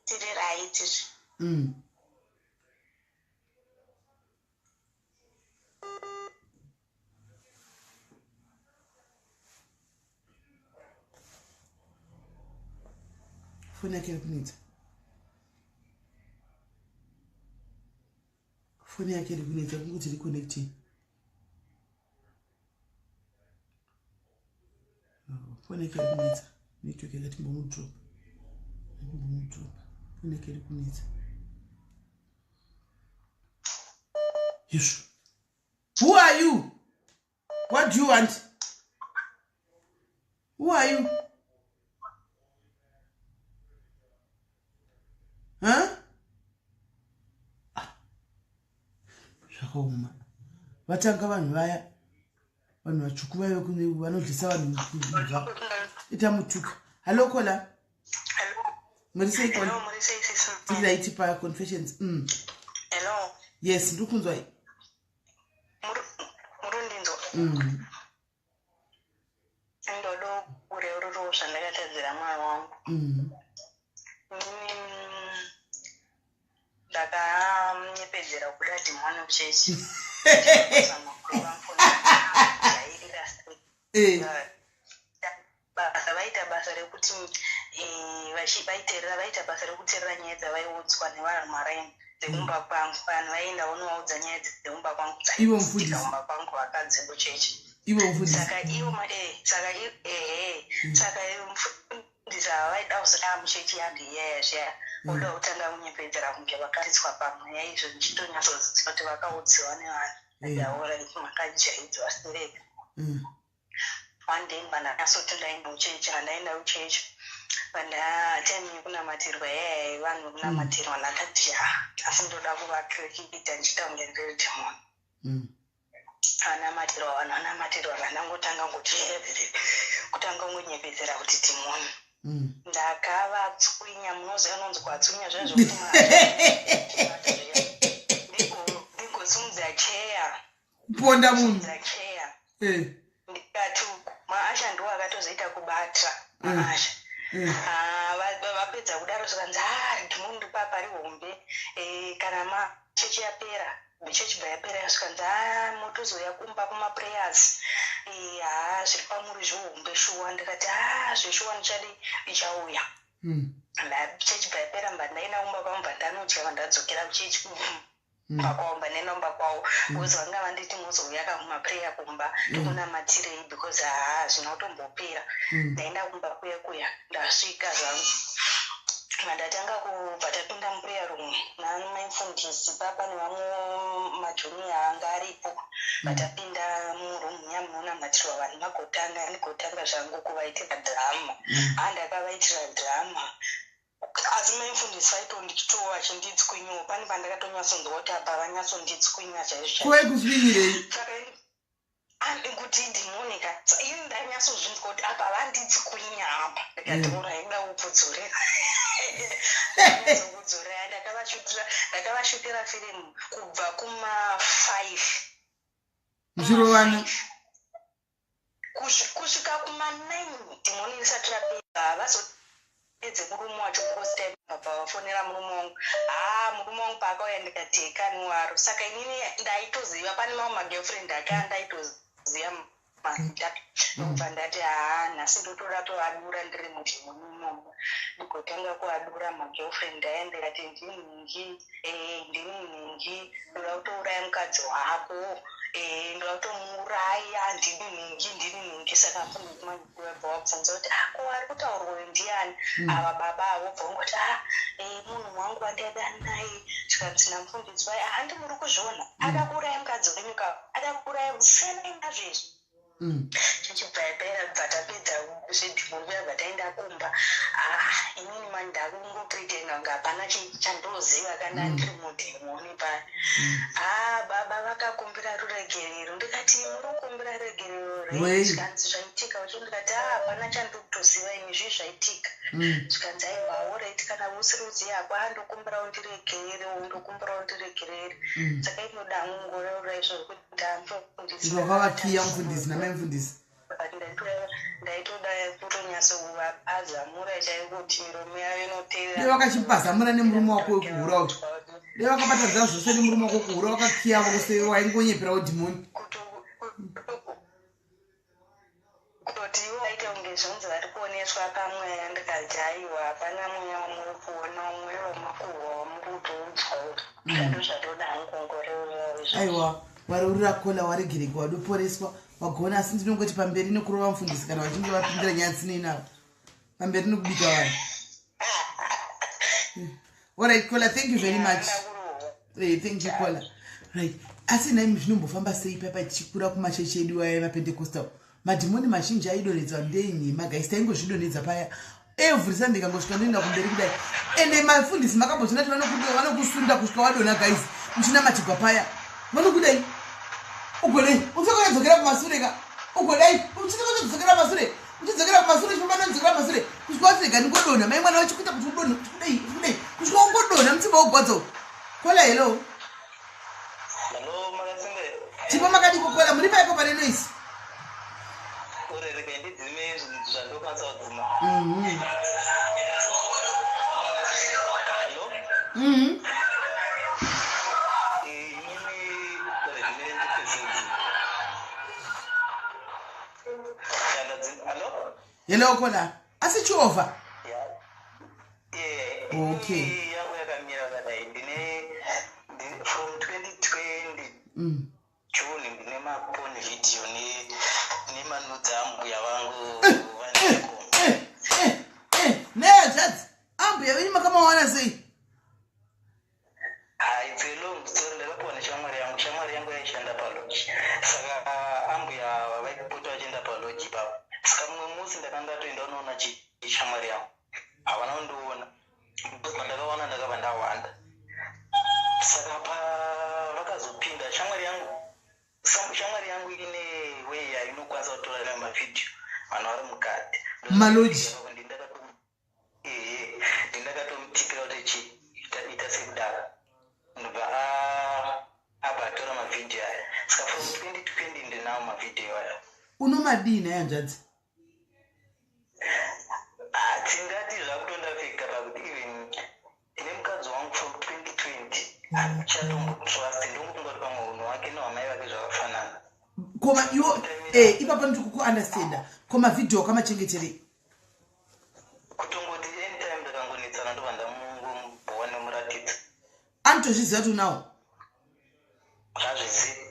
Tiri right. Foni yake iri kunetsa. Foni yake iri kunetsa kungoti reconnecting. Foni yake iri kunetsa. Network yakati mbomudrop. Mbomudrop. Foni yake iri kunetsa. Yeshu. Who are you? What do you want? Who are you? Huh? Ah. Zvakaoma. Vatanga vanhu vaya. Vanhu vatsvuku vaya vanodlisa vanhu kudya. Ita mutuka. Hello caller. Hello. Muri sei caller? Hello, muri sei sis? Tiri right pa confessions. Hello. Yes, ndiri kunzwa. Muri kundinzwa? Ndodo Zvandakatadzira mwoyo wangu. Ndakanyepedzera kuda dhimoni kuchechi. Basa vaita basa rekuti vaiterera, vaita basa rekuterera nyaya dzavaiudzwa nevanhu maraini dzekumba kwangu. Vanhu vaienda vonovaudza nyaya dzekumba kwangu, dzaiitika kumba kwangu, vakadzi kuchechi. Saka ivo saka ehe, saka mufundisi ava vaida kuzotanga muchechi yangu iyaya zviya, voda kutanga kunyepedzera kunge vakaridzwa pamweya, izvo ndichitonyatsoziva kuti vakaudziwa nevanhu. Ndaura makajaidzwa sireka. One day ndakasoti ndaenda kuchechi, handaenda kuchechi time yekunamatirwa yaya, vanhu vekunamatirwa, ndakati ha, asi ndoda kuvakirikita ndichiita kunge ndiri dhimoni. Anamatirwa vanhu, anamatirwa, vandangotanga kuti kutanga kungonyepedzera kuti dhimoni. Ndakavatswinya, munoziva unonzi kwatswinya zviya zvokuti ndigosumudza cheya. Kuponda munhu. Cheya. Ndikati maasha ndiwo akatozoita kubata maasha. Vapedza kudaro zvikanzi, ha, dhimoni ripapa rihombe. Kana machechi yapera, chechi bva yapera, zvikanzi, ha, motozouya kumba kumaprayers. Ha, zviri pamuri zvihombe shuwa. Ndikati, ha, zveshuwa ndichadi, ndichauya. Chechi bva yapera, mba ndaenda kumba kwangu, bva ndanodya, vandadzokera kuchechi kumba kwavo, mba ndaenda kumba kwavo because vanga vanditi mozouya kakumaprayer kumba tokunamatirei, because haa, zvina kutombopera. Ndaenda kumba kuya kuya, ndasvika zvangu, vandatanga kubva tapinda muprayer room namaimufundisi papa nevamwe majunior anga aripo. Vatapinda muroom muya munonamatirwa vanhu, magotanga, ndigotanga zvangu kuvaitira drama. Ha, ndakavaitira drama, asi maimufundisi vaitonditowa vachinditswinyawo. Pane pandakatonyatsonzwa kuti apa vanyatsonditswinya chaizvo. Kuve kuswinyirei? Saka kuti dhimoni ka, ini ndanyatsozvinzwa kuti apa vanditswinya apa. Ndikati uraida kukudzorera, kudzorera. Ndakavashutira firimu kubva kuma5 Muchirovana. Kusvika kuma9, dhimoni risati rapera. Vazopedze murume wacho because time baba vafonera murume wangu. Haa, murume wangu paakauya ndikati hekaniwaro. Saka inini ndaitoziva pane mamwe magirlfriend ake andaitoziva mazita, ndobva ndati, haa, nhasi ndotoda tovadura ndiri mudhimoni imomo. Ndigotanga kuadura magirlfriend aya. Ndikati, ndini nhingi, ndini nhingi, ndoda kutouraya mukadzi wako, ndoda kutomuuraya, ndini nhingi, ndini nhingi. Saka bva wabvunza kuti, ah, ko ari kutaurwa uyu ndiani? Ava baba avo bva ungoti, ah, munhu wangu wandaida naye. Zvikanzi namufundisi vai, handi muri kuzviona, ada kuuraya mukadzi wenyu ka, ada kuuraya, siyanai nazvo izvi. Chichibva yapera, bva tapedza zvedhimoni kuya, bva taenda kumba. Ah, inini mani ndakungopretenda kunge hapana chandoziva kana ndiri mudhimoni paya. Ah, baba vakakumbira ruregerero. Ndikati, muri kukumbira ruregerero rei? Wei. Zvikanzi, zvaitika ucho. Ndikati, ah, hapana chandikutoziva ini, zvii zvaitika? Zvikanzi, aiwa, alright, kana usiri kuziva hako, ah, ndokumbira undiregerere, ndokumbira undiregerere. Saka inoda kungoreura izvozvo kuti amufundisi Ndovakakiya mufundisi namai mufundisi. Ndaitoda kutonyatsokuvapazamura chaiko kuti miromo yavo inoteerera. Dai vakachipazamura nemurume wako wekuhura uyu, dai vakabatadza zvose nemurume wako wekuhura, wakakiya vose, waingonyeperawo dhimoni. Kutoti ivo vaite kunge zvonzi vari kuoneswa pamweya. Ndikati, aiwa, hapana mweya wamuri kuona, mweya wemakuhwa wamuri kutoudzwa ndo zvatoda hangu kungoreurira izvo. Aiwa, wareurira kola, waregererwa, wadoporeswa, wagona. Asi ndinongoti pamberi nekurova mufundisi kana vachinge vapindira nyaya dzinei navo. Pamberi nekubika vanhu. Alright kola, thank you very much. Hey, thank you kola. Right, asi nhaimi, zvinombofamba sei papa tichikura kumachechi edu aya emapentecostal, madhimoni mazhinji aidonhedzwa ndenhema? Guys, taingozvidonhedza paya every Sunday, kangosvika ndoenda kumberi kudai. Ende mafundisi makambozvina kuti vanokusunda kusvika wadonha. Guys, muchinamatigwa paya vanokudai, ugodai uchakanyadzokera kumasure ka, ugodai uchakanyadzokera kumasure, uchidzokera kumasure, uchifamba nodzokera kumasure kusvika wati rega ndingodonha. Mai mwana vachikuita kuti udonhe, uchikudai, uchikudai kusvika ungodonha mutsimba wogwadza. Kola, hello. Hello, makatsimbe. Tipo, makadiko kola? Muri paipo pane noise. Orereka ndidzime zvandokwanisa kudzima. Hello? Mhm. Inini ndimire ndipedze. Hello? Hello, caller. Asi chiovha? Yeah. Yeah. Okay. Ini yangu yakamira kadai, ndine from 2020 June ndine maporn video nemanudes ambuya vangu vaneko. Eh, eh, eh, nehanzvadzi, ambuya venyu makamawana sei? Ah, it's a long story. Ndakapiwa neshamwari yangu. Shamwari yangu yaishanda palodge, saka ambuya vaipota vachienda palodge ipapo. Saka mumwe musi ndakanga ndatoenda unoona shamwari yangu, havana kundiona, because pandakaona ndakabva ndawanda. Saka pavakazopinda, shamwari yangu shamwari yangu ine way yainokwanisa kutora nayo mavhidhiyo vanhu vari mukati. Malodge. Ehe, ndindakatomutipira kuti chi ita sekudaro, ndobva abva atora mavhidhiyo aya. Saka from 2020 ndinawo mavhidhiyo aya. Unomadii naye, hanzvadzi? Ah, tingati zvakutondiaffecta pakuti even ndine mukadzi wangu from 2020, handichatombotrust. Ndongofunga kuti pamwe unhu wake nehwamai vake zvakafanana. Koma iwo ipapo ndiri kukuunderstanda. Ko mavhidhiyo wakamachengeterei? Kutongoti anytime ndakangonetsana, ndobva ndamungomubhowa nemuratidza. Anotozviziva kuti unawo? Hazvizivi.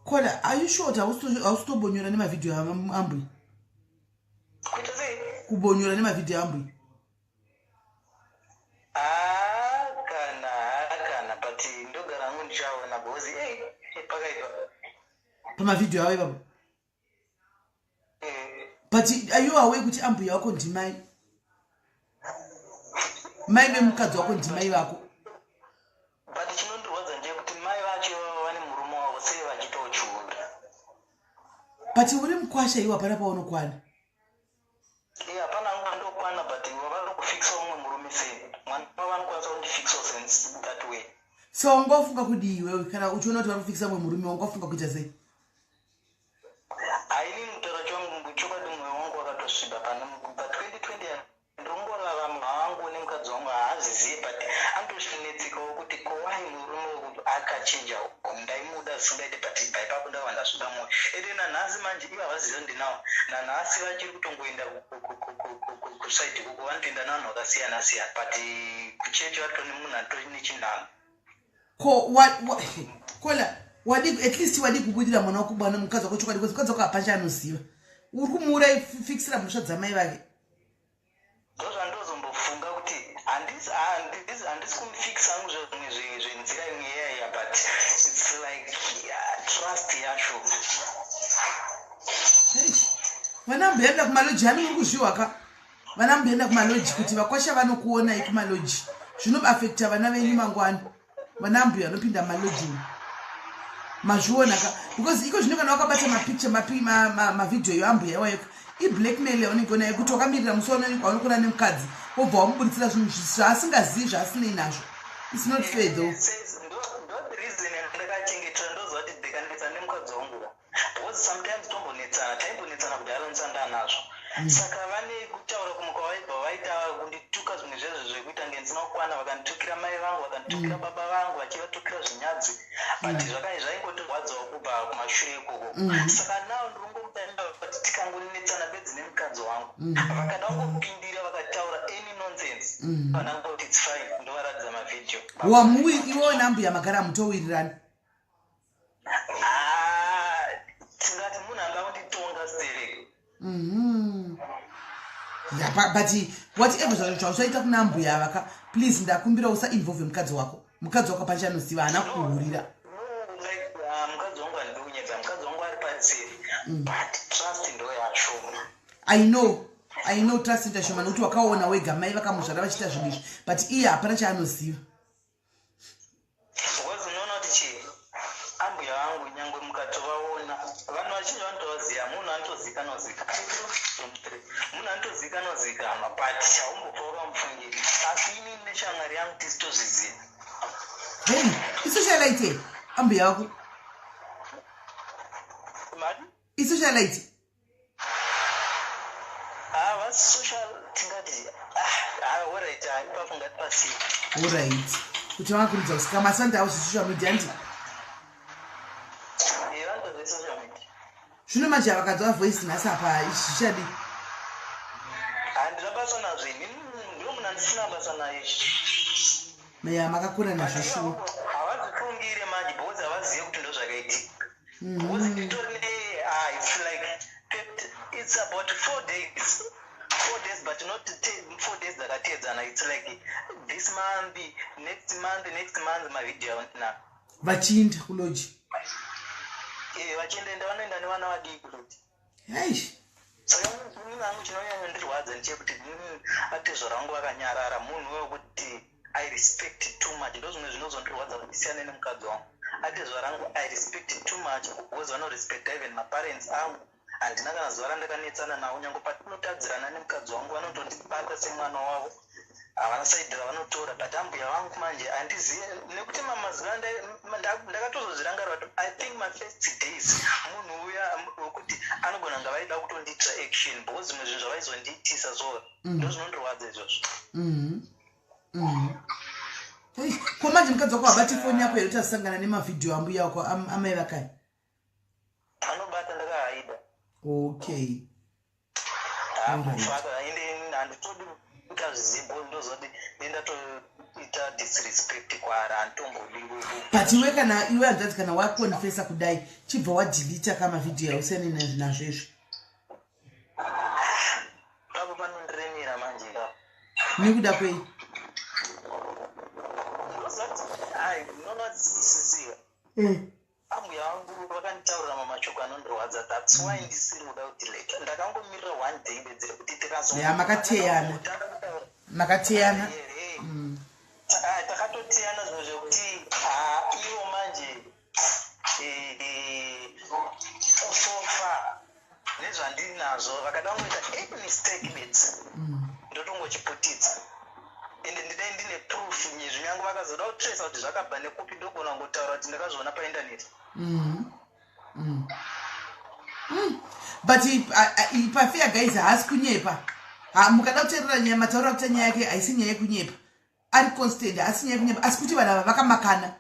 Caller, are you sure kuti hausitobonyora nemavhidhiyo ambuya? Kuita sei? Kubonyora nemavhidhiyo ambuya. Haa kana, haa kana, but ndogara hangu ndichaona because ei, pakaipa. Pamavhidhiyo avo ipapo? Eh. But are you aware kuti ambuya wako ndimai, mai vemukadzi wako ndimai vako? But chinondirwadza ndeyekuti mai vacho ivavo vane murume wavo, sei vachiitawo chiunda? But uri mukwasha iwo, hapana paunokwana. E, hapana hangu andokwana, but vari kufikisa umwe murume sei? Mwana vanokwanisa kundifikisawo sense that way. So wangafunga kudii iwewe kana uchiona kuti vari kufikisa mumwe murume? Wangafunga kuita sei? Haini, mutaura changu chokwadi, mwoyo wangu wakatosviba pane pa2020. Ndongorarama hangu nemukadzi wangu, haazizivi, but anotosvinetsekawo kuti kowai murume akachinja. Ndaimuda zvisingaite, but bva ipapo ndakabva ndasviba mwoyo. Ende nanhasi manje ivo havazivi ndinawo. Nanhasi vachiri kutongoenda kuside kuko, vanotoenda navanhu vakasiyana siyana, but kuchechi vatori nemunhu atori nechinhano. Ko caller, wadi at least wadi kubudira mwana wako, bwana mukadzi wako chokwadi, because mukadzi wako hapana chaanoziva. Uri kumuuraifikisira mhosva dzamai vake. Ndozvandozombofunga kuti handisi kumufikisa hangu zvimwe zvenzira imwe iyaiya, but it's like, yeah, trust yacho. Vana mboenda kumalodge hani, muri kuzviwa ka? Vana mboenda kumalodge kuti vakwasha vanokuonai kumalodge, zvinoaffecta vana venyu mangwana. Vana mbuya vanopinda mumalodge umu, mazviona ka? Because iko zvino kana wakabata mapicture, mavhidhiyo yo ambuya iwayoka, iblackmail yaunenge unayo, kuti wakamirira musi waunokona nemukadzi, wobva wamuburitsira zvinhu zvaasingazivi, zvaasinei nazvo. It's not fair though. Ndo the reason yandakachengetera. Ndoziva kuti ndikanetsa nemukadzi wangu, because sometimes tombonetsana, taimbonetsana kudhara ndisanda nazvo. Saka vane kutaura kumuka vaibva vaita kundituka zvimwe zvezvo zvekuita nge ndisina kukwana. Vakanditukira mai vangu, vakanditukira baba vangu, vachivatukira zvinyadzi, but zvaingotirwadzawo kubva kumashure ikoko. Saka now ndiringomutaira kuti tikangonetsana bedzi nemukadzi wangu, vakada kungopindira vakataura any nonsense, vanangoti it's fine, ndovaratidza mavhidhiyo. Wamuwi iwewe nambuya magara mutowirirana? Ah, tingati munhu anga kunditonga stereki. Yeah, but whatever zvausaita kuna mbuya vaka, please ndakumbira usainvolve mukadzi wako. Mukadzi wako pachanoziva, haana kukuhurira. No, like mukadzi wangu handidi kunyedza, mukadzi wangu ari patseri, but trust ndo yashoma. I know, I know, trust ndashoma, nokuti wakaona wega mai vakamuzvara vachiita zvinhu izvi, but iye hapana chaanoziva. Because unoona kuti chii, ambuya vangu nyangwe mukatovaona, vanhu vazhinji vanotovaziva, munhu anotozikanwa zikanwa, munhu anotozikanwa zikanwa, but chaumbofa wakamufungira. Asi inini neshamwari yangu tisitozviziva. Hei, isocialite ambuya vako? Mati? Isocialite. Ah, social tingati, ah, alright, ipapo ngatipasii. Alright, kuti vangakurudza kusika masanda avo zvesocial media, ndi Vanoita zvesocial media. Zvino manje vakanzwa voice nhasi apa, izvi zvichadii? Handina basa nazvo ini, ndo munhu andisina basa naye. Ya, makakura nazvo shuwa. Havazvifungire manje because havazive kuti ndo zvakaitika, because nditori ne ah, it's like it's about 4 days, 4 days, but not 4 days dzakateedzana. It's like this month, next month, next month, mavhidhiyo na Vachiinda kulodge? Vachiendaenda, vanoenda nevana vadiki kuti. Aish. Saka inini hangu chinonyanyondirwadza ndechekuti atezvara vangu vakanyarara. Munhu wekuti I respect too much. Ndo zvimwe zvinozondirwadza kuti ndisiyane nemukadzi wangu. Atezvara vangu I respect too much because vanorespecta even maparents angu. Handina kana zuva randakanetsana navo. Nyange patinotadzirana nemukadzi wangu, vanotondibata semwana wavo, havana side ravanotora. But ambuya vangu manje handizive, nekuti mamazuva ndakatozozvirangarira kuti I think my first days munhu uya wekuti anogona kunga vaida kutondiitira action, because zvimwe zvinhu zvavaizondiitisa so ndo zvinondirwadza izvozvo. Ko manje mukadzi wako habati foni yako here kuti asangana nemavhidhiyo ambuya wako, amai vakai? Anobata, ndakahaida. Okay. Haambofaka, ende handitodi kuti azvizive, ndozoti ndendatoita disrespect kwaari, handitombodi. But iwe, kana iwe hanzvadzi, kana wakonfesa kudai, chibva wadhilita kamavhidhiyo, ausiyane nazvo izvo. Papo panondiremera manje ipapo. Nekuda kwei? Ndozati ai unonotsisiwa. Ambuya vangu vakanditaurira mamashoko anondirwadza. That's why ndisiri kuda kudelete. Ndakangomirira one day bedzi rekuti tikazo Ya, makateyana. Makateyana. Takatoteyana zvinhu zvekuti ah, ivo manje so far nezvandinazvo, vakada kungoita any mistake bedzi, ndotongochiputitsa. Ende ndinei ndine proof nyezvi. Nyange vakazoda kutresa kuti zvakabva nekupi, ndogona kungotaura kuti ndakazviona paindaneti. But pafair, guys, haasi kunyepa. Mukada kuteerera nyaya, mataurira kuti nyaya yake haisi nyaya yekunyepa, ari constant, haasi nyaya yekunyepa. Asi kuti vanhu ava vakamakana,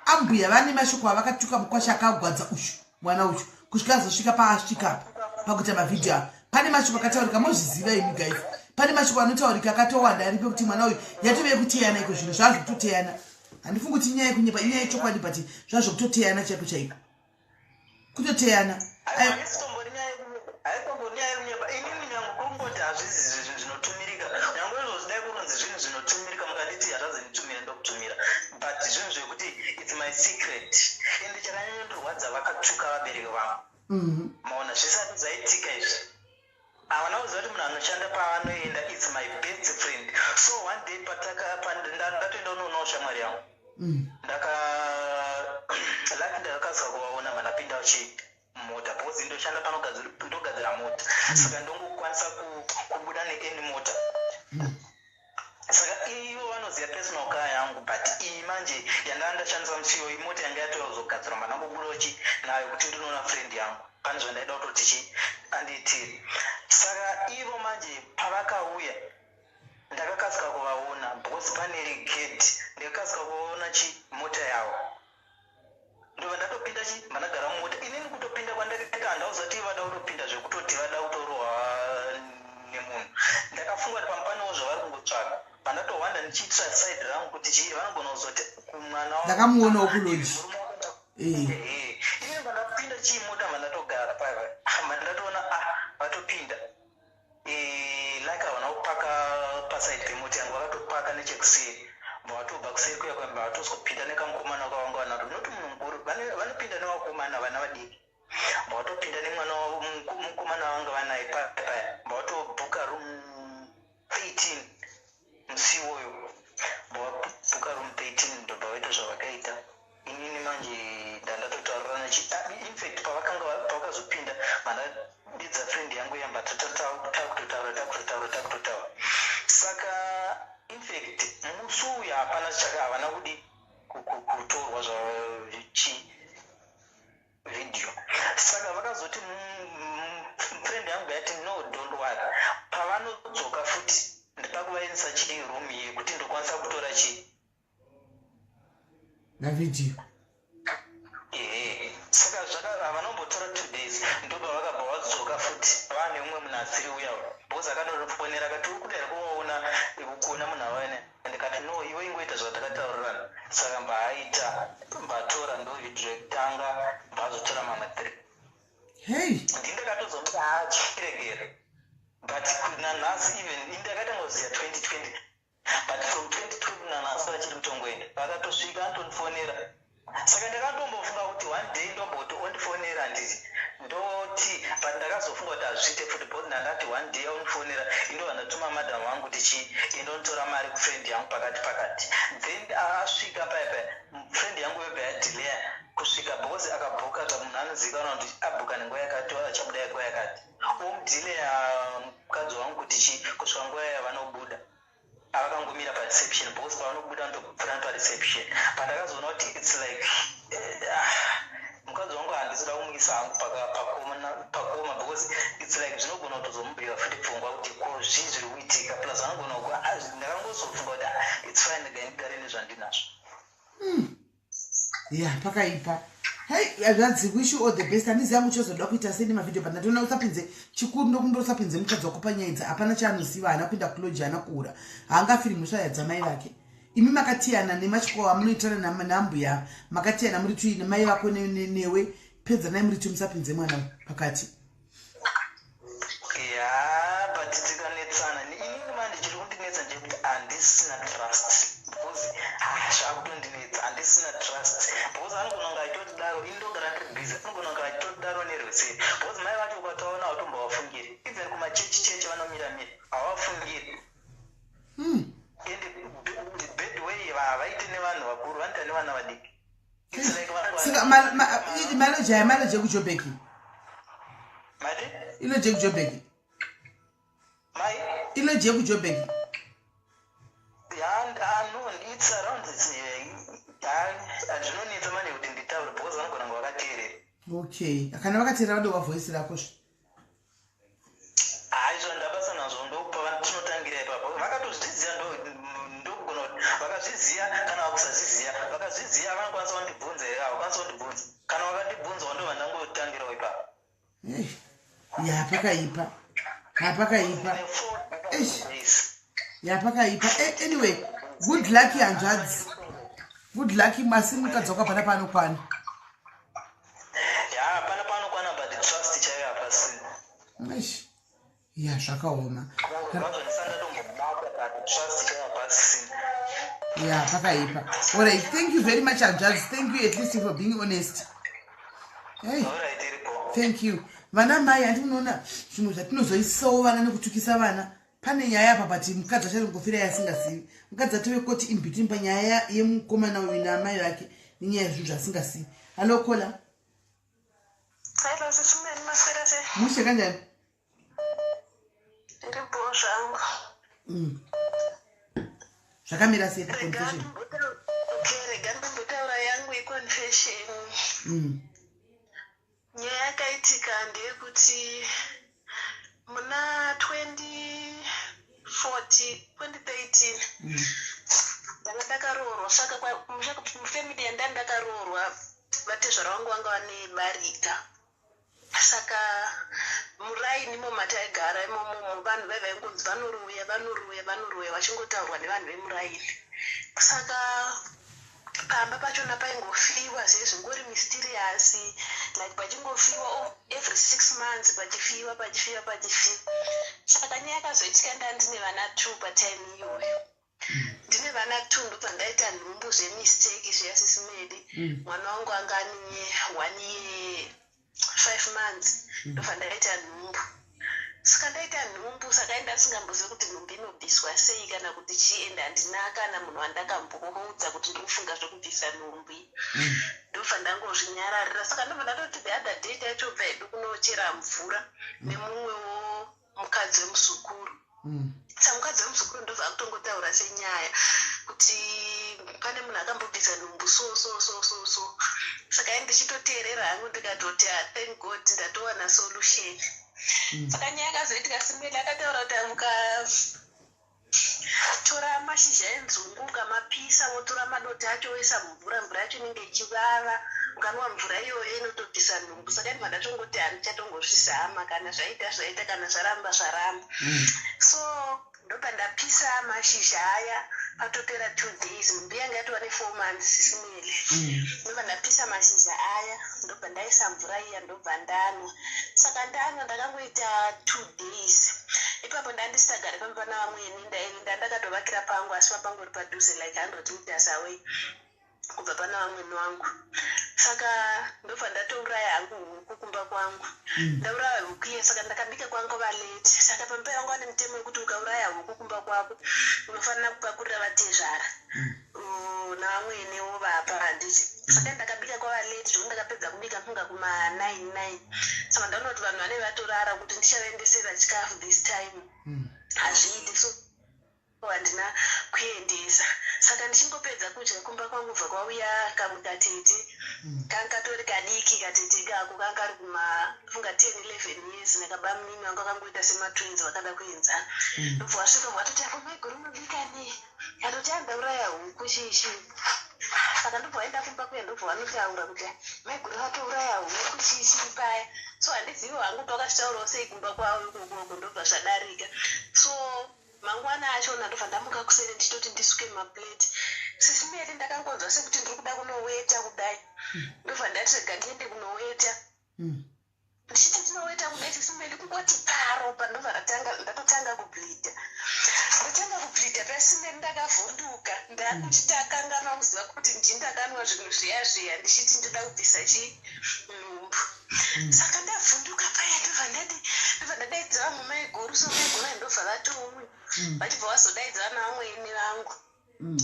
ambuya vane mashoko avakatuka mukwasha akagwadza uyu mwana uyu kusvika azosvika paasvika apa pakuita mavhidhiyo apa. Pane mashoko akataurika, mozviziva imi guys, pane mashoko anotaurika akatowanda aripo kuti mwana uyu yatove yekuteyana iko zvino, zvazvokutoteyana. Handifungi kuti inyaya yekunyepa, inyaya yechokwadi, but zvazvokutoteyana chaiko chaiko, kutoteyana. Haisitombori nyaya yekunyepa. Inini nyange kungoti hazvisi zvinhu zvinotumirika, nyange izvozvi dai kurunzi zvinhu zvinotumirika, mukanditi hazvazi nditumire, ndokutumira. But zvinhu zvekuti it's my secret. Ende chakanyanyondirwadza, vakatuka vabereki vangu. Maona, zvisati zvaitika izvi, havana kuziva kuti munhu anoshanda paanoenda, it's my best friend. So one day ndatoenda unoonawo shamwari yangu, ndaka lucky ndakakasika kuvaona mandapinda chi mota, because ndoshanda ndogadzira mota, saka ndongokwanisa kubuda neany mota. Saka ivo vanoziva personal car yangu, but iyi manje yandanga ndashandisa musi iyoyo, imota yanga yatouya kuzogadzirwa. Mandangobudawo chi nayo kuti ndinoona friend yangu, pane zvandaida kutoti chi andiitire. Saka ivo manje pavakauya, ndakakasika kuvaona because pane gate. Ndakakasika kuvaona chi mota yavo, ndobva ndatopinda chi mandagara mumota. Inini kutopinda kwandakaita, handauzati vada kutopinda zvekutoti vada kutorohwa nemunhu. Ndakafunga kuti pamupanewo zvavari kungotsvaga, pandatohwanda ndichiitira side rangu kuti chii vanogona kuzoti kumwana. Ndakamuonawo kulodge. Inini pandapinda chiimota, mandatogara paipa, mandatoona ah, vatopinda. Like havana kupaka paside pemota yangu, vakatopaka nechekuseri, vatobva kuseri kuya kwamba vatozopinda nekamukomana kavanga vanaro. Noti munhu mukuru, vanopinda nevakomana, vana vadiki, vatopinda nemwana wavo mukomana vanga vanaye paya, vatobhuka room 13 musi iwoyo. Vabhuka room 13, ndobva vaita zvavakaita. Inini manje ndandatotaurira, infact pavakanga pavakazopinda, mandadidza friend yangu yamba, takutotaura, takutotaura, takutotaura. Saka infact musi uyu hapana chaka, havana kudi kutorwa zvachi vhidhiyo. Saka vakazoti Ndakaendesa chii, room yekuti ndokwanisa kutora chii? Mavhidhiyo. Ehe, saka zvaka havanombotora 2 days, ndobva vakabva vadzoka futi vaane umwe munhu asiri uya, because akanofonera akati, "Uri kuda here kuvaona, kuona munhu avaone?" Ndikati, "No, iwe ingoita zvatakataurirana." Saka mbaaita, mbatora, ndo vhidhiyo yekutanga, mbazotora mamwe three. Hei. Ndindakatozomuti, "Achiregera." But nanhasi, even indakatanga kuziva 2020, but from 2020 nanhasi vachiri kutongoenda. Vakatosvika, anotondifonera. Saka ndakatombofunga kuti one day ndomboti ondifonera, handiti ndoti, but ndakazofunga kuti hazviite futi, because ndandati one day aundifonera, indobva ndatuma madhamu vangu kuti chi indonitora mari kufriend yangu pakati pakati. Then asvika paya paya, friend yangu yobva yadelaya kusvika, because akabhuka, munhu anozivikanwa kuti abhuka nenguva yakati, achabuda nguva yakati, omudelaya mukadzi wangu kuti chi kusvika nguva yavanobuda, avakangomira pareception, because pavanobuda vanotopfuura pareception. Pandakazoona kuti it's like ah, mukadzi wangu handisi da kumuisa hangu pakoma, because it's like zvinogona kutozomubika futi pfungwa kuti ko zvii zviri kuitika. Plus vanogona, ndakangozofunga kuti, ah, it's fine, ndega ndigare nezvandinazvo. Ya, pakaipa. Hei, zvanzi, wish you all the best. Handiziva muchizoda kuita sei nemavhidhiyo, but ndatoona usapinze chikuru, ndokundo usapinze mukadzi wako panyaya idzi. Hapana chaanoziva, haana kuenda kulodge, haana kuura, haangafiri mhosva yadzamai vake. Imi makatiyana nemachiko amunoitana nambuya, makatiyana muri tui nemai vako newe, pedzanai muri tui, musapinze mwana pakati. Ya, but tikanetsana, inini manje chiri kundinetsa ndechekuti handisina trust, because ha, zvakutondinetsa, handisina trust, because anogona kunge achitotidaro, ini ndogara ndiri busy, anogona kunge achitotidaro nerweseri, because mai vacho ukataona hautombovafungiri. Even kumachechi chechi vanomira mira, havafungiri. And bad way havaiti nevanhu vakuru, vanoita nevana vadiki. It's like Saka malodge aya, malodge ekuJobek? Mati? Ilodge yekuJobek? Mai? Ilodge yekuJobek? Yeah, no, it's around, it's, zvinonetsa manje kuti nditaure, because vanogona kunge vakateerera. Okay, kana vakateerera vadowa voice rako zve. Haizvo, ndabasa nazvo, ndokupa tinotangira ipapo. Vakatozviziva, ndokugona kuti vakazviziva kana vakusazviziva. Vakazviziva vanokwanisa kundibvunza here? Havakwanisa kundibvunza. Kana vakandibvunzawo, ndobva ndangotangirawo ipapo. Ei, ya, pakaipa, hapakaipa. Eish. Ya, pakaipa. Anyway, good luck, hanzvadzi, good luck. Masi mukadzi wako hapana paanokwana. Ya, hapana paanokwana, but trust chaiyo hapasina. Eish. Ya, zvakaoma. Vazondisandatombobata, but trust chaiyo hapasina. Ya, pakaipa. Alright, thank you very much, hanzvadzi. Thank you at least for being honest. Hey. Alright, iripo. Thank you. Vana mai, handi munoona zvimwe zvatinozoisawo vana nekutukisa vana. Pane nyaya apa, but mukadzi achazongofira yasingazivi. Mukadzi atove koti in between panyaya yemukomana uyu naamai vake, nenyaya yezvinhu zvasingazivi. Hallo, caller. Hello, sisumeni, maswera sei? Mushe, kanjani? Ndiri bho zvangu. Zvakamira sei Rega paconfession? Okay, rega ndimbotaura yangu iconfession. Nyaya yakaitika ndeyekuti muna 2040, 2013 ndanga ndakaroorwa. Saka mufamily yandanga ndakaroorwa, vatezvara vangu vanga vane barika. Saka muraini imo mataigara imomomo, vanhu vai vaingonzi vanoroya, vanoroya, vanoroya, vachingotaurwa nevanhu vemuraini. Saka pamba pachona paingofiwa zvezvingori mysterious, like pachingofiwa every 6 months, pachifiwa, pachifiwa, pachifiwa. Saka nyaya yakazoitika, ndaa ndine vana two patime iyoyo, ndine vana two, ndobva ndaita nhumbu zvemistake zviya, sisimedi. Mwana wangu anga ane 1 year 5 months, ndobva ndaita nhumbu. Saka ndaita nhumbu, saka enda ndisingambozivi kuti nhumbu inobviswa sei kana kuti chii, ende handina kana munhu wandakamboudza kuti ndikufunga zvekubvisa nhumbu iyi. Ndobva ndangozvinyararira. Saka ndobva ndatoti the other day taitobva hedu kunochera mvura nemumwewo mukadzi wemusukuru. Saka mukadzi wemusukuru ndobva akutongotaura senyaya kuti pane munhu akambobvisa nhumbu, so so so so so. Saka ini ndichitoteerera hangu, ndikatoti, "Ah, thank God, ndatowana solution." Saka nyaya yakazoitika, simeli akataura kuti amuka mashizha enzungu ukamapisa wotora madota acho woisa mumvura, mvura yacho inenge ichivava. Ukanwa mvura iyoyo inotobvisa nhumbu. Saka ndibva ndatongoti handichatongozvizama, kana zvaita zvaita, kana zvaramba zvaramba. So ndobva ndapisa mashizha aya. Patopera 2 days, nhumbu yanga yatova ne4 months, simile. Ndobva ndapisa mashizha aya, ndobva ndaisa mvura iya, ndobva ndanwa. Saka ndanwa, ndakangoita 2 days ipapo. Ndandisitagari pamba navamweni, ndandakatovakira pangu, asi papangori padhuze, like 100 meters away kubva pana vamweni vangu. Saka ndobva ndatouraya hangu huku kumba kwangu. Ndauraya huku iye, saka ndakabika kwangu valate. Saka pamba yangu ane mutemo wekuti ukauraya huku kumba kwako, unofanira kupakurira vatezvara navamwene wovapa, handiti? Saka ndakabika kwavalate zvokuti ndakapedza kubika funga kuma9 9. Saka ndaona kuti vanhu vanenge vatorara, kuti ndichavaendesera chikafu this time hazviiti, so handina kuendesa. Saka ndichingopedza kudya kumba kwangu, bva kwauya kamukatete. Kanga katori kadiki katete kako, kanga kari kumafunga 10 11 years, nakabamunini vangu akangoita sematwins, vakada kuenzana. Ndobva wasvika, watoti, "Apo maiguru mabika nei?" Atoti, "Andauraya huku chichi." Saka ndobva waenda kumba kuya, ndobva vanotaura kuti maiguru vatouraya huku chichi paya. So handizivi hangu kuti vakazvitaurawo sei kumba kwavo ikokoko. Ndobva zvadarika. So mangwana achona ndobva ndamuka kuseni, ndichitoti ndisuke maplate, sisimeri ndakangonzwa sekuti ndiri kuda kunoweta kudai. Ndobva ndati rega ndiende kunoweta. Ndichiti ndinoweta kudai, sisimeri, kungoti paropa ndobva ndatotanga kubleeda. Ndatanga kubleeda pasimeri, ndakavhunduka, ndakuchiti akanganwa kuziva kuti ndindakanwa zvinhu zviya zviya ndichiti ndoda kubvisa chinhumbu. Saka ndavhunduka paya, ndobva ndadi, ndobva ndadaidza vamwe maiguru. So maiguru ndobva vatouya, vachibva vazodaidza vana vamwene vangu.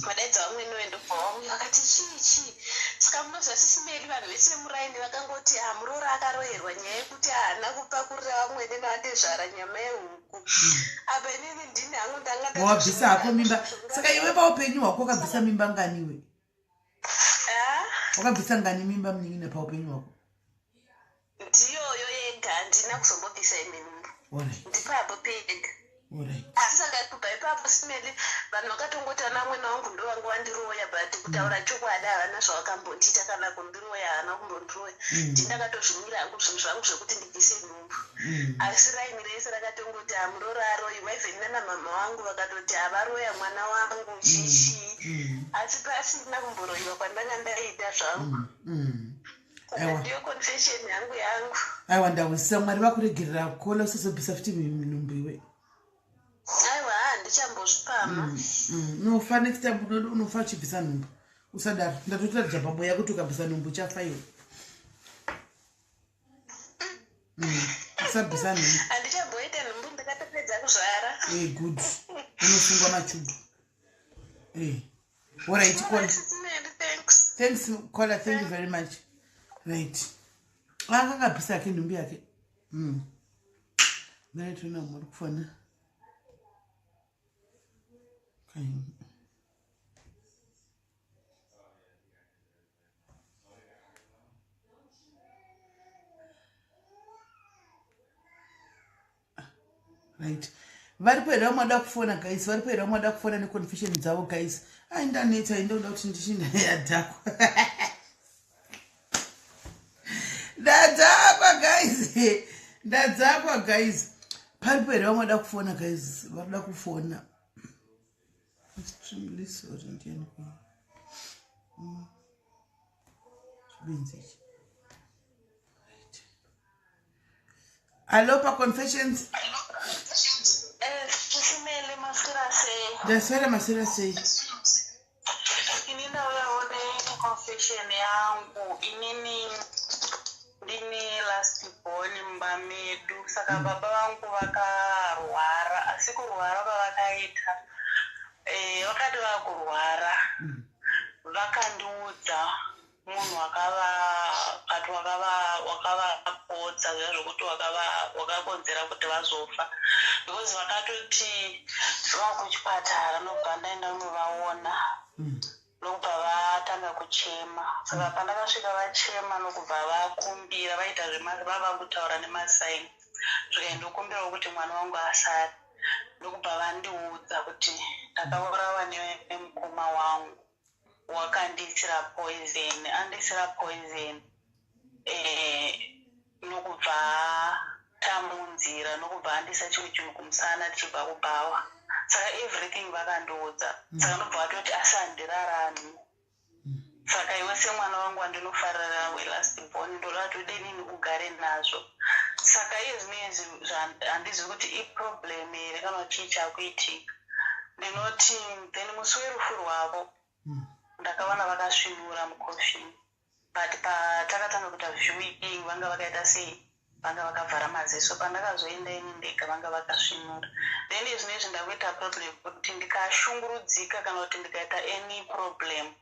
Vadaidza vamwene we, ndobva vauya, vakati, "Chii chii?" Saka munoziva, sisimeri, vanhu vese vemuraini vakangoti, "Hamurora akaroyerwa nyaya yekuti haana kupakurira vamwene navatezvara nyama yehuku." Apa inini ndini hangu ndanga Wabvisa hako mimba. Saka iwe paupenyu hwako wakabvisa mimba nganiwe? Ah? Wakabvisa ngani mimba, munin'ina, paupenyu hwako? Ndiyoyo yega, handina kuzombobvisa imwe nhumbu. Ndipapo pega. Asi saka kubva ipapo, simeli, vanhu vakatongoti vana vamwene vangu ndo vanga vandiroya, but kutaura chokwadi havana zvavakambondiita, kana kundiroya havana kumbondiroya. Ndindakatozvimira hangu zvinhu zvangu zvekuti ndibvise nhumbu. Asi raini rese rakatongoti hamurora aroyiwa, even nana mama vangu vakatoti havaroya mwana wangu chichii. Asi pasina kumboroyiwa kwandanga ndaita zvangu. Saka ndiyo confession yangu yangu. Aiwa, ndahwisisa. Mwari vakuregerera kola, usazobvisa futi nhumbu iwe. Aiwa, handichambozvipama. Unofa next time, unofa uchibvisa nhumbu. Usadaro, ndatotaridza pambo yako kuti ukabvisa nhumbu uchafa iwe. Usabvisa nhumbu. Handichamboita nhumbu, ndakatopedza kuzvara. Good, unosungwa machubhu. Alright, kola. Thanks. Thanks kola, thank you very much. Right, akakabvisa ake nhumbu yake. Maraitona muri kufona. Okay. Right, varipo here vamwe vada kufona, guys? Varipo here vamwe vada kufona neconfession dzavo, guys? Ai, ndanetsa, indoda kuti ndichinayadhakwa. Ndadzakwa, guys, ndadzakwa, guys. Paripo here vamwe vada kufona, guys? Varikuda kufona? Extremely sorry, ndiani? Chibenzi ichi. Right, hallo, paconfessions. Sisimele, maswera sei? Ndaswera, maswera sei? Ini ndauyawo neconfession yangu. Inini ndini last born mumba medu. Saka baba vangu vakarwara, asi kurwara kwavakaita, vakati vakurwara, vakandiudza munhu wakavakati wakavapotsa zviya zvokuti wakakonzera kuti vazofa, because vakatoti vakuchipatara, ndobva ndaenda kunovaona, ndokubva vatanga kuchema. Saka pandakasvika vachema, nokubva vakumbira, vaita vava kutaura nemasaini, zvikai, "Ndokumbirawo kuti mwana wangu asare." Ndokubva vandiudza kuti Ndakaurawa nemukoma wangu, wakandiisira poison, andiisira poison, nokubva tamunzira, nokubva andisa chimwe chinhu kumusana tichibva kubhawa. Saka everything vakandiudza. Saka ndobva vatoti, asi handirarami. Saka iwe semwana wangu wandinofarira, welast born, ndoda kuti udenini ugare nazvo. Saka iye zvino izvi handizivi kuti iproblem here kana chii chakuitika. Ndinoti then musi werufu rwavo ndakawana vakasvinura mucoffin, but patakatanga kuita viewing vanga vakaita sei, vanga vakavhara maziso. Pandakazoenda ini ndega, vanga vakasvinura. Then izvino izvi ndakuita problem kuti ndikashungurudzika kana kuti ndikaita any problem,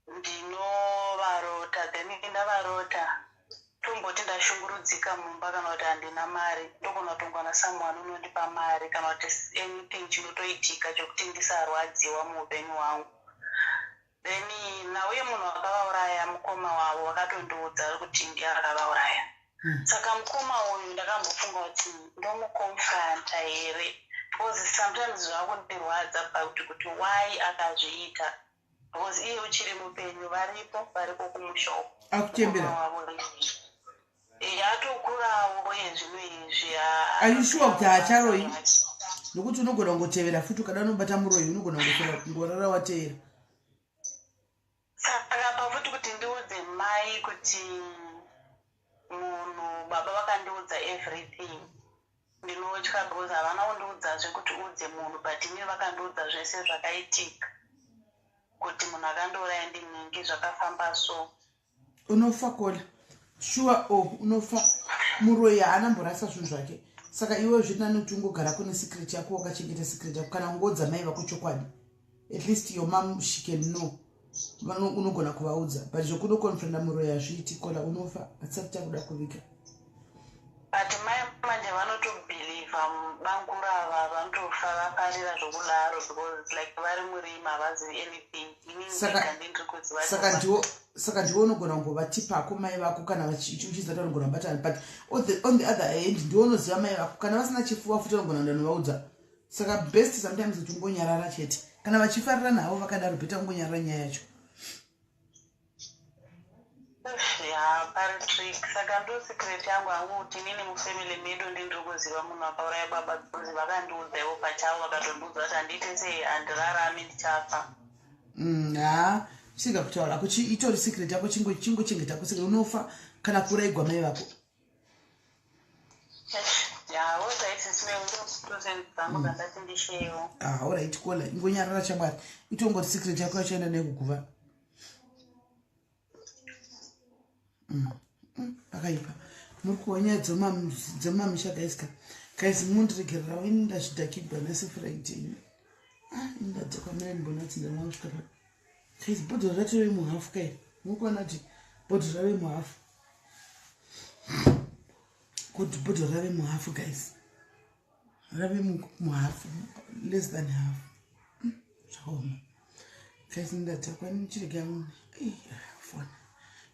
ndinovarota. Then ndavarota, tomboti ndashungurudzika mumba kana kuti handina mari, ndogona kutongwana someone unondipa mari kana kuti anything chinotoitika chokuti ndisarwadziwa muupenyu hwangu. Then nauye munhu akavauraya, mukoma wavo, vakatondiudza kuti ndiye akavauraya. Saka mukoma uyu ndakambofunga kuti ndomuconfronta here, because sometimes zvakundirwadza pakuti kuti why akazviita, because iye uchiri mupenyu, varipo, variko kumusha uko. Akuchembera. Atokurawo yezvino izvi. Are you sure kuti haacharoyi? Nokuti unogona kungotevera futi, ukada unobata muroyi, unogona kungorara wateera. Saka pafuti kuti ndiudze mai kuti munhu baba vakandiudza everything, ndinotya because havana kundiudzazve kuti udze munhu, but ini vakandiudza zvese zvakaitika, kuti munhu akandiuraya ndinhingi, zvakafamba so. Unofa kola, sure o oh, unofa. Muroyi haana mborasa zvinhu zvake. Saka iwe zviri nani kuti ungogara kune secret yako, wakachengeta secret yako, kana ungoudza mai vako chokwadi. At least your mom, she can know, unogona kuvaudza, but zvokunoconfronta muroyi hazviiti kola, unofa. Hatisati takuda kuviga. But mai manje vanotobhilivha bangurava, vanotofa vafarira zvokudaro, because like vari murima, havazivi anything. Saka ndiwo unogona kungovatipako mai vako kana uchiziva kuti vanogona kubatana, but on the other hand ndiwo unoziva mai vako kana vasina chifuva futi vanogona kuenda novaudza. Saka best sometimes kuti ungonyarara chete. Kana vachifarira navo vakadaro, better ungonyarara nyaya yacho. Ya, pari tricky. Saka ndo secret yangu hangu, kuti inini mufamily medu ndindiri kuziva munhu akauraya baba, because vakandiudza ivo pachavo, vakatondiudza kuti handiite sei, handirarami, ndichafa. Ha, chiga kutaura ako, itori secret yako, chingochengeta kusecret. Unofa kana kuraigwa mai vako. Ya, alright, dzangu dzandati ndishewo. Ah, alright kola, ingonyarara chamwari, itongori secret yako yachaenda nekuguva. Pakaipa. Muri kuwa nyaya dzemumamisha, guys ka. Guys, mundiregererawo, ini ndazvidhakigwa nhasi Friday. Ah, ini ndadhakwa, mira ndimbona tsinda mwakusvika pa. Guys, bhodhoro ratove muhafu kai. Muri kuona kuti bhodhoro rave muhafu, kuti bhodhoro rave muhafu, guys, rave muhafu, less than half. Zvakaoma guys, ndadhakwa. Chirega fona,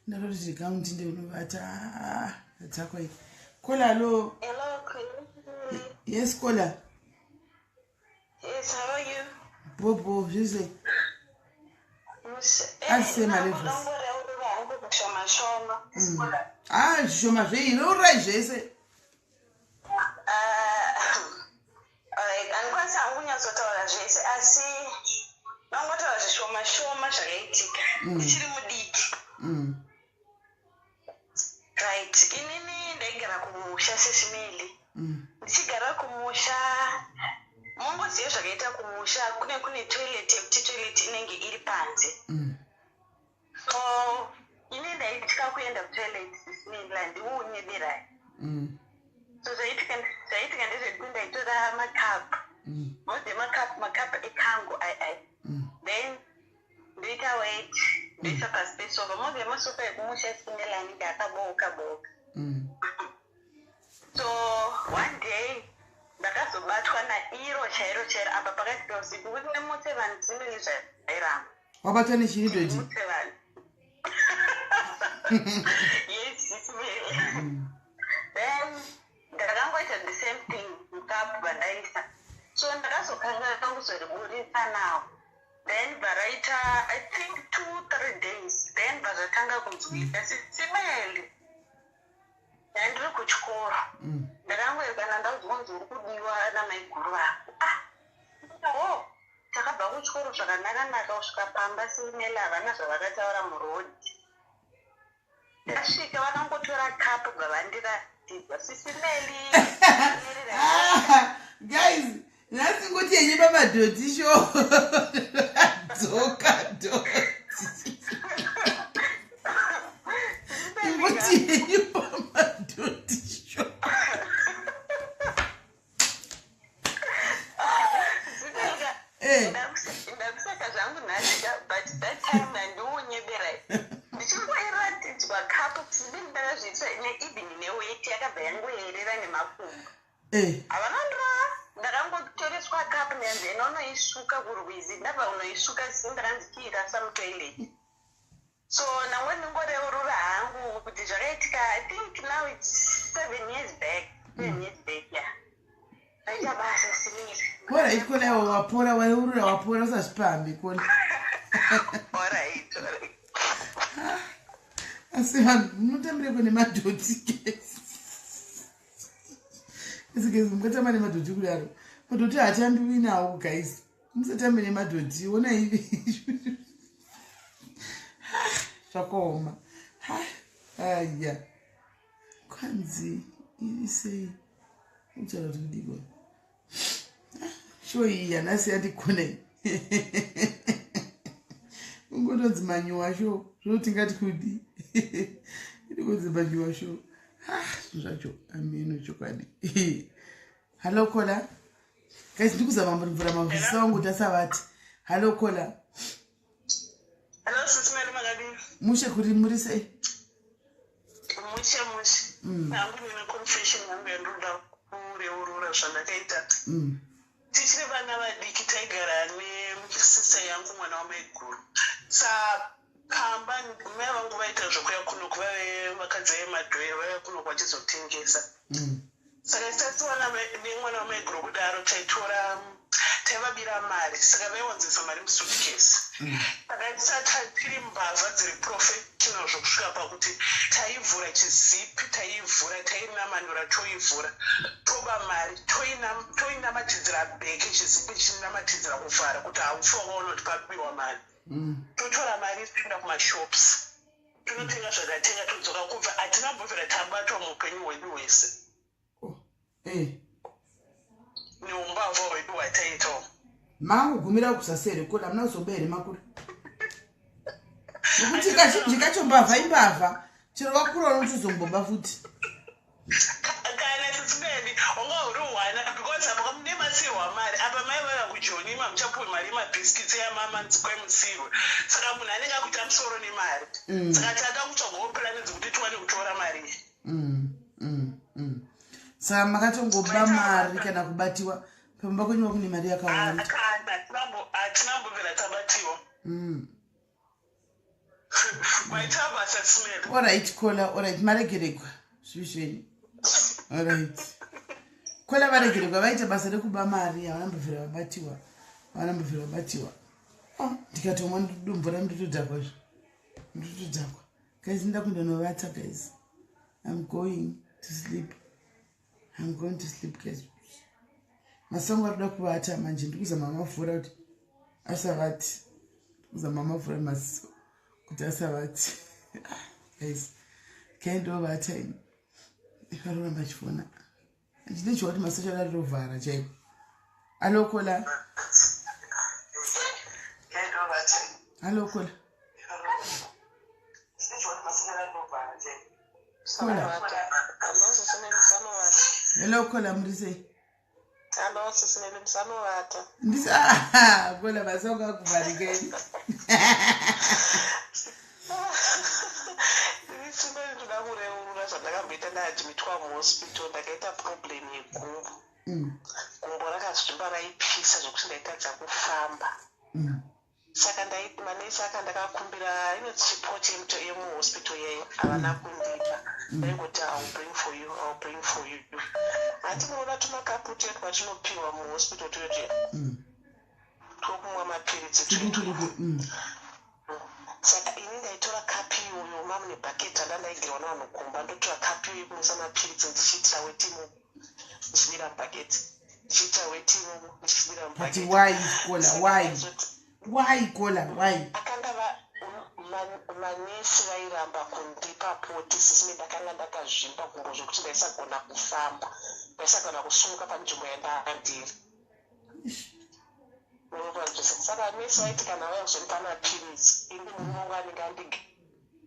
ndatoti chirega ndinde unovata. Ndadhakwa iyi. Kola, hello. Hello, Queen. Yes, Kola. Yes, how are you? Bobo, zvise. Asi malevels. Shoma shoma. Ah, zvishoma zvei? Reurai zvese. Alright, handikwanisi hangu kunyatsotaura zvese, asi ndangotaura zvishoma shoma zvakaitika ndichiri mudiki. Right, inini ndaigara kumusha sesimeli. Ndichigara kumusha, mongoziva zvakaita kumusha, kune toilet yekuti toilet inenge iri panze. So ini ndaitya kuenda kutoilet, sisimeli, handiunyeberai. So zvaitika ndezvekuti ndaitora makapu, moziva makapu ekangu ai ai, then ndoita wet, ndoisa pasi pesofa. Moziva masofa ekumusha, sisimeli, anenge akabooka booka. So one day ndakazobatwa nairo chairo chairo apa pakati peusiku, kuti ndimutse vanhu, simeli, zvairamba. Wabatwa nechii, dodi? Mutse vanhu. Yes, sisimeli. Then ndakangoita the same thing, mukapu vandaisa. So ndakazokanganwa kuzoriburitsa nawo. Then bva raita, I think, 2, 3 days, then bva zvatanga kunzwika, Sis Melly. Ndandiri kuchikoro. Ndakangoekana ndaudzwa kunzi uri kudiwa namaiguru vako. Ah, o takabva kuchikoro zvakanaka-naka kusvika pamba, Sis Melly, havana zvavakataura murodhi. Ndasvika, vakangotora kapu, bva vandiratidza, Sis Melly. Ah, guys, nhasi ngoti yenyu pamadhoti show, dzoka dhoti, ngoti yenyu pamadhoti show. Ndakuseka zvangu nhasika, but that time handiunyebera. Ndichingoiratidzwa kapu sibi, ndakazviita neeven neweti yakabva yangoerera nemakumbo. Havana ndirova, ndakangotoreswa kapu nyanzi ena unoisuka kurwizi. Ndabva unoisuka si, ndakanzi chiirasa mutoilet. So namwe ndingoreurura hangu kuti zvakaitika, I think now it's 7 years back, 7 years back, yeah. Aita basa, Sis Melly. Alright, kola, wapora, wareurura, wapora, usazvipambe, kola. Alright. Asi vanhu munotambireko nemadhoti, guys? Asi guys, mungatamba nemadhoti kudaro? Madhoti haatambiwi nawo, guys, musatambe nemadhoti. Onai, zvakaoma. Aya, kwanzi iri sei? Utaura kuti kudikwa show iyi yanhasi yandikonei, ungotonzi manyowa show. Zvinotingati kudi iri kunzi manyowa show. Zvinhu zvacho ameno chokwadi. Hallo caller. Guys, ndikuzama mvura mavhisa wangu kuti asavati. Hallo caller. Hello, Sis Melly, makadini? Mushe, kuri muri sei? Mushe mushe. Hangu ndine confession yangu yandoda kureurura zvandakaita. Tichiri vana vadiki, taigara nesista yangu, mwana wamaiguru. Pamba mai vangu vaita zvokuya kunoku, vaive vakadzi vemadhoiri, vaiva kunoku vachizotengesa. Saka tisatiwana nemwana wamaiguru kudaro, taitora, taivabira mari. Saka vaiwanzisa mari musuitcase. Saka tisati tiri mbavha dziri professional zvokusvika pakuti taivhura chizipi, taivhura, tainamanura, toivhura, toba mari, toinamatidzira bheke, chizipi chinamatidzira kuvhara kuti haufi wakaona kuti pabiwa mari. Totora mari, toenda kumashops, tonotenga zvatatenga, todzoka. Kubva hatina mbobvira tabatwa muupenyu hwedu hwese. Oh. Eh. Neumbavha hwedu hwataitawo. Mangogumira kusasi here kola? Hamuna kuzoba here makura? Nokuti kazhinji kacho mbavha imbavha, chero vakura unotozomboba futi. Kana, Sis Melly, wanga uri hwana, because apa mune masirwa mari apa, mai vava kujoni, ima muchapuwe mari yemabhiskits yamamanzi kwemusirwe. Saka munhu anenge akuita musoro nemari. Saka tada kutsvagawo plani dzekuti tiwane kutora mari iyi. Saka makatongoba mari kana kubatiwa pamba kwenyu kune mari yakawanda? Kana, hatina mbobvira tabatiwa. Maita basa, Sis Melly. Alright caller, alright, maregeregwa zvivi zvenyu. Alright caller, varegeregwa, vaita basa rekuba mari, havana mbobvira vabatiwa, havana mbobvira vabatiwa. Oh, ndikatomwa mvura ndotodhakwa zve, ndotodhakwa. Guys, nda kuenda novata. Guys, I'm going to sleep, I'm going to sleep, guys. Masango ari kuda kuvata manje. Ndikuzama mavhura kuti asavati, kuzama mavhura maziso kuti asavati. Guys, kaindovata ini, ikaroramba chifona ndine kuti masocha arirovhara chaiko. Hallo caller, hallo caller, caller. Hello caller, muri sei? Hello, Sis Melly, musanovata. Ndisi caller, masango akuvharikei. Sis Melly, ndoda kureurura zvandakamboita ndaadmitwa muhospital. Ndakaita problem yegumbo. Gumbo rakazvimba, raipisa zvokuti ndaitadza kufamba. Saka manesi aka ndakakumbira inoti chipoti yemuhospital yeyo, havana kundipa. Vaingoti, "I will bring for you, I will bring for you." Handi munoona tumakapu tuya twatinopiwa muhospital tuyotuya twokumwa mapiritsi? Tuduku duku. Saka ini ndaitora kapi iyoyo, mamune bhaketi randandaigirwa navanhu kumba, ndotora kapi iyoyo yekumwisa mapiritsi, ndichiitira weti imomo, ndichidira mubhaketi, ndichiitira weti imomo, ndichidira But mubhaketi. why, Kola? Why? Why, Kola? Why? Akanga manesi vairamba kundipa poti, sisime. Ndakanga ndakazvimba gumbo zvokuti ndaisagona kufamba, ndaisagona kusumuka panzvimbo yandanga ndiri. Saka nesi vaiti kana vauya kuzondipa mapiritsi, ini murume wangu anenge andigi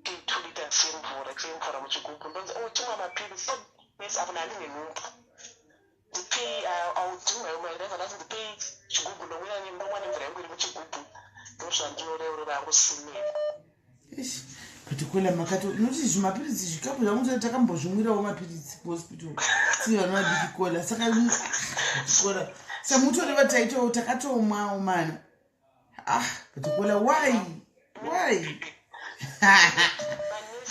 2 litres chemvura muchigubhu, ndonzi, "Oh, chimwa mapiritsi." "Oh, nesi, apa ndandine nhumbu, ndipei." Audimaimaireva ndati, "Ndipei chigubhu, ndomwira, ndomwa nemvura yangu iri muchigubhu." Ndozvandinoreurura hangu, simeri. Eish, but Kola, makato nokuti zvimapiritsi, zvikapu zvamuti takambozvimwirawo mapiritsi kuhospital tiri vana vadiki, Kola. Saka Kola, samutori taito takatomwawo mana. Ah, but Kola, why?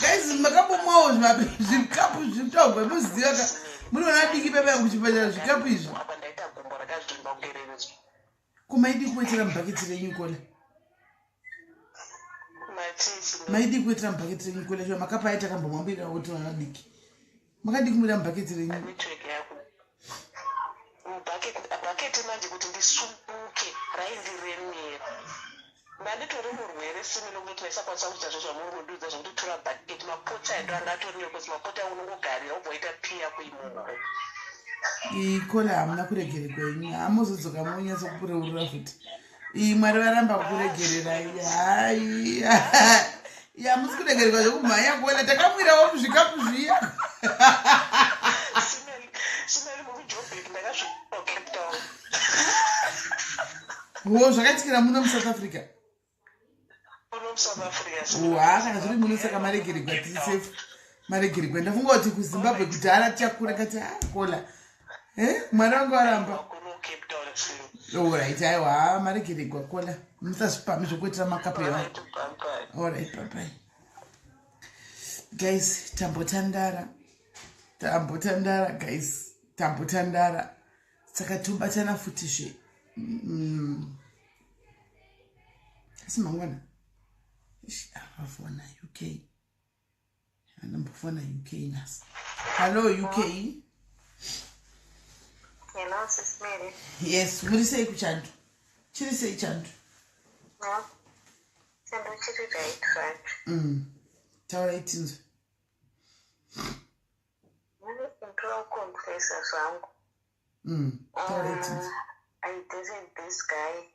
Guys, makambomwawo zvikapu zvitogwa? Muziva ka, muri vana vadiki pepa kuchipatara, zvikapu izvi. Apa ndaita gumbo rakazvimba kugererezwa. Kumaidi kuwetera mubhaketi renyu, Kola? Matisi. Maidi kuwetera mubhaketi renyu, Kola? Shuwa, makapa ai takambomwambirirawo kuti vana vadiki, makadi kumwira mubhaketi renyu? Network yako. Bhaketi manje kuti ndisumuke raindiremera. Ndanditori murwere, simi, nokuti ndaisakwanisa kuita zvo zvamuri kundiudza zvokuti tora bhaketi. Mapotsi aito anga atori nekuti mapoti angu unongogarira, wobva waita piya kuimomo. Ikola, hamuna kuregeregwa imi, hamuzodzoka monyatsokureurura futi. Iyi Mwari varamba kukuregererai. Hai, hamusi kuregererwa zvekumhanya, Kola. Takamwirawo muzvikapu zviya. Simeli, mukuJobek, ndakasvika Cape Town. Wo, zvakaitikira muno muSouth Africa? Muno muSouth Africa. Ha, kana zviri muno, saka maregeregwa, tiri safe, maregeregwa. Ndafunga kuti kuZimbabwe kudhara tichakura kati a Kola, Mwari vangu varamba. Kuno Cape Town, simi. Alright, aiwa, maregeregwa, Kola, musazvipami zvokuitira makapu evanhu. Alright, bye bye. Alright, bye bye. Guys, tambotandara, tambotandara guys, tambotandara. Saka tobatana futizve asi mangwana. Avafona UK, anambofona UK nasi. Hallo, UK. Hello, Sis Mary. Yes, muri sei kuchando? Chiri sei chando? No. Chando chiri right right. Taurai tinzwe. Ndoda kuconfessa zvangu. Taurai tinzwe. I dated this guy.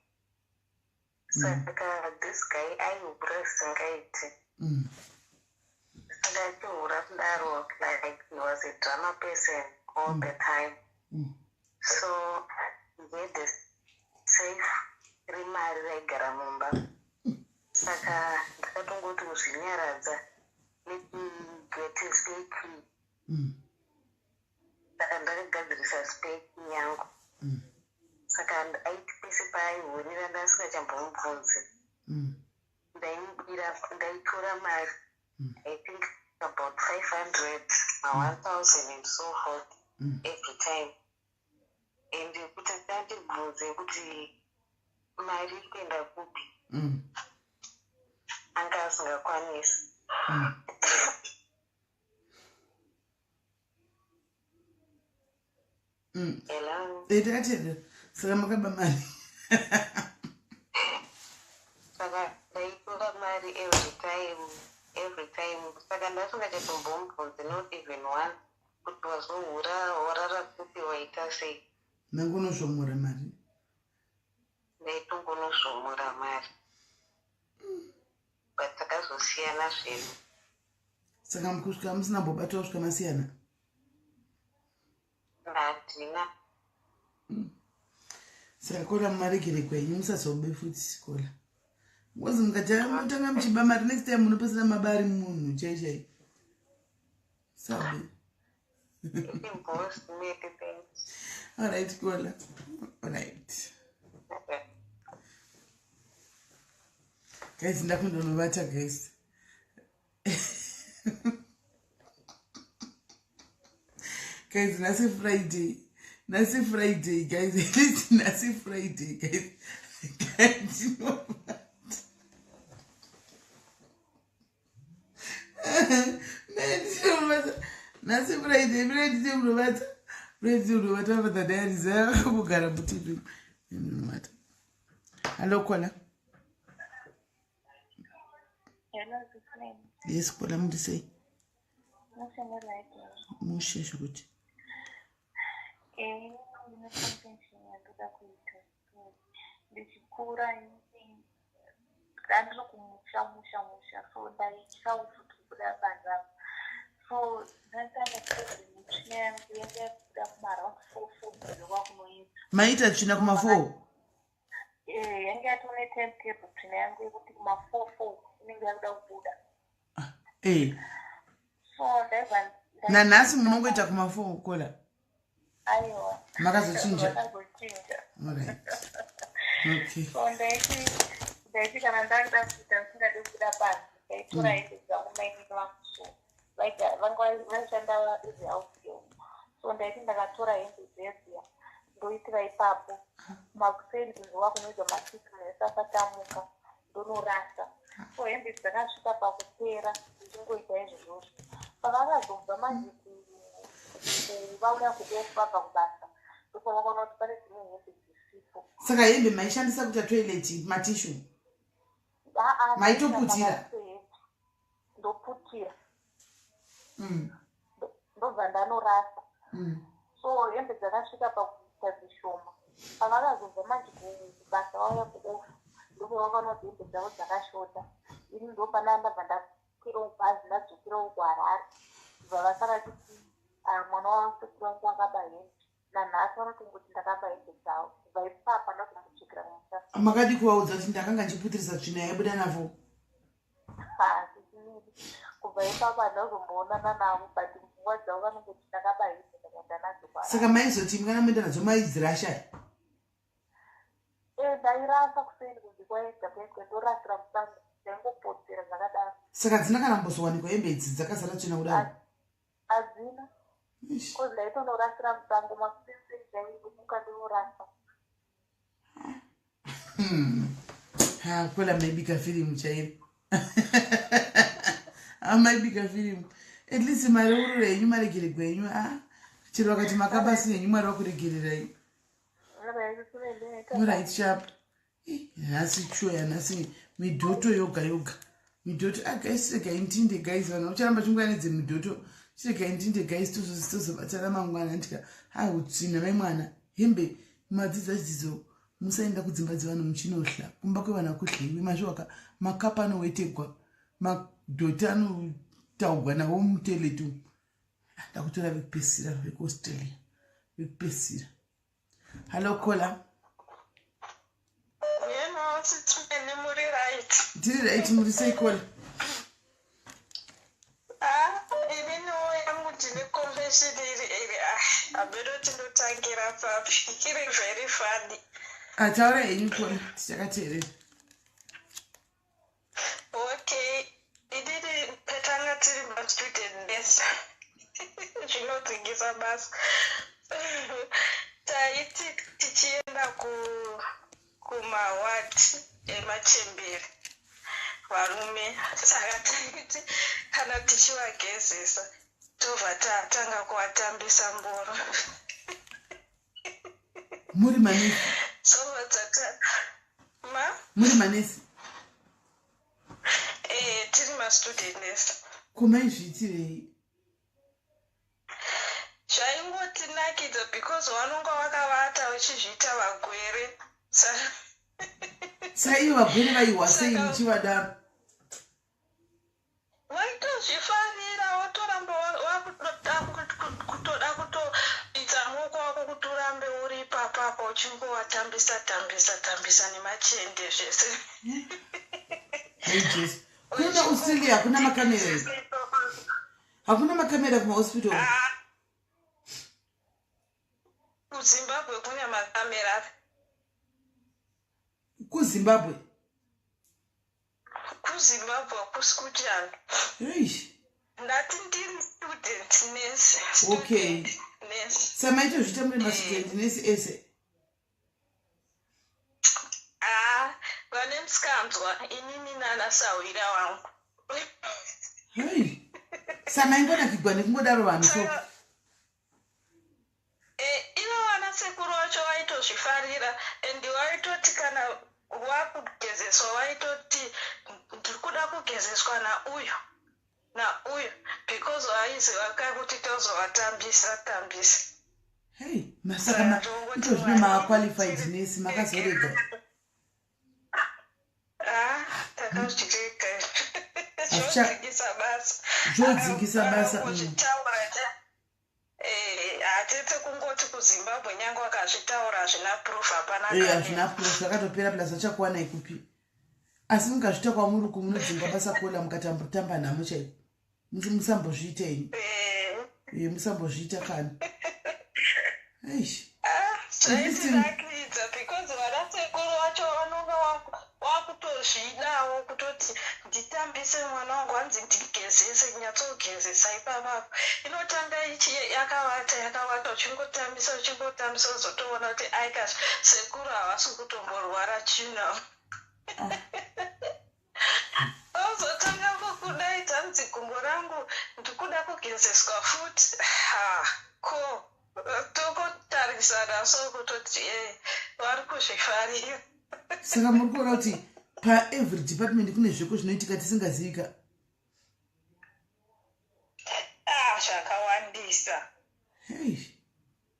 Saka this guy aihura zvisingaiti. Saka achihura kudaro, like he was a drama person all the time. So he had a safe remari raigara mumba. Saka ndakatongoti kuzvinyaradza, let me get a spare key. Saka ndakagadzirisa spare key yangu. Saka aiti pese paaihurira, ndasingachambomubvunzi. Ndaimubira, ndaitora mari, I think about 500 ma 1000 and so forth every time, and kuti andibvunze kuti mari iri kuenda kupi, anga asingakwanisi. Hello? Eh, takateerera. Saka makaba mari? Saka ndaitora mari every time, every time. Saka ndasingachatombomubvunzi, not even one, kuti wazohura, warara kupi, waita sei. Nangonosvomora mari? Ndaitongonosvomora mari, but takazosiyana zvedu. Saka kusvika musina mbobata kusvika masiyana? Handina. Saka Kola, mumaregere kwenyu, musazobe futi, Kola, ngozi mukatanga muchiba mari, next time munopesera mabari munhu chai chai sabe. Boss Mary, thanks. Alright, Kola, alright. Okay. Guys, ndakundonovata guys. Guys, nhasi Friday. Nhasi Friday guys. At least nhasi Friday guys. Ndinovata. Nhasi Friday, Friday ndinovata. Friday ndinovata for the diaries. Kugara mutivi. Ndinovata. Hello Kola. Hello, Zisman. Yes, Kola muri sei? Mushe muri right. Mushe zvekuti. Eh, ndine convention yandoda kuita. Ndichikura ini ndandiri kumusha musha musha so ndaitya futi kubuda panze apa. So ndaitanga problem tsvina yangu yanga yakubuda kumaround 4 4 ndokwakunoita. Maita tsvina kuma 4? Eh, yange yatone timetable tsvina yangu yekuti kuma 4 4 inenge yakuda kubuda. Eh. So ndaibva Nanhasi munongoita kuma 4 Kola. Aiwa. Makazochinja? Makazochinja. Alright. Okay. So ndaiti kana ndakuda kuita ndisingadi kubuda panze ndaitora hembe dzangu mainini vangu so vanga vaishanda as house girl. So ndaiti ndakatora hembe dzedziya ndoitira ipapo makuseni kunzwa kunoitwa masiki nesi asati amuka ndonorasa. So hembe dzakasvika pakupera ndichingoita izvozvozvo. Pavakazobva manje vauya kuoff vabva kubasa ndopavakaona kuti pane dzimwe hembe dzisipo. Saka hembe maishandisa kuita toilet matishu? Aa, Maitoputira? Ndoputira. Ndobva ndanorasa. So hembe dzakasvika pakuita dzishoma. Pavakazobva manje kubasa vauya kuoff ndopavakaona kuti hembe dzavo dzakashota. Ini ndopana ndabva ndakwirawo bhazi ndadzokerawo kuHarare. Bva vasara chiti mwana wasekuru vangu akaba hembe. Nanhasi vanotongoti ndakaba hembe dzavo. Kubva ipapa ndakumbodzokera kumusha. Makadi kuvaudza kuti ndakanga ndichiputirisa tsvina yaibuda navo? Hazvisinei. Kubva ipapo handazomboonana navo but pfungwa dzavo vanongoti ndakaba hembe ndakaenda nadzo kuHarare. Saka maizoti kana moenda nadzo maidzirasha? Eh, ndairasa kuseni kunze kwaedza kuedza ndorasira musango ndaingopotsera zvakadaro. Saka dzina kana kumbozowanikwa hembe idzi dzakazara tsvina kudaro? Hadzina. Ish. Cause ndaitonorasira musango makuseni ndaimuka ndinorasa. Ha, Kola maibika firimu chairo. Amaibika firimu. At least mareururo enyu maregererwa enyu. Ah, chero vakati makabasi henyu Mwari vakuregererai. Alright, sharp. Nhasi choya nhasi midhoto yoga yoga. Midhoto ah guys regai ndinde guys vanhu ucharamba chingwa nedzemidhoto. Chiregai ndinde guys tozobatana mangwana ndika ha utsvina mai mwana hembe madzidza chidzidzo musaenda kudzimba dzevanhu muchinohla kumba kwevanhu akuhliwi mazviwaka makapa anowetegwa madhoti anotaugwa nawo mutoilet umu. Ndakutora vekupesira vekuAustralia vekupesira. Hello Kola. Hello, Sithumeni muri right. Ndiri right muri sei Kola? Ah, ininiwo yangu ndine confession iri iri ah, hameno ndotangira papi. Iri very funny. Ataura henyu Kola tichakateerera. Okay, inini petanga tiri mastudent nurse. Zvinodzingisa basa. Taiti tichienda kumaward emachembere varume saka taiti kana tichivagezesa tobva tatanga kuvatambisa mboro. Muri manesi? Tobva tata ma Muri manesi? Eh, tiri mastudent nurse. Kumaizviitirei? Zvaingotinakidza because vanonga vakavata vachizviita vagwere. Saka ivo vagwere vaihwa sei muchivadaro? Vaitozvifarira wotoramba kutoda kutoita maoko ako kuti urambe uri ipapapo uchingovatambisa tambisa tambisa nemachende zvese. Hey Jesu. Kuna Australia hakuna makamera here? Hakuna makamera kumahospital? Ah. KuZimbabwe kune makamera. KuZimbabwe? Kuzimbabwe hakusi kuchando. Ndati ndiri student nurse. Okay. Nurse. Samaitozviita muri mastudent nurse ese? Ah, vane musikanzwa inini nana sahwira wangu. Hey. Samaingonakigwa nekungodaro vanhu so. Eh, ivo vana sekuru vacho vaitozvifarira and vaitoti kana wakugezeswa vaitoti ndiri kuda kugezeswa nauyu nauyu because vaiziva ka kuti tozovatambisa tambisa. Hey, masaka itozvino maaqualified nesi makazorega. Ah, takazvirega zvodzingisa basa. Zvodzingisa basa. Kuzvitaura Eh, hatete kungoti kuzimbabwe nyange wakazvitaura hazvina proof hapana eh, hazvina proof zvakatopera plus vachakuwanai kupi asi mukazviita kwamuri ku munodzingwa basa kola mukatambotamba nhamo chaiko musambozviita ini eh. musambozviita kani eish ah, zvaitinakidza because vana sekuru vacho vanonga wakutozvidawo kutoti nditambise mwana wangu hanzi ndigezese nyatsogezesa ipapapo inotanga ichi yakavata yakavata uchingotambisa uchingotambisa uzotoona kuti aika sekuru havasi kutomborwara chino ozotanga kukudaidza hanzi gumbo rangu ndikuda kugezeswa futi ha ko tokotarisana so kutoti e vari kuzvifarira. Saka muri kuona kuti paevery department kune zveko zvinoitika tisingazivika? Ah, zvakawandisa.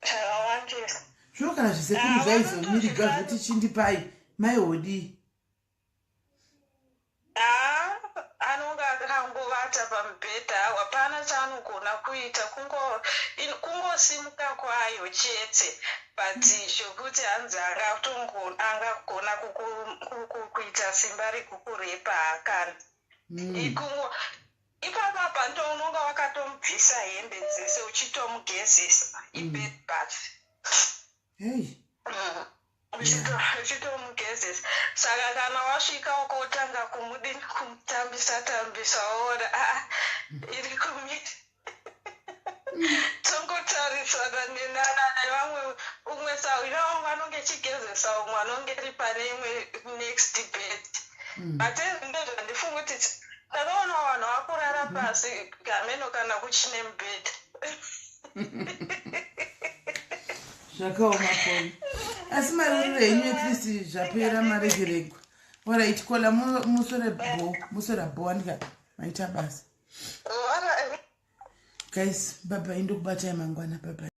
Zvakawandisa. Zvino kana zvisekuru zvaizomiriga zvoti chindipai maihodii? Haa anonga akangovata pamubhedha hapana chaanogona kuita kungosimuka kwayo chete but zvokuti hanzi angagona kuita simba rekukurepa haakana. Ipapa apa ndo unonga wakatomubvisa hembe dzese uchitomugezesa ibed bath. Hey. Uchitomugezesa saka kana wasvika ukotanga kumudini kumutambisa tambisa woona aa iri kumira tongotarisana nenana nevamwe umwe sahwira wangu anonge echigezesa umwe anonge ri pane imwe next bed but ndozvandifunga kuti ndakaona vanhu vakurara pasi hameno kana kuchine mubhedha. Zvakaoma koni asi maruriro enyu at least zvapera maregeregwa. Orit kola musore bo musora bo andika maita basa. Guys, bye bye, ndokubatai mangwana, bye bye.